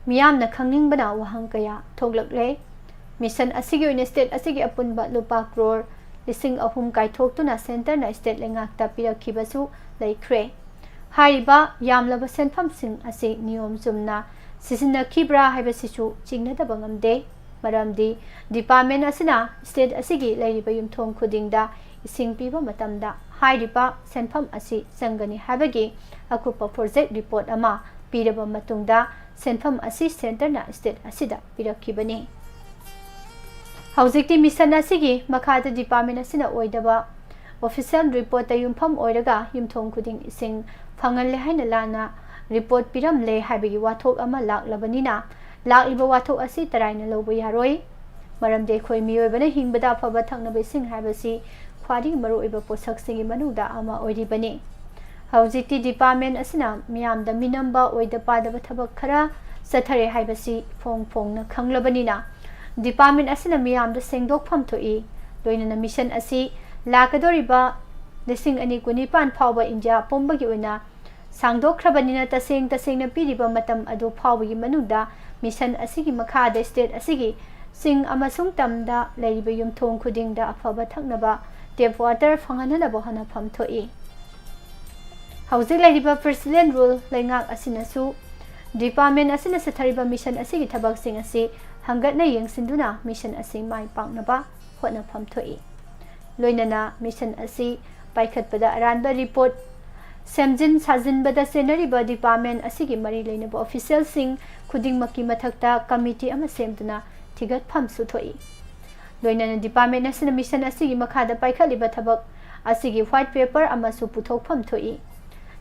ꯃꯤꯌꯥꯝꯅ ꯈꯪꯅꯤꯡꯕꯅ ꯋꯥꯍꯪ ꯀꯌꯥ ꯊꯣꯛꯂꯛꯂꯦ꯫ ꯃꯤꯁꯟ ꯑꯁꯤꯒꯤ ꯑꯣꯏꯅ ꯁ꯭ꯇꯦꯠ ꯑꯁꯤꯒꯤ ꯑꯄꯨꯟꯕ ꯂꯨꯄꯥ ꯀ꯭ꯔꯣꯔ ꯂꯤꯁꯤꯡ ꯑꯍꯨꯝ ꯀꯥꯏꯊꯣꯛꯇꯨꯅ ꯁꯦꯟꯇꯔꯅ ꯁ꯭ꯇꯦꯠ ꯂꯩꯉꯥꯛꯇ ꯄꯤꯔꯛꯈꯤꯕꯁꯨ ꯂꯩꯈ꯭ꯔꯦ꯫ ꯍꯥꯏꯔꯤꯕ ꯌꯥꯝꯂꯕ ꯁꯦꯟꯐꯝꯁꯤꯡ ꯑꯁꯤ ꯅꯤꯌꯣꯝ ꯆꯨꯝꯅ ꯁꯤꯖꯤꯟꯅꯈꯤꯕ꯭ꯔꯥ ꯍꯥꯏꯕꯁꯤꯁꯨ ꯆꯤꯡꯅꯗꯕ ꯉꯝꯗꯦ꯫ ꯃꯔꯝꯗꯤ ꯗꯤꯄꯥꯔꯠꯃꯦꯟ ꯑꯁꯤꯅ ꯁ꯭ꯇꯦꯠ ꯑꯁꯤꯒꯤ ꯂꯩꯔꯤꯕ ꯌꯨꯝꯊꯣꯡ ꯈꯨꯗꯤꯡꯗ ꯏꯁꯤꯡ ꯄꯤꯕ ꯃꯇꯝꯗ ꯍꯥꯏꯔꯤꯕ ꯁꯦꯟꯐꯝ ꯑꯁꯤ ꯆꯪꯒꯅꯤ ꯍꯥꯏꯕꯒꯤ ꯑꯀꯨꯞꯄ ꯄ꯭ꯔꯣꯖꯦꯛ ꯔꯤꯄꯣꯔꯠ ꯑꯃ ꯄꯤꯔꯕ ꯃꯇꯨꯡꯗ ꯁꯦꯟꯐꯝ ꯑꯁꯤ ꯁꯦꯟꯇꯔꯅ ꯁ꯭ꯇꯦꯠ ꯑꯁꯤꯗ ꯄꯤꯔꯛꯈꯤꯕꯅꯤ꯫ ꯍꯧꯖꯤꯛꯇꯤ ꯃꯤꯁꯟ ꯑꯁꯤꯒꯤ ꯃꯈꯥꯗ ꯗꯤꯄꯥꯔꯠꯃꯦꯟ ꯑꯁꯤꯅ ꯑꯣꯏꯗꯕ ꯑꯣꯐꯤꯁꯤꯌꯦꯜ ꯔꯤꯄꯣꯔꯠꯇ ꯌꯨꯝꯐꯝ ꯑꯣꯏꯔꯒ ꯌꯨꯝꯊꯣꯡ ꯈꯨꯗꯤꯡ ꯏꯁꯤꯡ ꯐꯪꯍꯜꯂꯦ ꯍꯥꯏꯅ ꯂꯥꯟꯅ ꯔꯤꯄꯣꯔꯠ ꯄꯤꯔꯝꯂꯦ ꯍꯥꯏꯕꯒꯤ ꯋꯥꯊꯣꯛ ꯑꯃ ꯂꯥꯛꯂꯕꯅꯤꯅ, ꯂꯥꯛꯂꯤꯕ ꯋꯥꯊꯣꯛ ꯑꯁꯤ ꯇꯔꯥꯏꯅ ꯂꯧꯕ ꯌꯥꯔꯣꯏ꯫ ꯃꯔꯝꯗꯤ ꯑꯩꯈꯣꯏ ꯃꯤꯑꯣꯏꯕꯅ ꯍꯤꯡꯕꯗ ꯑꯐꯕ ꯊꯛꯅꯕ ꯏꯁꯤꯡ ꯍꯥꯏꯕꯁꯤ ꯈ꯭ꯋꯥꯏꯗꯒꯤ ꯃꯔꯨꯑꯣꯏꯕ ꯄꯣꯠꯁꯛꯁꯤꯡꯒꯤ ꯃꯅꯨꯡꯗ ꯑꯃ ꯑꯣꯏꯔꯤꯕꯅꯤ꯫ ꯍꯧꯖꯤꯛꯇꯤ ꯗꯤꯄꯥꯔꯠꯃꯦꯟ ꯑꯁꯤꯅ ꯃꯤꯌꯥꯝꯗ ꯃꯤꯅꯝꯕ ꯑꯣꯏꯗ ꯄꯥꯗꯕ ꯊꯕꯛ ꯈꯔ ꯆꯠꯊꯔꯦ ꯍꯥꯏꯕꯁꯤ ꯐꯣꯡ ꯐꯣꯡꯅ ꯈꯪꯂꯕꯅꯤꯅ, ꯗꯤꯄꯥꯔꯠꯃꯦꯟ ꯑꯁꯤꯅ ꯃꯤꯌꯥꯝꯗ ꯁꯦꯡꯗꯣꯛꯐꯝ ꯊꯣꯛꯏ꯫ ꯂꯣꯏꯅꯅ ꯃꯤꯁꯟ ꯑꯁꯤ ꯂꯥꯛꯀꯗꯧꯔꯤꯕ ꯂꯤꯁꯤꯡ ꯑꯅꯤ ꯀꯨꯟꯅꯤꯄꯥꯟ ꯐꯥꯎꯕ ꯏꯟꯗꯤꯌꯥ ꯄꯨꯝꯕꯒꯤ ꯑꯣꯏꯅ ꯁꯥꯡꯗꯣꯛꯈ꯭ꯔꯕꯅꯤꯅ, ꯇꯁꯦꯡ ꯇꯁꯦꯡꯅ ꯄꯤꯔꯤꯕ ꯃꯇꯝ ꯑꯗꯨ ꯐꯥꯎꯕꯒꯤ ꯃꯅꯨꯡꯗ ꯃꯤꯁꯟ ꯑꯁꯤꯒꯤ ꯃꯈꯥꯗ ꯁ꯭ꯇꯦꯠ ꯑꯁꯤꯒꯤ ꯆꯤꯡ ꯑꯃꯁꯨꯡ ꯇꯝꯗ ꯂꯩꯔꯤꯕ ꯌꯨꯝꯊꯣꯡ ꯈꯨꯗꯤꯡꯗ ꯑꯐꯕ ꯊꯛꯅꯕ ꯇꯦꯞ ꯋꯥꯇꯔ ꯐꯪꯍꯟꯅꯅꯕ ꯍꯣꯠꯅꯐꯝ ꯊꯣꯛꯏ꯫ ꯍꯧꯖꯤꯛ ꯂꯩꯔꯤꯕ ꯄ꯭ꯔꯦꯁꯤꯗꯦꯟ ꯔꯨꯜ ꯂꯩꯉꯥꯛ ꯑꯁꯤꯅꯁꯨ ꯗꯤꯄꯥꯔꯠꯃꯦꯟ ꯑꯁꯤꯅ ꯆꯠꯊꯔꯤꯕ ꯃꯤꯁꯟ ꯑꯁꯤꯒꯤ ꯊꯕꯛꯁꯤꯡ ꯑꯁꯤ ꯍꯪꯒꯠꯅ ꯌꯦꯡꯁꯤꯟꯗꯨꯅ ꯃꯤꯁꯟ ꯑꯁꯤ ꯃꯥꯏ ꯄꯥꯛꯅꯕ ꯍꯣꯠꯅꯐꯝ ꯊꯣꯛꯏ꯫ ꯂꯣꯏꯅꯅ ꯃꯤꯁꯟ ꯑꯁꯤ ꯄꯥꯏꯈꯠꯄꯗ ꯑꯔꯥꯟꯕ ꯔꯤꯄꯣꯔꯠ ꯁꯦꯝꯖꯤꯟ ꯁꯥꯖꯤꯟꯕꯗ ꯆꯦꯟꯅꯔꯤꯕ ꯗꯤꯄꯥꯔꯠꯃꯦꯟ ꯑꯁꯤꯒꯤ ꯃꯔꯤ ꯂꯩꯅꯕ ꯑꯣꯐꯤꯁꯤꯌꯦꯜꯁꯤꯡ ꯈꯨꯗꯤꯡꯃꯛꯀꯤ ꯃꯊꯛꯇ ꯀꯃꯤꯇꯤ ꯑꯃ ꯁꯦꯝꯗꯨꯅ ꯊꯤꯒꯠꯐꯝꯁꯨ ꯊꯣꯛꯏ꯫ ꯂꯣꯏꯅꯅ ꯗꯤꯄꯥꯔꯠꯃꯦꯟ ꯑꯁꯤꯅ ꯃꯤꯁꯟ ꯑꯁꯤꯒꯤ ꯃꯈꯥꯗ ꯄꯥꯏꯈꯠꯂꯤꯕ ꯊꯕꯛ ꯑꯁꯤꯒꯤ ꯋꯥꯏꯠ ꯄꯦꯄꯔ ꯑꯃꯁꯨ ꯄꯨꯊꯣꯛꯐꯝ ꯊꯣꯛꯏ꯫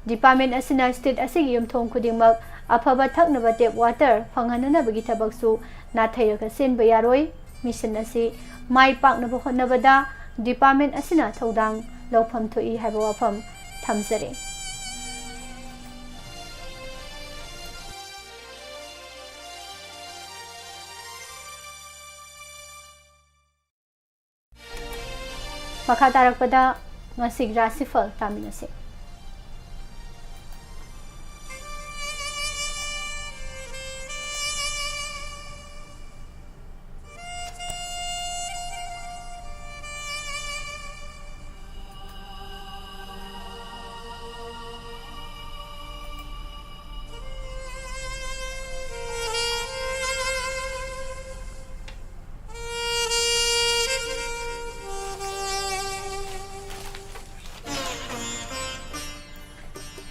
ꯗꯤꯄꯥꯔꯠꯃꯦꯟ ꯑꯁꯤꯅ ꯁ꯭ꯇꯦꯠ ꯑꯁꯤꯒꯤ ꯌꯨꯝꯊꯣꯡ ꯈꯨꯗꯤꯡꯃꯛ ꯑꯐꯕ ꯊꯛꯅꯕ ꯇꯦꯞ ꯋꯥꯇꯔ ꯐꯪꯍꯟꯅꯅꯕꯒꯤ ꯊꯕꯛꯁꯨ ꯅꯥꯊꯩꯔꯒ ꯆꯦꯟꯕ ꯌꯥꯔꯣꯏ꯫ ꯃꯤꯁꯟ ꯑꯁꯤ ꯃꯥꯏ ꯄꯥꯛꯅꯕ ꯍꯣꯠꯅꯕꯗ ꯗꯤꯄꯥꯔꯠꯃꯦꯟ ꯑꯁꯤꯅ ꯊꯧꯗꯥꯡ ꯂꯧꯐꯝ ꯊꯣꯛꯏ ꯍꯥꯏꯕ ꯋꯥꯐꯝ ꯊꯝꯖꯔꯤ꯫ ꯃꯈꯥ ꯇꯥꯔꯛꯄꯗ ꯉꯁꯤꯒꯤ ꯔꯥꯁꯤꯐꯜ ꯇꯥꯃꯤꯟꯅꯁꯤ꯫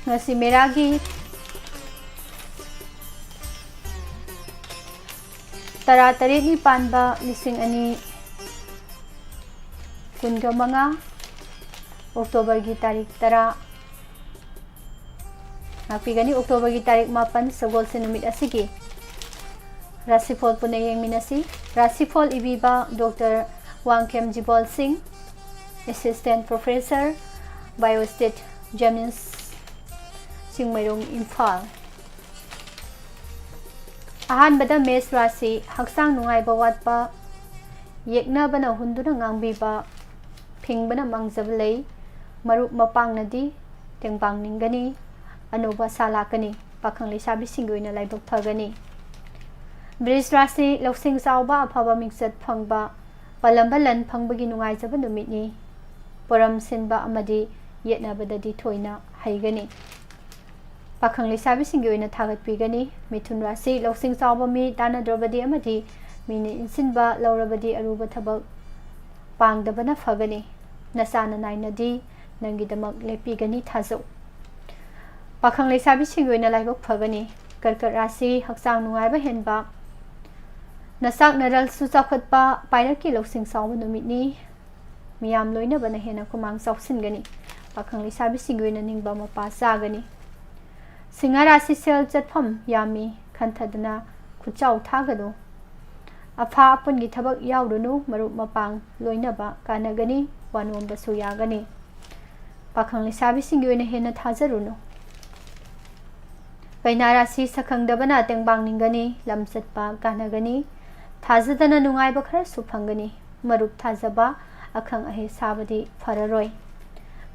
ꯉꯁꯤ ꯃꯦꯔꯥꯒꯤ ꯇꯔꯥ ꯇꯔꯦꯠꯅꯤ ꯄꯥꯟꯕ ꯂꯤꯁꯤꯡ ꯑꯅꯤ ꯀꯨꯟꯒ ꯃꯉꯥ, ꯑꯣꯛꯇꯣꯕꯔꯒꯤ ꯇꯥꯔꯤꯛ ꯇꯔꯥ ꯉꯥꯛꯄꯤꯒꯅꯤ꯫ ꯑꯣꯛꯇꯣꯕꯔꯒꯤ ꯇꯥꯔꯤꯛ ꯃꯥꯄꯟ, ꯁꯒꯣꯜꯁꯦꯟ ꯅꯨꯃꯤꯠ ꯑꯁꯤꯒꯤ ꯔꯥꯁꯤꯐꯣꯜ ꯄꯨꯟꯅ ꯌꯦꯡꯃꯤꯟꯅꯁꯤ꯫ ꯔꯥꯁꯤꯐꯣꯜ ꯏꯕꯤꯕ ꯗꯣꯛꯇꯔ ꯋꯥꯡꯈꯦꯝ ꯖꯤꯕꯣꯜ ꯁꯤꯡ, Assistant Professor, Biostat Jamins, Chingmeirong, Imphal. ꯑꯍꯥꯟꯕꯗ ꯃꯦꯁ ꯔꯥꯁꯤ, ꯍꯛꯆꯥꯡ ꯅꯨꯡꯉꯥꯏꯕ ꯋꯥꯠꯄ, ꯌꯦꯛꯅꯕꯅ ꯍꯨꯟꯗꯨꯅ ꯉꯥꯡꯕꯤꯕ, ꯐꯤꯡꯕꯅ ꯃꯥꯡꯖꯕ ꯂꯩ, ꯃꯔꯨꯞ ꯃꯄꯥꯡꯅꯗꯤ ꯇꯦꯡꯕꯥꯡ ꯅꯤꯡꯒꯅꯤ, ꯑꯅꯧꯕ ꯑꯁꯥ ꯂꯥꯛꯀꯅꯤ, ꯄꯥꯈꯪ ꯂꯩꯁꯥꯕꯤꯁꯤꯡꯒꯤ ꯑꯣꯏꯅ ꯂꯥꯏꯕꯛ ꯐꯒꯅꯤ꯫ ꯕ꯭ꯔꯤꯖ ꯔꯥꯁꯤ, ꯂꯧꯁꯤꯡ ꯆꯥꯎꯕ, ꯑꯐꯕ ꯃꯤꯡꯆꯠ ꯐꯪꯕ, ꯄꯥꯜꯂꯝꯕ ꯂꯟ ꯐꯪꯕꯒꯤ ꯅꯨꯡꯉꯥꯏꯖꯕ ꯅꯨꯃꯤꯠꯅꯤ꯫ ꯄꯣꯔꯝ ꯁꯤꯟꯕ ꯑꯃꯗꯤ ꯌꯦꯠꯅꯕꯗꯗꯤ ꯊꯣꯏꯅ ꯍꯩꯒꯅꯤ꯫ ꯄꯥꯈꯪ ꯂꯩꯁꯥꯕꯤꯁꯤꯡꯒꯤ ꯑꯣꯏꯅ ꯊꯥꯒꯠꯄꯤꯒꯅꯤ꯫ ꯃꯤꯊꯨꯟ ꯔꯥꯁꯤ, ꯂꯧꯁꯤꯡ ꯆꯥꯎꯕ ꯃꯤ ꯇꯥꯟꯅꯗ꯭ꯔꯕꯗꯤ ꯑꯃꯗꯤ ꯃꯤꯅ ꯏꯟꯁꯤꯟꯕ ꯂꯧꯔꯕꯗꯤ ꯑꯔꯨꯕ ꯊꯕꯛ ꯄꯥꯡꯗꯕꯅ ꯐꯒꯅꯤ꯫ ꯅꯆꯥ ꯅꯅꯥꯏꯅꯗꯤ ꯅꯪꯒꯤꯗꯃꯛ ꯂꯦꯞꯄꯤꯒꯅꯤ ꯊꯥꯖꯧ꯫ ꯄꯥꯈꯪ ꯂꯩꯁꯥꯕꯤꯁꯤꯡꯒꯤ ꯑꯣꯏꯅ ꯂꯥꯏꯕꯛ ꯐꯒꯅꯤ꯫ ꯀꯔꯀꯠ ꯔꯥꯁꯤ, ꯍꯛꯆꯥꯡ ꯅꯨꯡꯉꯥꯏꯕ ꯍꯦꯟꯕ, ꯅꯆꯥꯛ ꯅꯔꯜꯁꯨ ꯆꯥꯎꯈꯠꯄ, ꯄꯥꯏꯔꯛꯀꯤ ꯂꯧꯁꯤꯡ ꯆꯥꯎꯕ ꯅꯨꯃꯤꯠꯅꯤ꯫ ꯃꯤꯌꯥꯝ ꯂꯣꯏꯅꯕꯅ ꯍꯦꯟꯅ ꯈꯨꯃꯥꯡ ꯆꯥꯎꯁꯤꯟꯒꯅꯤ꯫ ꯄꯥꯈꯪ ꯂꯩꯁꯥꯕꯤꯁꯤꯡꯒꯤ ꯑꯣꯏꯅ ꯅꯤꯡꯕ ꯃꯄꯥ ꯆꯥꯒꯅꯤ꯫ ꯁꯤꯡꯍ ꯔꯥꯁꯤ, ꯁꯦꯜ ꯆꯠꯐꯝ ꯌꯥꯝꯃꯤ, ꯈꯟꯊꯗꯅ ꯈꯨꯠꯆꯥꯎ ꯊꯥꯒꯅꯨ꯫ ꯑꯐꯥ ꯑꯄꯨꯟꯒꯤ ꯊꯕꯛ ꯌꯥꯎꯔꯨꯅꯨ, ꯃꯔꯨꯞ ꯃꯄꯥꯡ ꯂꯣꯏꯅꯕ ꯀꯥꯟꯅꯒꯅꯤ, ꯋꯥ ꯅꯣꯝꯕꯁꯨ ꯌꯥꯒꯅꯤ꯫ ꯄꯥꯈꯪ ꯂꯩꯁꯥꯕꯤꯁꯤꯡꯒꯤ ꯑꯣꯏꯅ ꯍꯦꯟꯅ ꯊꯥꯖꯔꯨꯅꯨ꯫ ꯀꯩꯅꯥ ꯔꯥꯁꯤ, ꯁꯛꯈꯪꯗꯕꯅ ꯇꯦꯡꯕꯥꯡ ꯅꯤꯡꯒꯅꯤ, ꯂꯝ ꯆꯠꯄ ꯀꯥꯟꯅꯒꯅꯤ, ꯊꯥꯖꯗꯅ ꯅꯨꯡꯉꯥꯏꯕ ꯈꯔꯁꯨ ꯐꯪꯒꯅꯤ꯫ ꯃꯔꯨꯞ ꯊꯥꯖꯕ, ꯑꯈꯪ ꯑꯍꯩ ꯁꯥꯕꯗꯤ ꯐꯔꯔꯣꯏ꯫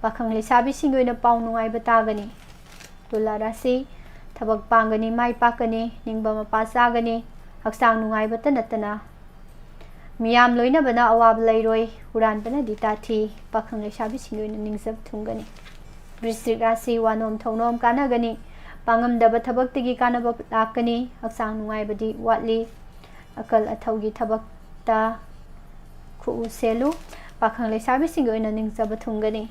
ꯄꯥꯈꯪ ꯂꯩꯁꯥꯕꯤꯁꯤꯡꯒꯤ ꯑꯣꯏꯅ ꯄꯥꯎ ꯅꯨꯡꯉꯥꯏꯕ ꯇꯥꯒꯅꯤ꯫ ꯇꯨꯂꯥ ꯔꯥꯁꯤ, ꯊꯕꯛ ꯄꯥꯡꯒꯅꯤ, ꯃꯥꯏ ꯄꯥꯛꯀꯅꯤ, ꯅꯤꯡꯕ ꯃꯄꯥ ꯆꯥꯒꯅꯤ, ꯍꯛꯆꯥꯡ ꯅꯨꯡꯉꯥꯏꯕꯇ ꯅꯠꯇꯅ ꯃꯤꯌꯥꯝ ꯂꯣꯏꯅꯕꯅ ꯑꯋꯥꯕ ꯂꯩꯔꯣꯏ, ꯍꯨꯔꯥꯟꯕꯅꯗꯤ ꯇꯥꯊꯤ, ꯄꯥꯈꯪ ꯂꯩꯁꯥꯕꯤꯁꯤꯡꯒꯤ ꯑꯣꯏꯅ ꯅꯤꯡꯖꯕ ꯊꯨꯡꯒꯅꯤ꯫ ꯕ꯭ꯔꯤꯁꯇꯤꯛ ꯔꯥꯁꯤ, ꯋꯥꯅꯣꯝ ꯊꯧꯅꯣꯝ ꯀꯥꯟꯅꯒꯅꯤ, ꯄꯥꯡꯉꯝꯗꯕ ꯊꯕꯛꯇꯒꯤ ꯀꯥꯟꯅꯕ ꯂꯥꯛꯀꯅꯤ, ꯍꯛꯆꯥꯡ ꯅꯨꯡꯉꯥꯏꯕꯗꯤ ꯋꯥꯠꯂꯤ, ꯑꯀꯜ ꯑꯊꯧꯒꯤ ꯊꯕꯛꯇ ꯈꯨꯎ ꯁꯦꯜꯂꯨ, ꯄꯥꯈꯪ ꯂꯩꯁꯥꯕꯤꯁꯤꯡꯒꯤ ꯑꯣꯏꯅ ꯅꯤꯡꯖꯕ ꯊꯨꯡꯒꯅꯤ꯫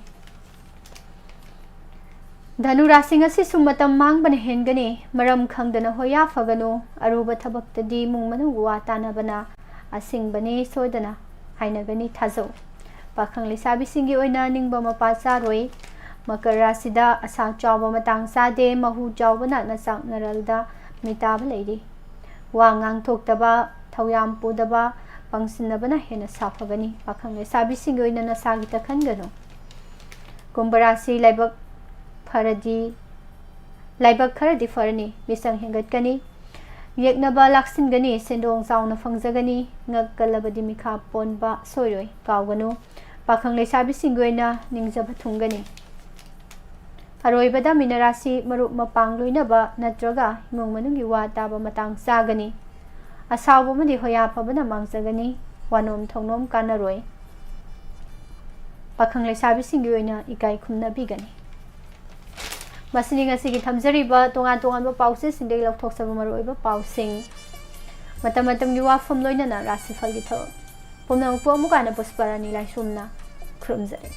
ꯙꯅꯨ ꯔꯥꯁꯤ ꯉꯁꯤꯁꯨ ꯃꯇꯝ ꯃꯥꯡꯕꯅ ꯍꯦꯟꯒꯅꯤ꯫ ꯃꯔꯝ ꯈꯪꯗꯅ ꯍꯣꯌꯥ ꯐꯒꯅꯨ꯫ ꯑꯔꯨꯕ ꯊꯕꯛꯇꯗꯤ ꯏꯃꯨꯡ ꯃꯅꯨꯡ ꯋꯥ ꯇꯥꯅꯕꯅ ꯑꯁꯤꯡꯕꯅꯤ, ꯁꯣꯏꯗꯅ ꯍꯥꯏꯅꯒꯅꯤ, ꯊꯥꯖꯧ꯫ ꯄꯥꯈꯪ ꯂꯩꯁꯥꯕꯤꯁꯤꯡꯒꯤ ꯑꯣꯏꯅ ꯅꯤꯡꯕ ꯃꯄꯥ ꯆꯥꯔꯣꯏ꯫ ꯃꯀꯔ ꯔꯥꯁꯤꯗ ꯑꯁꯥ ꯆꯥꯎꯕ ꯃꯇꯥꯡ ꯆꯥꯗꯦ꯫ ꯃꯍꯨ ꯆꯥꯎꯕꯅ ꯅꯆꯥꯛ ꯅꯔꯜꯗ ꯃꯤꯇꯥꯕ ꯂꯩꯔꯤ꯫ ꯋꯥ ꯉꯥꯡꯊꯣꯛꯇꯕ, ꯊꯧꯌꯥꯝ ꯄꯨꯗꯕ, ꯄꯪꯁꯤꯟꯅꯕꯅ ꯍꯦꯟꯅ ꯁꯥꯐꯒꯅꯤ꯫ ꯄꯥꯈꯪ ꯂꯩꯁꯥꯕꯤꯁꯤꯡꯒꯤ ꯑꯣꯏꯅ ꯅꯁꯥꯒꯤꯇ ꯈꯟꯒꯅꯨ꯫ ꯀꯨꯝꯚ ꯔꯥꯁꯤ ꯂꯥꯏꯕꯛ ꯐꯔꯗꯤ, ꯂꯥꯏꯕꯛ ꯈꯔꯗꯤ ꯐꯔꯅꯤ꯫ ꯃꯤꯆꯪ ꯍꯦꯟꯒꯠꯀꯅꯤ꯫ ꯌꯦꯛꯅꯕ ꯂꯥꯛꯁꯤꯟꯒꯅꯤ꯫ ꯁꯦꯟꯗꯣꯡ ꯆꯥꯎꯅ ꯐꯪꯖꯒꯅꯤ꯫ ꯉꯛ ꯀꯜꯂꯕꯗꯤ ꯃꯤꯈꯥ ꯄꯣꯟꯕ ꯁꯣꯏꯔꯣꯏ꯫ ꯀꯥꯎꯒꯅꯨ꯫ ꯄꯥꯈꯪ ꯂꯩꯁꯥꯕꯤꯁꯤꯡꯒꯤ ꯑꯣꯏꯅ ꯅꯤꯡꯖꯕ ꯊꯨꯡꯒꯅꯤ꯫ ꯑꯔꯣꯏꯕꯗ ꯃꯤꯅ ꯔꯥꯁꯤ ꯃꯔꯨꯞ ꯃꯄꯥꯡ ꯂꯣꯏꯅꯕ ꯅꯠꯇ꯭ꯔꯒ ꯏꯃꯨꯡ ꯃꯅꯨꯡꯒꯤ ꯋꯥ ꯇꯥꯕ ꯃꯇꯥꯡ ꯆꯥꯒꯅꯤ꯫ ꯑꯁꯥꯎꯕ ꯑꯃꯗꯤ ꯍꯣꯌꯥ ꯐꯕꯅ ꯃꯥꯡꯖꯒꯅꯤ꯫ ꯋꯥꯅꯣꯝ ꯊꯧꯅꯣꯝ ꯀꯥꯟꯅꯔꯣꯏ꯫ ꯄꯥꯈꯪ ꯂꯩꯁꯥꯕꯤꯁꯤꯡꯒꯤ ꯑꯣꯏꯅ ꯏꯀꯥꯏ ꯈꯨꯝꯅꯕꯤꯒꯅꯤ꯫ ꯃꯁꯤꯅꯤ ꯉꯁꯤꯒꯤ ꯊꯝꯖꯔꯤꯕ ꯇꯣꯉꯥꯟ ꯇꯣꯉꯥꯟꯕ ꯄꯥꯎꯆꯦꯁꯤꯡꯗꯒꯤ ꯂꯧꯊꯣꯛꯆꯕ ꯃꯔꯨꯑꯣꯏꯕ ꯄꯥꯎꯁꯤꯡ꯫ ꯃꯇꯝ ꯃꯇꯝꯒꯤ ꯋꯥꯐꯝ ꯂꯣꯏꯅꯅ ꯔꯥꯁꯤꯐꯜꯒꯤ ꯊꯕꯛ ꯄꯨꯝꯅꯃꯛꯄꯨ ꯑꯃꯨꯛ ꯍꯟꯅ ꯄꯨꯁꯄꯔꯥꯅꯤ ꯂꯥꯏꯁ꯭ꯔꯝꯅ ꯈꯨꯔꯨꯝꯖꯔꯤ꯫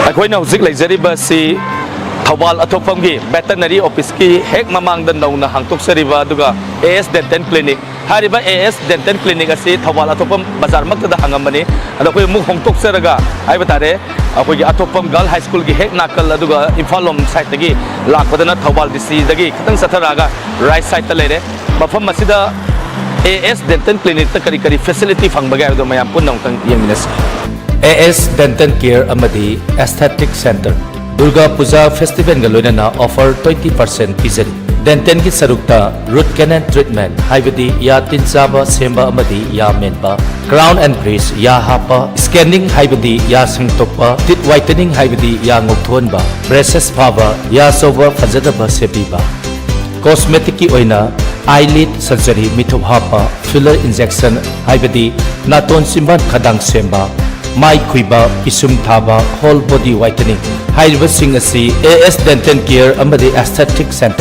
ꯑꯩꯈꯣꯏꯅ ꯍꯧꯖꯤꯛ ꯂꯩꯖꯔꯤꯕ ꯑꯁꯤ ꯊꯧꯕꯥꯜ ꯑꯊꯣꯛꯐꯝꯒꯤ ꯚꯦꯇꯅꯔꯤ ꯑꯣꯐꯤꯁꯀꯤ ꯍꯦꯛ ꯃꯃꯥꯡꯗ ꯅꯧꯅ ꯍꯥꯡꯗꯣꯛꯆꯔꯤꯕ ꯑꯗꯨꯒ ꯑꯦ ꯑꯦꯁ ꯗꯦꯟꯇꯦꯜ ꯀ꯭ꯂꯤꯅꯤꯛ ꯍꯥꯏꯔꯤꯕ ꯑꯦ ꯑꯦꯁ ꯗꯦꯟꯇꯦꯜ ꯀ꯭ꯂꯤꯅꯤꯛ ꯑꯁꯤ ꯊꯧꯕꯥꯜ ꯑꯊꯣꯛꯐꯝ ꯕꯖꯥꯔꯃꯛꯇꯗ ꯍꯥꯡꯉꯝꯕꯅꯤ꯫ ꯑꯗꯣ ꯑꯩꯈꯣꯏ ꯑꯃꯨꯛ ꯍꯣꯡꯗꯣꯛꯆꯔꯒ ꯍꯥꯏꯕ ꯇꯥꯔꯦ, ꯑꯩꯈꯣꯏꯒꯤ ꯑꯊꯣꯛꯐꯝ ꯒꯥꯔꯜ ꯍꯥꯏ ꯁ꯭ꯀꯨꯜꯒꯤ ꯍꯦꯛ ꯅꯥꯀꯜ, ꯑꯗꯨꯒ ꯏꯝꯐꯥꯜ ꯂꯣꯝ ꯁꯥꯏꯠꯇꯒꯤ ꯂꯥꯛꯄꯗꯅ ꯊꯧꯕꯥꯜ ꯗꯤ ꯁꯤꯗꯒꯤ ꯈꯤꯇꯪ ꯆꯠꯊꯔꯛꯑꯒ ꯔꯥꯏꯠ ꯁꯥꯏꯠꯇ ꯂꯩꯔꯦ꯫ ꯃꯐꯝ ꯑꯁꯤꯗ ꯑꯦ ꯑꯦꯁ ꯗꯦꯟꯇꯦꯜ ꯀ꯭ꯂꯤꯅꯤꯛꯇ ꯀꯔꯤ ꯀꯔꯤ ꯐꯦꯁꯤꯂꯤꯇꯤ ꯐꯪꯕꯒꯦ ꯍꯥꯏꯕꯗꯣ ꯃꯌꯥꯝ ꯄꯨꯟꯅ ꯑꯃꯨꯛꯇꯪ ꯌꯦꯡꯃꯤꯟꯅꯁꯤ꯫ ꯑꯦ ꯑꯦꯁ ꯗꯦꯟꯇꯦꯜ ꯀꯦꯌꯔ ꯑꯃꯗꯤ ꯑꯦꯁꯊꯦꯇꯤꯛ ꯁꯦꯟꯇꯔ꯫ ꯗꯨꯔꯒꯥ ꯄꯨꯖꯥ ꯐꯦꯁꯇꯤꯚꯦꯜꯒ ꯂꯣꯏꯅꯅ ꯑꯣꯐꯔ ꯇ꯭ꯋꯦꯟꯇꯤ ꯄꯥꯔꯁꯦꯟ ꯄꯤꯖꯔꯤ꯫ ꯗꯦꯟꯇꯦꯜꯒꯤ ꯁꯔꯨꯛꯇ ꯔꯨꯠ ꯀꯦꯅꯦꯜ ꯇ꯭ꯔꯤꯠꯃꯦꯟ, ꯍꯥꯏꯕꯗꯤ ꯌꯥ ꯇꯤꯟ ꯆꯥꯕ ꯁꯦꯝꯕ ꯑꯃꯗꯤ ꯌꯥ ꯃꯦꯟꯕ, ꯀ꯭ꯔꯥꯎꯟ ꯑꯦꯟ ꯕ꯭ꯔꯤꯖ, ꯌꯥ ꯍꯥꯞꯄ, ꯁ꯭ꯀꯦꯅꯤꯡ, ꯍꯥꯏꯕꯗꯤ ꯌꯥ ꯁꯦꯡꯗꯣꯛꯄ, ꯇꯤꯠ ꯋꯥꯏꯇꯅꯤꯡ, ꯍꯥꯏꯕꯗꯤ ꯌꯥ ꯉꯧꯊꯣꯛꯍꯟꯕ, ꯕ꯭ꯔꯦꯁꯦꯁ ꯐꯥꯕ, ꯌꯥ ꯆꯧꯕ ꯐꯖꯅꯕ ꯁꯦꯝꯕꯤꯕ꯫ ꯀꯣꯁꯃꯦꯇꯤꯛꯀꯤ ꯑꯣꯏꯅ ꯑꯥꯏꯂꯤꯗ ꯁꯔꯖꯔꯤ, ꯃꯤꯊꯨꯞ ꯍꯥꯞꯄ, ꯐꯤꯂꯔ ꯏꯟꯖꯦꯛꯁꯟ, ꯍꯥꯏꯕꯗꯤ ꯅꯥꯇꯣꯟ ꯆꯤꯝꯕꯥꯟ ꯈꯗꯥꯡ ꯁꯦꯝꯕ, ꯃꯥꯏ ꯈꯨꯏꯕ, ꯄꯤꯁꯨꯝ ꯊꯥꯕ, ꯍꯣꯜ ꯕꯣꯗꯤ ꯋꯥꯏꯇꯅꯤꯡ, ꯍꯥꯏꯔꯤꯕꯁꯤꯡ ꯑꯁꯤ ꯑꯦ ꯑꯦꯁ ꯗꯦꯟꯇꯦꯜ ꯀꯦꯌꯔ ꯑꯃꯗꯤ ꯑꯦꯁꯊꯦꯇꯤꯛ ꯁꯦꯟꯇꯔ